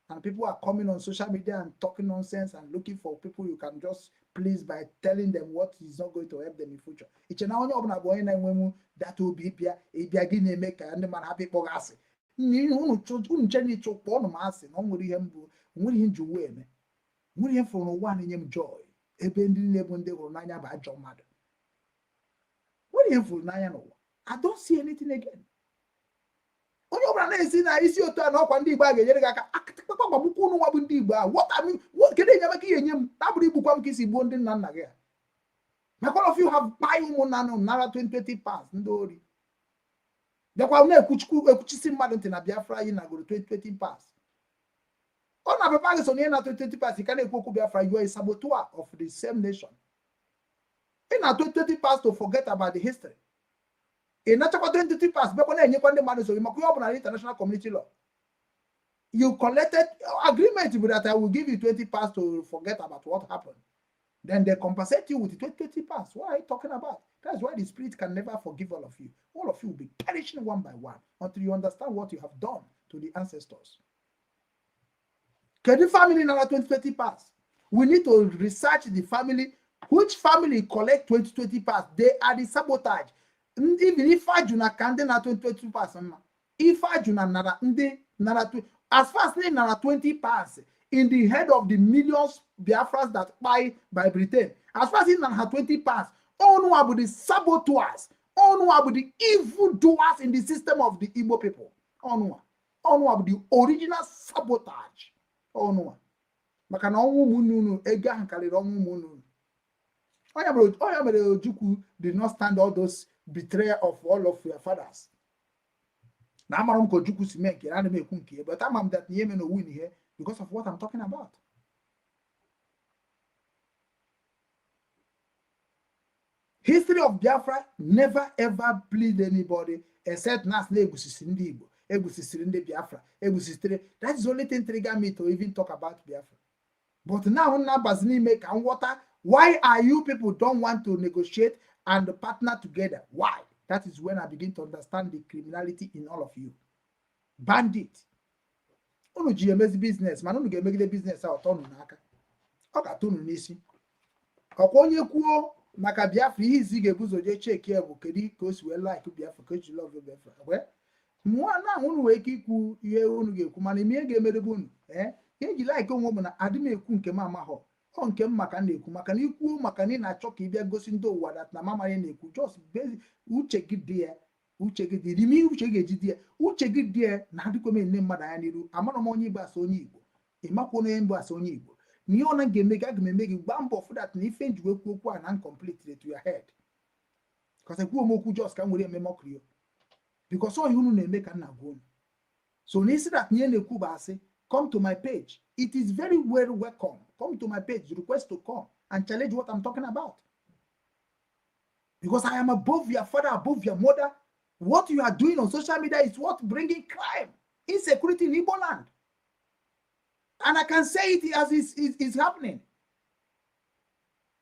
And people are coming on social media and talking nonsense and looking for people you can just please by telling them what is not going to help them in future. Iche na onye ọbụla bụ onye na-enwenwu data obi ịbịa ịbịa gị na-eme ka ndị mmadụ hapụ ịkpọ gị asị. Unu che na ịchụ kpọọ ọnụ m asị na ọ nwere ihe mbụ, nwere ihe nji uwe eme, nwere ihe m fụrụ n'ụwa na-enye m joy, ebe ndị niile bụ ndị hụrụ n'anya bụ ajọ mmadụ. Nwere ihe m fụrụ n'anya n'ụwa? I don't see anything again. Onye ọbụla na-esi na isi otu a na ọkwa ndị Igbo a ga-enyere gị aka, akịtịkpakpa gbagbukwa unu nwa bụ ndị Igbo a. What I mean, kedu enyemaka ihe enye m na bụrụ igbukwa m ka isi gbuo ndị nna nna gị a? Maka all of you have kpai ụmụnna nụ nara 20 pounds, ndị ori, bịakwa na-ekwuchukwu ekwuchisi mmadụ ntị na Biafra. Anyị nagoro 20 pounds, ọ na papa gị so na ihe na 20 pounds ka na-ekwu okwu Biafra. You are a saboteur of the same nation. Ị na 20 pounds to forget about the history. Ị nachakwa 20 pounds, bịakwa na-enyekwa ndị mmadụ nsogbu maka ihe ọ bụla na international community law. You collected agreement with that I will give you 20 pounds to forget about what happened. Then they compensate you with 20 pounds. What are you talking about? That's why the spirit can never forgive all of you. All of you will be perishing one by one until you understand what you have done to the ancestors. Kedu family nara 20 pounds? We need to research the family. Which family collect 20 pounds? They are the sabotage. Even if I do not can na 20 pounds mma. Ifeajuna nara ndị nara as far as they nara 20 pounds in the head of the millions Biafrans that buy by Britain, as far as he nara ha 20 pounds, onua bụ the saboteurs, onua bụ the evil doers in the system of the Igbo people. Onua bụ the original sabotage. Onua maka na ọnwụ ụmụnne unu, ego ahụ karịrị ọnwụ ụmụnne unu. Onye mere Ojukwu did not stand all those betrayal of all of your fathers. Na amara m ka Ojukwu si mee nke ana m ekwu nke ya, but ama m that ihe mere na win ihe because of what I'm talking about. History of Biafra never ever pleased anybody except nas na egwusisi ndị Igbo, egwusisiri ndị Biafra, egwusisitere. That is the only thing trigger me to even talk about Biafra. But now na-abazi n'ime ka m ghọta why are you people don't want to negotiate and partner together. Why? That is when I begin to understand the criminality in all of you. Bandit. Unu ji emezi business, mana unu ga-emegide business a ọtọ unu n'aka. Ọ ga-atụ unu n'isi. Ọkwa onye kwuo maka Biafra, ihe izi ga-ebuzo jee cheki ya bụ kedu ka o si wee like Biafra, ka o ji love Biafra. Wee mụọ na unu nwere ike ikwu ihe unu ga-ekwu, mana ime ihe ga-emerebe unu, ee, ihe eji like onwe bụ na adị m ekwu nke m amaghọ ọ nke m maka na-ekwu, maka na ikwuo maka na ị na-achọ ka ị bịa gosi ndị ụwa that na mama ya na-ekwu. Just uche gị dị ya, uche gị dị n'ime, uche gị ga-eji dị ya, uche gị dị ya na adịkwa m ene mmadụ anya n'iru. Amara m onye Igbo asa onye Igbo, ịmakwa onye mbụ asa onye Igbo na ihe ọ na ga-eme gị, aga m eme gị. Gbaa mbọ fụ that na ife nji wee kwuo okwu a na incomplete to your head, because ekwuo m okwu just ka m were eme mockery, because ọ ihe unu na-eme ka m na-agwa unu. So na isi that ihe na-ekwu bụ asị, come to my page. It is very well welcome. Come to my page, request to come and challenge what I'm talking about, because I am above your father, above your mother. What you are doing on social media is what bringing crime, insecurity in Igbo land, and I can say it as it's happening.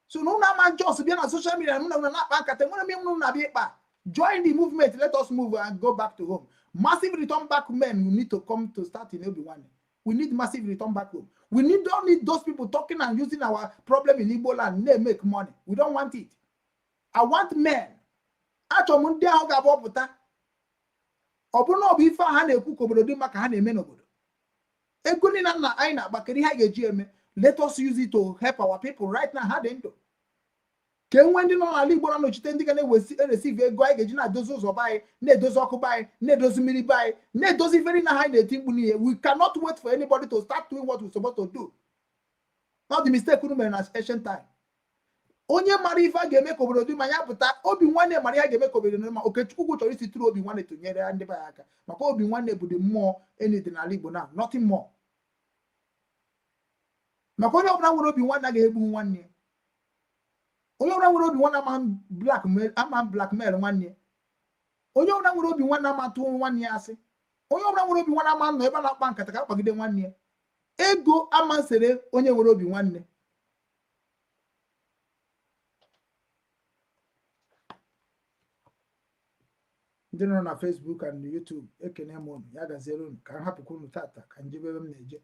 So no na man just be on social media no na na nkata nwere m unu na-abịa ịkpa. Join the movement. Let us move and go back to home. Massive return back men, we need to come to start in Obi Nwanne. We need massive return back home. We need don't need those people talking and using our problem in Igbo land they make money. We don't want it. I want men. Achọrọ m ndị ahụ ga-abụ ọpụta, ọ bụrụ na ọ bụ ife a ha na-ekwu ka obodo dị mma ka ha na-eme n'obodo. Ego niile nna anyị na-agbakere ihe a ga-eji eme, let us use it to help our people right now. Ha dị ndụ ka e nwee ndị nọ n'ala Igbo na-anọchite, ndị ga na-ewesi eresive ego anyị ga-eji na-edozi ụzọ be anyị, na-edozi ọkụ be anyị, na-edozi mmiri be anyị, na-edozi ife niile ha na-eti mkpu n'ihe. We cannot wait for anybody to start doing what we're supposed to do. Not the mistake unu mere na ancient time. Onye mara ife a ga-eme ka obodo dị mma ya pụta. Obi Nwanne mara ihe ga-eme ka obodo dị mma. Okechukwu chọrọ isi tụrụ Obi Nwanne tụnyere ya ndị be ya aka, maka Obi Nwanne bụ dị mmụọ enyi dị n'ala Igbo na nothing more, maka onye ọbụla nwere obi nwanne agaghị egbu nwanne ya. Onye ọbụla nwere obi nwanne ama blackmail nwanne ya. Onye ọbụla nwere obi nwanne ama tụọ nwanne ya asị. Onye ọbụla nwere obi nwanne ama nọ ebe a na-akpa nkata ka akpagide nwanne ya. Ego ama nsere onye nwere obi nwanne. Ndị nọ na Facebook and YouTube, ekene m unu. Ya gaziere unu. Ka m hapụkwa unu tata ka njebe ebe m na-eje.